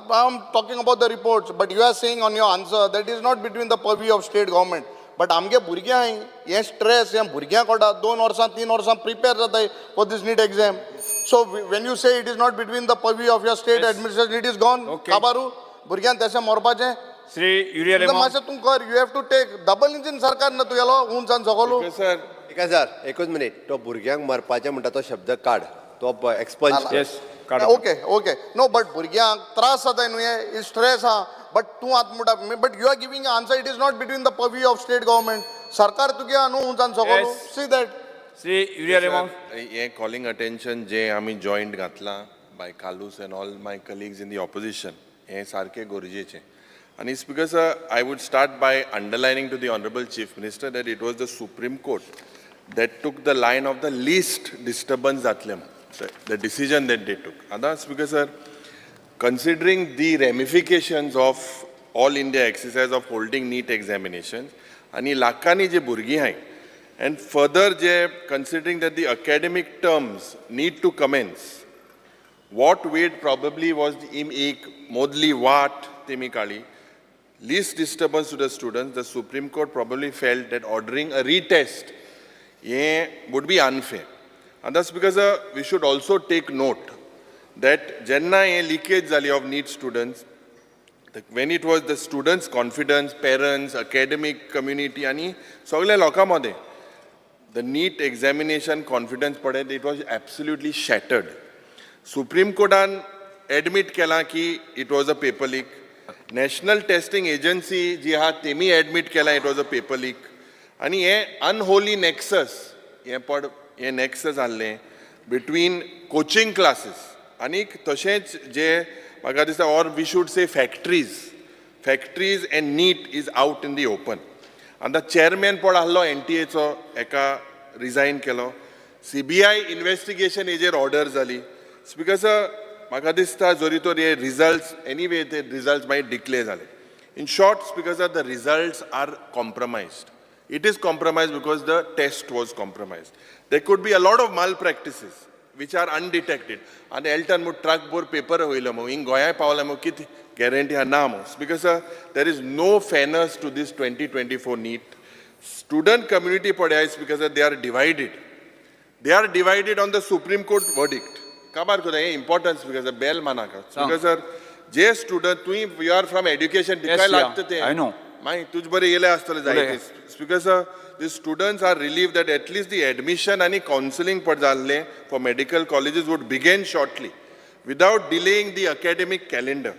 S9: I am talking about the reports, but you are saying on your answer that is not between the purview of state government. But आमगे भुरग्यांक हें stress, हें भुरग्यांक कोटा 2 वर्सां 3 वर्सां prepare जाताय for this NEET exam. So when you say it is not between the purview of your state administration, it is gone. काबारू भुरग्यांक तशें मरपाचें.
S3: श्री युरिया रेमो.
S9: मातशें तूं कर, you have to take double engine सरकार ना तुगेलो उंचान सगलो.
S4: सर.
S7: एक हजार एकूच मिनीट. तो भुरग्यांक मरपाचें म्हणटा तो शब्द काड, तो expunge.
S3: Yes.
S9: Okay, no, but भुरग्यांक त्रास जाता न्हू, हे स्ट्रेस आहा. बट तूं आतां म्हणटा, but you are giving answer, it is not between the purview of state government. सरकार तुगे आहा न्हू उंचान सगलो. See that.
S3: Shri urea Remoh.
S4: हें कॉलिंग अटेन्शन जे आमी जॉयंट घातलां by Carlos and all my colleagues in the opposition, हें सारकें गरजेचें. आनी Speaker sir, I would start by underlining to the honourable Chief Minister that it was the Supreme Court that took the line of the least disturbance जातलें, the decision that they took. आतां Speaker sir, considering the ramifications of all India exercise of holding NEET examinations आणि लाखांनी जे भुरगीं आहाय, and further J considering that the academic terms need to commence, what weight probably was एक मोदली वाट तेमी काडली, least disturbance to the students, the Supreme Court probably felt that ordering a retest हें would be unfair. And that's because we should also take note that जेन्ना हें leakage जाली of NEET students, when it was the students' confidence, parents, academic community आनी सगल्या लोकां मदें the NEET examination confidence पळय, it was absolutely shattered. Supreme कोर्टान admit केलां की it was a paper leak. National Testing Agency जी आहा तेमी एडमीट केलां it was a paper leak. आनी हें अनहोली नॅक्सस हें पड हें नॅक्सस आहलें बिटवीन कोचिंग क्लासीस आनीक तशेंच जे म्हाका दिसता, or we should say factories and NEET is out in the open. आतां चेअरमॅन पळ आहलो एनटीएचो, हेका रिजायन केलो. सीबीआय इन्वेस्टिगेशन हेजेर ऑर्डर जाली. स्पीकर सर, म्हाका दिसता जरी तर हे रिजल्ट्स एनीवे ते रिजल्ट्स मागीर डिक्लेर जाले. In short, Speaker sir, the results are compromised. It is compromised because the test was compromised. There could be a lot of malpractices which are undetected. आनी Elton मू truck भर paper वयलो मू हिंग गोंयाय पावले मू, कितें गॅरंटी आहा ना मू. Because there is no fairness to this 2024 NEET. Student community पळय, because they are divided. They are divided on the Supreme Court verdict. काबार करता हें importance because bell मानाका. Because sir, J student तुवें, you are from education, तिकाय लागता तें.
S3: I know.
S4: मागीर तुज बरें येयले आसतले जायते. Speaker sir, the students are relieved that at least the admission आनी कावन्सिलींग पड जाल्लें for medical colleges would begin shortly without delaying the academic calendar.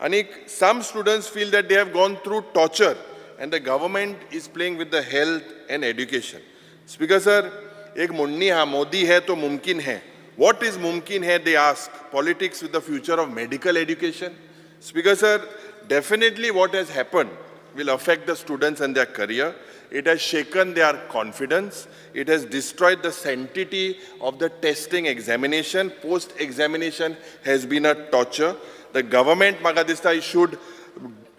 S4: आनी some students feel that they have gone through torture and the government is playing with the health and education. Speaker sir, एक म्हणणी हा, "मोदी है तो मुमकिन है." What is मुमकिन है, they ask? Politics with the future of medical education? Speaker sir, definitely what has happened will affect the students and their career. It has shaken their confidence. It has destroyed the sanctity of the testing examination. Post examination has been a torture. The government, म्हाका दिसता, should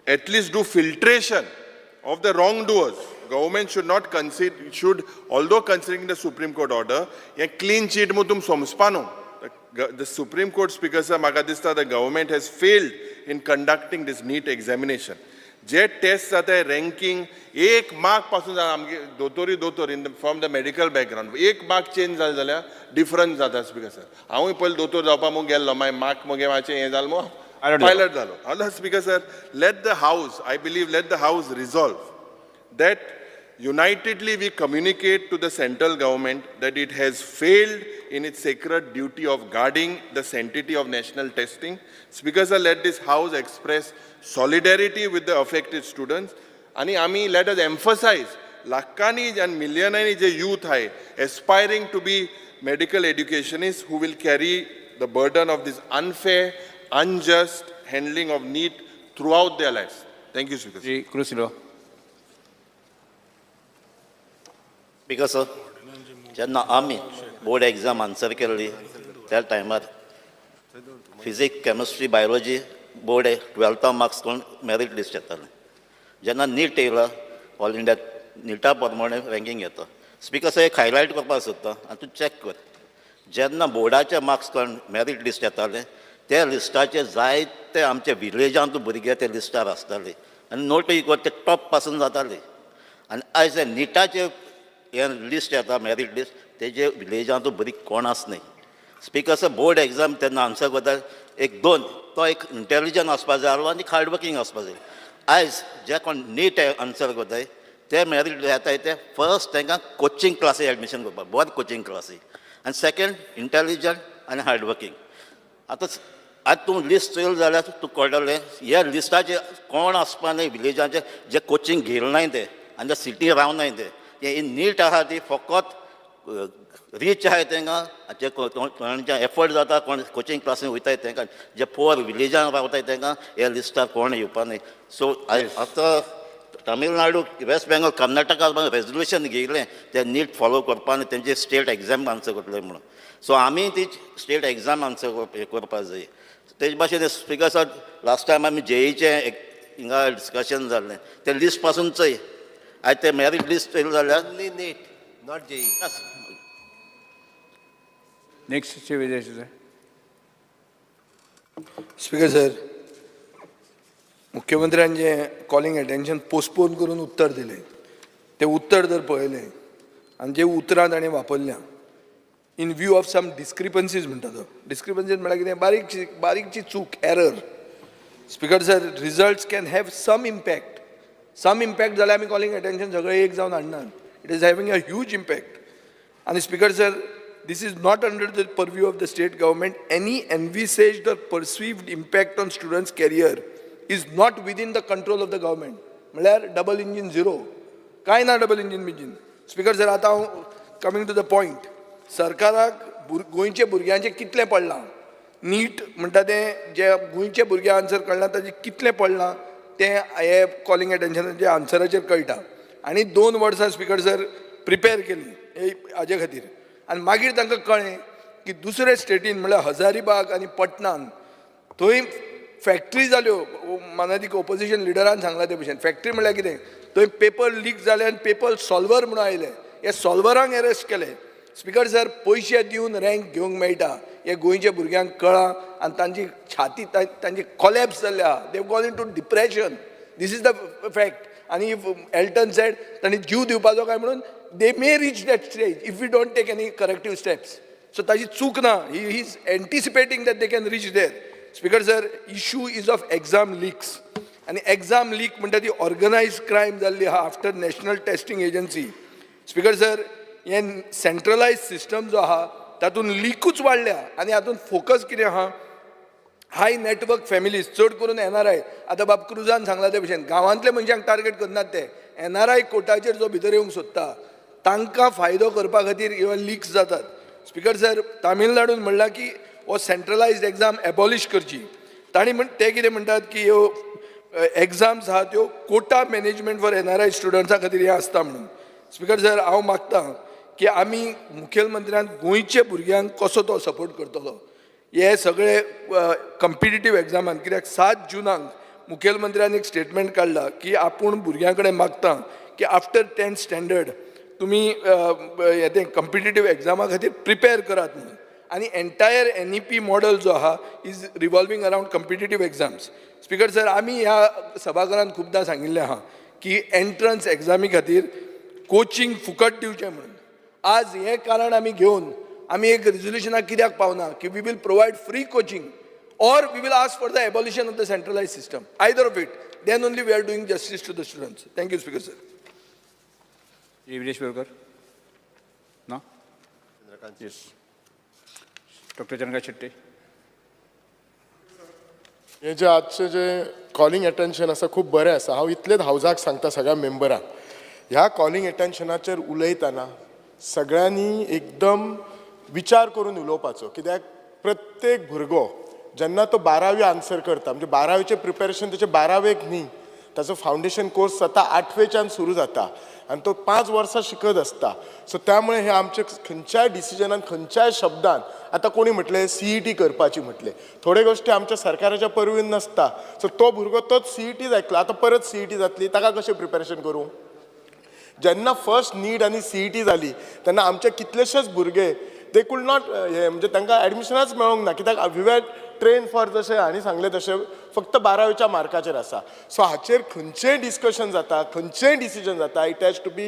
S4: at least do filtration of the wrongdoers. Government should not consider, should, although considering the Supreme Court order, a clean chit mo tum समजपा न्हू. The Supreme Court, Speaker sir, म्हाका दिसता the government has failed in conducting this NEET examination. J test जाता, ranking एक mark पासून जाता. आमगे दोतोरी दोतोर in from the medical background, एक मार्क चेंज जालें जाल्यार डिफरन्स जाता. स्पीकर सर, हांवूय पयलीं दोतोर जावपा म्हूण गेल्लो, मागीर मार्क मगे मातशें हें जालें म्हूण पायलट जालो. जाल्यार Speaker sir, let the House, I believe, let the House resolve that unitedly we communicate to the central government that it has failed in its sacred duty of guarding the sanctity of national testing. Speaker sir, let this House express solidarity with the affected students. आणि आमी let us emphasize लाखांनी and मिलियनांनी J youth आहे aspiring to be medical educationists who will carry the burden of this unfair, unjust handling of NEET throughout their lives. Thank you, Speaker.
S3: Shri Cruz Silva.
S5: Speaker sir, जेन्ना आमी board exam answer केल्ली त्या टायमार physics, chemistry, biology board ट्वेल्था marks करून merit list येतालें. जेन्ना नीट येयला, ऑल इंडिया निटा प्रमाणे रँकींग येता. स्पीकर सर, एक हायलायट करपाक सोदता आनी तूं चॅक कर. जेन्ना बोर्डाचे मार्क्स काडून मेरीट लिस्ट येतालें, त्या लिस्टाचे जायते आमचे विलेजांत भुरगे ते लिस्टार आसताले आनी नोटूय कर, ते टॉप पासून जाताले. आनी आयज हे निटाचे हें लिस्ट येता, मेरीट लिस्ट, तेजे विलेजांत भुरगीं कोण आसनाय. स्पीकर सर, बोर्ड एग्जाम तेन्ना आन्सर करता एक दोन तो एक इंटेलिजंट आसपा जाय आसलो आनी हार्डवर्कींग आसपा जाय. आयज जे कोण नीट आन्सर करताय ते मेरीट येताय, ते फर्स्ट तांकां कोचिंग क्लासी एडमिशन करपाक, बरें कोचिंग क्लासी, आनी सेकंड इंटेलिजंट आनी हार्डवर्कींग. आतां आतां तूं लिस्ट चोयलें जाल्यार तूं कळटलें, ह्या लिस्टाचे कोण आसपा न्हय विलेजाचे, जे कोचिंग घेयले नाय ते आनी जे सिटी रावनाय ते. हे नीट आहा ती फकत रीच आहाय तांकां, जे कोणाचे एफर्ट जाता, कोण कोचिंग क्लासीन वयताय तांकां. जे पुअर विलेजान रावताय तांकां हे लिस्टार कोण येवपा न्हय. सो आतां तमिळनाडू, वेस्ट बेंगॉल, कर्नाटका रेजोल्युशन घेयलें ते नीट फॉलो करपा आनी तेंचे स्टेट एग्जाम आन्सर करतले म्हणून. सो आमी ती स्टेट एग्जाम आन्सर करपा जाय. तेज भाशेन स्पीकर सर, लास्ट टायम आमी जेईचें हिंगा डिस्कशन जाल्लें, तें लिस्ट पासून चोय, आयज ते मेरीट लिस्ट चोयलें जाल्यार
S7: Only NEET, not JEE.
S3: Next, Shri Vijay Sir.
S11: Speaker sir, मुख्यमंत्र्यान जे कॉलिंग अटेन्शन पोस्टपोन करून उत्तर दिलें, तें उत्तर जर पळयलें आनी जे उतरां ताणें वापरल्या, "in view of some discrepancies" म्हणटा तो. डिस्क्रिपन्सीज म्हळ्यार कितें? बारीकशी बारीकची चूक, error. Speaker sir, results can have some impact. Some impact जाल्यार आमी कॉलिंग अटेन्शन सगळे एक जावन हाडनात. It is having a huge impact. आनी Speaker sir, this is not under the purview of the state government. Any envisaged or perceived impact on students' career is not within the control of the government. म्हळ्यार double engine zero, कांय ना double engine बिंजीन. Speaker sir, आतां हांव coming two the point, सरकाराक गोंयचे भुरग्यांचें कितलें पडलां, नीट म्हणटा तें जे गोंयचे भुरगे आन्सर कळना ताजें कितलें पडलां तें हे कॉलिंग एटेन्शनाच्या आन्सराचेर कळटा. आनी 2 वर्सां, स्पीकर सर, प्रिपेर केली हे हाजे खातीर आनी मागीर तांकां कळ्ळें की दुसरे स्टेटीन म्हणल्यार हजारीबाग आनी पटनान थंय फॅक्टरी जाल्यो. मानादीक ओपोजिशन लिडरान सांगलां ते भशेन, फॅक्टरी म्हणल्यार कितें, थंय पेपर लीक जाले आनी पेपर सॉल्वर म्हणून आयले, हे सॉल्वरांक एरेस्ट केले. स्पीकर सर, पयशे दिवन रँक घेवंक मेळटा हे गोंयच्या भुरग्यांक कळ्ळां आनी तांची छाती तांची कॉलॅप्स जाल्ली आहा. They've gone into depression. This is the fact. आनी if Elton said तांणी जीव दिवपाचो काय म्हणून, they may reach that stage if we don't take any corrective steps. So ताजी चूक ना, he is anticipating that they can reach there. Speaker sir, issue is of exam leaks. आनी exam leak म्हणटा ती ऑर्गनायज क्रायम जाल्ली आहा after National Testing Agency. Speaker sir, हें सेंट्रलायज system जो आहा तातूंत लिकूच वाडल्या आनी हातूंत फोकस कितें आहा, हाय नेटवर्क फॅमिलीज, चड करून एनआरआय. आतां बाब क्रुजान सांगला ते भशेन गांवांतले मनशांक टार्गेट करनात ते, एनआरआय कोटाचेर जो भितर येवंक सोदता तांकां फायदो करपा खातीर ह्यो लिक्स जातात. स्पीकर सर, तामिळनाडून म्हणलां की हो सेंट्रलायज्ड एग्जाम एबॉलिश करची. तांणी म्हण ते कितें म्हणटात की ह्यो एग्जाम्स आहा त्यो कोटा मॅनेजमेंट फॉर एनआरआय स्टुडंट्सां खातीर हें आसता म्हणून. स्पीकर सर, हांव मागता की आमी मुखेलमंत्र्यान गोंयच्या भुरग्यांक कसो तो सपोर्ट करतलो हे सगळे कम्पिटिटीव एग्जामान, कित्याक 7 जुनाक मुखेलमंत्र्यान एक स्टेटमेंट काडला की आपूण भुरग्यां कडेन मागता की आफ्टर 10th standard तुमी हें तें कम्पिटिटीव एग्जामा खातीर प्रिपेर करात म्हणून. आनी एंटायर एनईपी मॉडल जो आहा is revolving around competitive exams. Speaker sir, आमी ह्या सभाघरांत खुबदां सांगिल्लें आहा की एंट्रन्स एग्जामी खातीर कोचिंग फुकट दिवचें म्हणून. आज हें कारण आमी घेवन आमी एक रिजोल्युशनाक कित्याक पावना की we will provide free coaching or we will ask for the abolition of the centralized system, either of it, then only we are doing justice to the students. Thank you, Speaker sir.
S3: Viresh Borkar ना? येस, doctor Chandrakant Shette.
S1: हे जे आजचे जे calling attention आसा, खूब बरें आसा. हांव इतलेंच हावजाक सांगता, सगळ्या मेंबरांक, ह्या कॉलिंग एटेन्शनाचेर उलयतना सगळ्यांनी एकदम विचार करून उलोवपाचो, कित्याक प्रत्येक भुरगो जेन्ना तो बारावी आन्सर करता, म्हणजे बारावेचें प्रिपेरेशन तेचें बारावेक न्ही, ताचो फावंडेशन कोर्स जाता आठवेच्यान सुरू जाता आनी तो 5 वर्सां शिकत आसता. सो त्यामुळे हे आमचे खंयच्याय डिसिजनान, खंयच्याय शब्दान, आतां कोणी म्हटलें सीईटी करपाची म्हटलें, थोड्यो गोश्टी आमच्या सरकाराच्या परवीन नासता. सो तो भुरगो तोच सीईटी जातलो, आतां परत सीईटी जातली, ताका कशें प्रिपेरेशन करूं? जेन्ना फर्स्ट नीट आनी सीईटी जाली तेन्ना आमचे कितलेशेच भुरगे they could not हे, म्हणजे तांकां एडमिशनाच मेळोंक ना, कित्याक we were train for, जशें हांणी सांगलें तशें, फक्त बारावेच्या मार्काचेर आसा. सो हाचेर खंयचेय डिस्कशन जाता, खंयचेय डिसिजन जाता, it has to be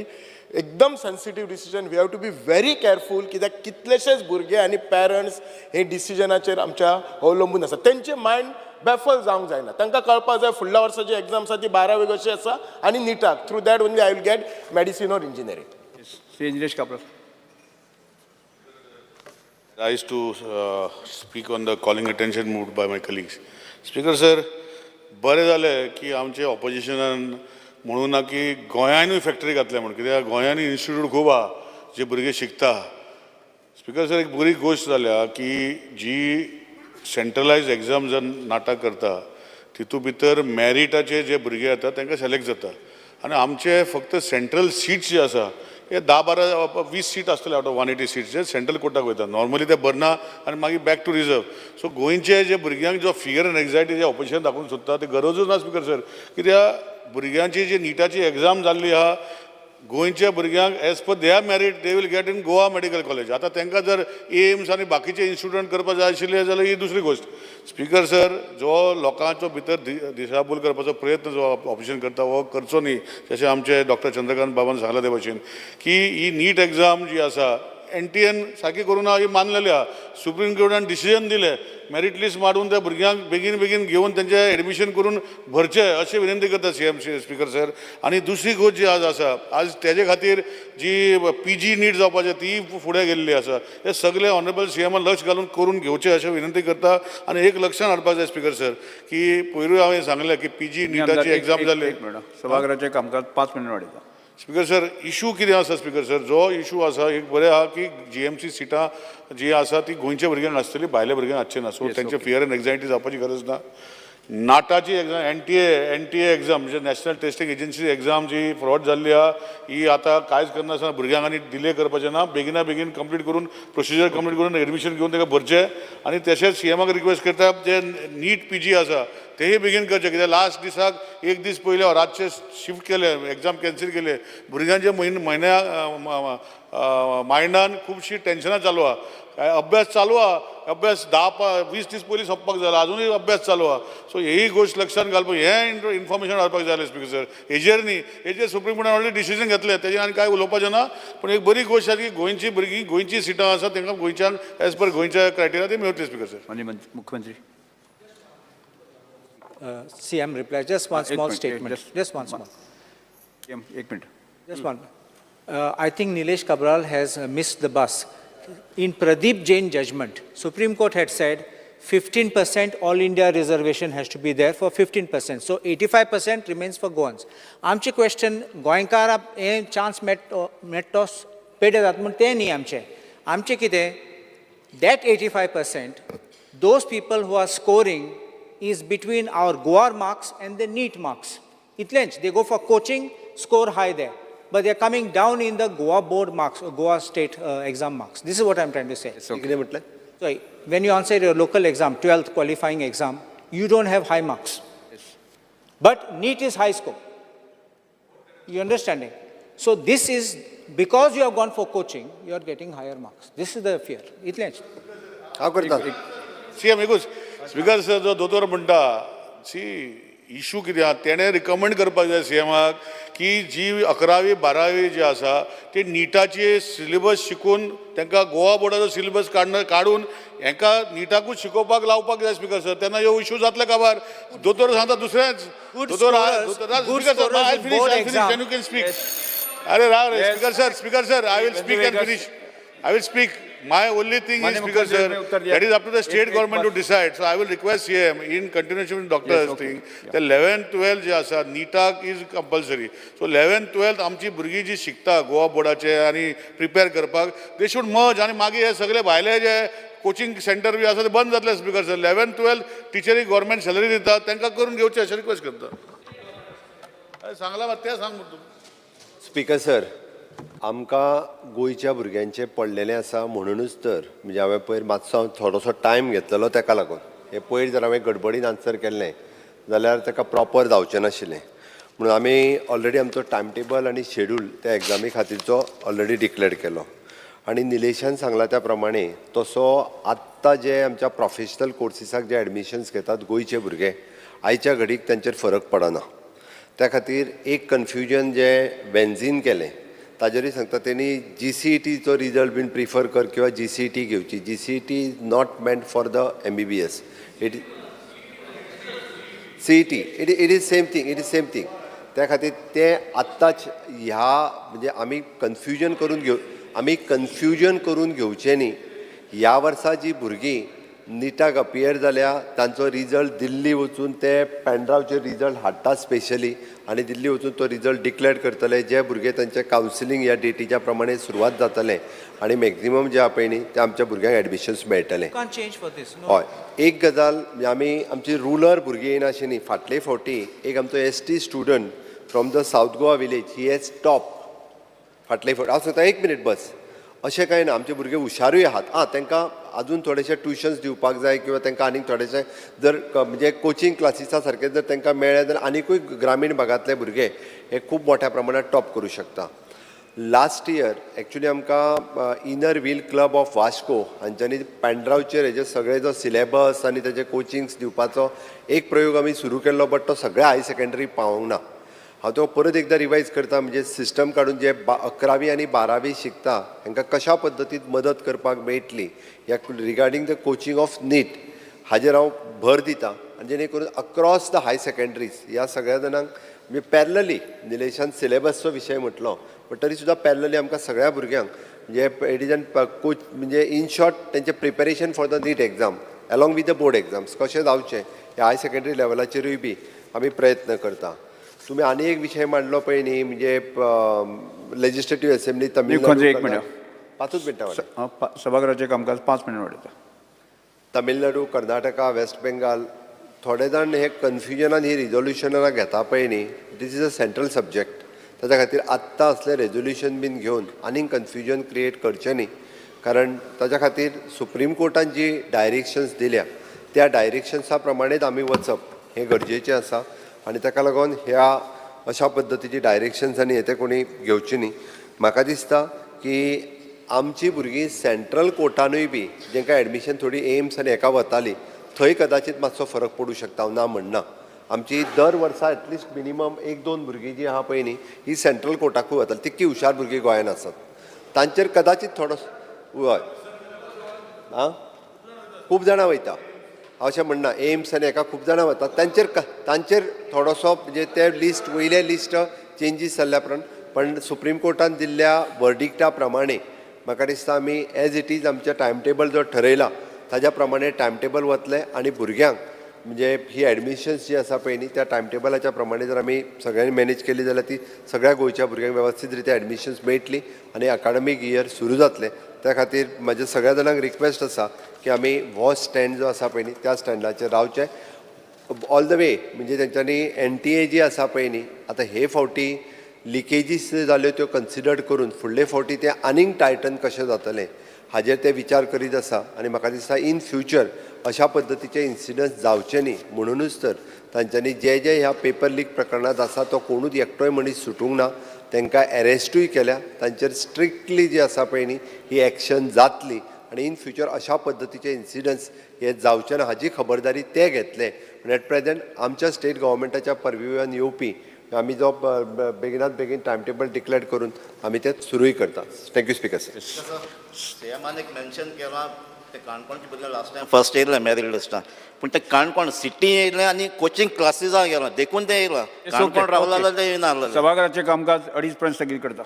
S1: एकदम sensitive decision. We have to be very careful, कित्याक कितलेशेच भुरगे आनी पेरंट्स हे डिसिजनाचेर आमच्या अवलंबून आसा. तेंचे मायंड बॅफल जावंक जायना. तांकां कळपाक जाय फुडल्या वर्सा जी एग्जाम आसा ती बारावेक कशी आसा आनी निटाक, through that only I will get medicine or engineering.
S3: Shri Indiresh Kabral.
S2: Rise to speak on the calling attention moved by my colleagues. Speaker sir, बरें जालें की आमचे ऑपोजिशनान म्हणूं ना की गोंयानूय फॅक्टरी घातल्या म्हूण, कित्याक गोंयांनी इन्स्टिट्यूट खूब आहा जे भुरगे शिकता. स्पीकर सर, एक बरी गोश्ट जाल्या की जी सेंट्रलायज एग्जाम जर नाटक करता, तितू भितर मॅरिटाचे जे भुरगे येता तांकां सिलेक्ट जाता आनी आमचे फक्त सेंट्रल सीट्स जे आसा हे 10, 12, 20 सीट आसतले आवट ऑफ 180 सीट्स जे सेंट्रल कोटाक वयता. नॉर्मली ते भरना आनी मागीर बॅक टू रिजर्व. सो गोंयचे जे भुरग्यांक जो fear and anxiety J opposition दाखोवंक सोदता ते गरजूच ना स्पीकर सर, कित्याक भुरग्यांची जी निटाची एग्जाम जाल्ली आहा, गोंयच्या भुरग्यांक as per their merit they will get in Goa Medical College. आतां तांकां जर एम्स आनी बाकीचे इन्स्टिट्यूट करपाक जाय आशिल्ले जाल्यार ही दुसरी गोश्ट. स्पीकर सर, जो लोकांचो भितर दिशाभूल करपाचो प्रयत्न जो ऑपोजिशन करता हो करचो न्ही. जशें आमचे डॉक्टर चंद्रकांत बाबान सांगलां ते भशेन की ही नीट एग्जाम जी आसा, एनटीएन सारकी करूं ना ही मानलेली आहा. सुप्रीम कोर्टान डिसिजन दिलें, मेरीट लिस्ट मारून त्या भुरग्यांक बेगीन बेगीन घेवन तेंचें एडमिशन करून भरचें अशें विनंती करता सीएम स्पीकर सर. आनी दुसरी गोश्ट जी आज आसा, आज तेजे खातीर जी पीजी नीट जावपाची ती फुडें गेल्ली आसा. हे सगळे ऑनरेबल सीएमान लक्ष घालून करून घेवचें अशें विनंती करता. आनी एक लक्षात हाडपाक जाय स्पीकर सर की पयरूय हांवें सांगलें की पीजी निटाची एग्जाम जाली.
S3: एक मिनट, सभाघराचें कामकाज 5 मिनट वाडयता.
S2: स्पीकर सर, इशू कितें आसा? स्पीकर सर, जो इशू आसा, एक बरें आहा की जीएमसी सिटां जी आसा ती गोंयच्या भुरग्यांक आसतली, भायल्या भुरग्यांक आसची ना. सो तेंचे फियर एंड एन्जायटी जावपाची गरज ना. नाटाची एग्जाम, एनटीए एग्जाम, म्हणजे नॅशनल टेस्टिंग एजन्सी एग्जाम जी फ्रॉड जाल्ली आहा, ही आतां कांयच करनासतना भुरग्यांक आनी डिले करपाचें ना. बेगिना बेगीन कंप्लीट करून, प्रोसिजर कंप्लीट करून एडमिशन घेवन ताका भरचें. आनी तशेंच सीएमाक रिक्वेस्ट करता, जे नीट पीजी आसा तेय बेगीन करचें, कित्याक लास्ट दिसाक एक दीस पयलीं रातचे शिफ्ट केले, एग्जाम कॅन्सील केले. भुरग्यांच्या म्हयन्या मायंडान खुबशीं टेन्शनां चालू आहा. काय अभ्यास चालू आहा, अभ्यास 10 20 दीस पयलीं सोंपपाक जाला, अजुनूय अभ्यास चालू आहा. सो हेय गोश्ट लक्षात घालपाक, हें इन्फॉर्मेशन हाडपाक जाय स्पीकर सर. हेजेर न्ही, हेजेर सुप्रीम कोर्टान ऑलरेडी डिसिजन घेतलें, तेजेर आनी कांय उलोवपाचें ना. पूण एक बरी गोश्ट आसा की गोंयची भुरगीं, गोंयची सिटां आसा, तांकां गोंयच्यान एज पर गोंयच्या क्रायटेरिया ती मेळटली स्पीकर सर.
S3: माननीय मुख्यमंत्री.
S17: CM replies, just one
S3: एक
S17: small
S3: minute,
S17: statement.
S3: Just
S17: Just one small.
S3: एक minute.
S17: Just one. I think Nilesh Cabral has missed the bus. In Pradeep Jain judgment, Supreme Court had said 15% all India reservation has to be there for 15%. So 85% remains for Goans. आमचे question गोंयकार हे chance मेळटो मेळटो पेडे जाता म्हूण तें न्ही आमचें. आमचें कितें, that 85%, those people who are scoring is between our Goa marks and the NEET marks. इतलेंच, they go for coaching, score high there. But they are coming down in the Goa board marks, or Goa state exam marks. This is what I'm trying to say.
S7: कितें म्हटलें?
S17: So when you answer your local exam, 12th qualifying exam, you don't have high marks. But NEET is high score. You understanding? So this is, because you have gone for coaching, you are getting higher marks. This is the fear. इतलेंच.
S7: हांव करता.
S18: C, एकूच speaker sir, जो दोतोर म्हणटा, C, issue कितें आहा, तेणें रिकमेंड करपाक जाय सीएमाक की जी 11वी 12वी जी आसा ती निटाची सिलेबस शिकून तांकां गोवा बोर्डाचो सिलेबस काडून हेंकां निटाकूच शिकोवपाक लावपाक जाय स्पीकर सर. तेन्ना ह्यो इशू जातले काबार. दोतोर सांगता दुसरेंच. दोतोर, speaker sir, I finish, I finish, then you can speak. अरे राव रे, speaker sir, speaker sir, I will speak and finish. I will speak. My only thing is, Speaker sir, that is up to the state government to decide. So I will request CM in continuation with doctor's thing. The 11th, 12th जे आसा, निटाक is compulsory. So 11th, 12th आमची भुरगीं जी शिकता गोवा बोर्डाचे आनी prepare करपाक, they should merge आनी मागीर हे सगळे भायले जे कोचिंग सेंटर बी आसा ते बंद जातले स्पीकर सर. 11th, 12th टिचरी गव्हर्मेंट सॅलरी दिता, तांकां करून घेवचें अशें रिक्वेस्ट करता. अरे सांगला तें सांग तूं.
S7: स्पीकर सर, आमकां गोंयच्या भुरग्यांचें पडलेलें आसा म्हणुनूच तर म्हणजे हांवें पयर मातसो हांव थोडोसो टायम घेतलेलो तेका लागून. हे पयर जर हांवें गडबडीन आन्सर केल्लें जाल्यार तेका प्रॉपर जावचें नाशिल्लें. म्हणून आमी ऑलरेडी आमचो टायम टेबल आनी शेड्यूल त्या एग्जामी खातीरचो ऑलरेडी डिक्लेअर केलो. आनी निलेशान सांगला त्या प्रमाणे तसो आत्तां जे आमच्या प्रोफेशनल कोर्सिसाक जे एडमिशन्स घेतात गोंयचे भुरगे, आयच्या घडीक तांचेर फरक पडना. त्या खातीर एक कन्फ्युजन जें वेन्झीन केलें ताजेरूय सांगता, तेणी जीसीईटीचो रिजल्ट बीन प्रिफर कर किंवा जीसीईटी घेवची. GCET is not meant for the MBBS. It CET, it is same thing, it is same thing. त्या खातीर तें आत्ताच ह्या म्हणजे आमी कन्फ्युजन करून घेवचें न्ही. ह्या वर्सा जी भुरगीं निटाक अपियर जाल्या तांचो रिजल्ट दिल्ली वचून ते पेनड्रायव्हचेर रिजल्ट हाडटा स्पेशली आनी दिल्ली वचून तो रिजल्ट डिक्लेअर करतले. जे भुरगे तांचे कावन्सिलींग ह्या डेटीच्या प्रमाणे सुरवात जातलें आनी मॅक्झिमम जे आहा पळय न्ही ते आमच्या भुरग्यांक एडमिशन्स मेळटलें.
S17: Can't change for this. No.
S7: हय, एक गजाल म्हणजे आमी आमची रुरल भुरगीं येयना अशें न्ही. फाटले फावटी एक आमचो ST student from the South Goa village, he has top फाटले फावटी. हांव सांगता, एक मिनीट बस. अशें कांय ना, आमचे भुरगे हुशारूय आहात. आं, तांकां अजून थोडेशे ट्युशन्स दिवपाक जाय किंवा तांकां आनीक थोडेशे जर म्हणजे कोचिंग क्लासिसा सारके जर तांकां मेळ्ळे जाल्यार आनिकूय ग्रामीण भागांतले भुरगे हे खूब मोठ्या प्रमाणात टॉप करूं शकता. लास्ट इयर एक्चुली आमकां Inner Wheel Club of Vasco हांच्यांनी पेनड्रायव्हचेर हेजे सगळे जो सिलेबस आनी तेजे कोचिंग्स दिवपाचो एक प्रयोग आमी सुरू केल्लो, बट तो सगळ्या हायर सेकेंडरी पावोंक ना. हांव तो परत एकदां रिवायज करता, म्हणजे सिस्टम काडून जे 11वी आनी 12वी शिकता हांकां कशा पद्दतीन मदत करपाक मेळटली ह्या regarding the coaching of NEET हाजेर हांव भर दिता. आनी जेणे करून अक्रॉस the higher secondaries ह्या सगळ्या जाणांक म्हणजे पॅरलली निलेशान सिलेबसचो विशय म्हटलो, बट तरी सुद्दां पॅरलली आमकां सगळ्या भुरग्यांक म्हणजे it is an coach म्हणजे इन शॉर्ट तेंचें preparation for the NEET exam along with the board exams कशें जावचें ह्या हायर सेकेंडरी लेवलाचेरूय बी आमी प्रयत्न करता. तुमी आनी एक विशय मांडलो पळय न्ही, म्हणजे लेजिस्लेटीव असेंब्ली
S3: खंयचो एक
S7: तमिळनाडू.
S3: मिनट.
S7: 5 मिनटां वाडय.
S3: सभाघराचें कामकाज 5 मिनट वाडयता.
S7: तमिळनाडू, कर्नाटका, वेस्ट बेंगाल थोडे जाण हे कन्फ्युजनान ही रिजोल्युशनां घेता पळय न्ही. This is a central subject. ताच्या खातीर आत्तां असलें रेजोल्युशन बीन घेवन आनीक कन्फ्युजन क्रिएट करचें न्ही, कारण ताच्या खातीर सुप्रीम कोर्टान जी डायरेक्शन्स दिल्या त्या डायरेक्शन्सा प्रमाणेच आमी वचप हें गरजेचें आसा. आनी ताका लागून ह्या अशा पद्दतीची डायरेक्शन्स आनी हे ते कोणी घेवची न्ही. म्हाका दिसता की आमची भुरगीं सेंट्रल कोर्टानूय बी जेंकां एडमिशन थोडी एम्स आनी हेका वताली थंय कदाचीत मातसो फरक पडूं शकता, हांव ना म्हणना. आमची दर वर्सा एटलिस्ट मिनिमम 1-2 भुरगीं जी आहा पळय न्ही ही सेंट्रल कोर्टाकूय वताली, तितकी हुशार भुरगीं गोंयान आसात. तांचेर कदाचीत थोडो हय आं खूब जाणां वयता. हांव अशें म्हणना, एम्स आनी हेका खूब जाणां वतात, तांचेर तांचेर थोडोसो म्हणजे ते लिस्ट वयले लिस्ट चेंजीस जाल्ल्या प्रमाण, पण सुप्रीम कोर्टान दिल्ल्या वर्डिक्टा प्रमाणे म्हाका दिसता आमी एज it is आमचें टायम टेबल जो ठरयला ताज्या प्रमाणे टायम टेबल वतलें आनी भुरग्यांक म्हणजे ही एडमिशन्स जी आसा पळय न्ही, त्या टायम टेबलाच्या प्रमाणे जर आमी सगळ्यांनी मॅनेज केली जाल्यार ती सगळ्या गोंयच्या भुरग्यांक वेवस्थीत रित्या एडमिशन्स मेळटली आनी अकाडमीक इयर सुरू जातलें. त्या खातीर म्हज्या सगळ्या जाणांक रिक्वेस्ट आसा की आमी हो स्टँड जो आसा पळय न्ही, त्या स्टँडाचेर रावचें ऑल the वे. म्हणजे तेंच्यांनी एनटीए जी आसा पळय न्ही, आतां हे फावटी लिकेजीस जाल्यो त्यो कन्सिडर करून फुडले फावटी ते आनीक टायटन कशें जातलें हाजेर ते विचार करीत आसा. आनी म्हाका दिसता इन फ्युचर अशा पद्दतीचे इन्सिडंट्स जावचे न्ही म्हणुनूच तर तांच्यांनी जे जे ह्या पेपर लीक प्रकरणांत आसा तो कोणूच एकटोय मनीस सुटूंक ना, तांकां एरेस्टूय केल्या, तांचेर स्ट्रिक्टली जी आसा पळय न्ही ही एक्शन जातली आनी इन फ्युचर अशा पद्दतीचे इन्सिडंट्स हे जावचे ना हाजी खबरदारी ते घेतले. पूण एट प्रेझेंट आमच्या स्टेट गव्हर्मेंटाच्या पर्व्यूवान येवपी आमी जो बेगिनात बेगीन टायम टेबल डिक्लेअर करून आमी ते सुरूय करता. Thank you speaker sir.
S5: सीएमान एक मेन्शन केलां, ते काणकोणचे भुरगे लास्ट टायम फर्स्ट येयले मेरीट लिस्टान, पूण ते काणकोण सिटी येयले आनी कोचिंग क्लासीसां गेला देखून ते येयला. काणकोण रावला जाल्यार ते येयना.
S3: सभाघराचें कामकाज 2:30 पर्यंत स्थगीत करता.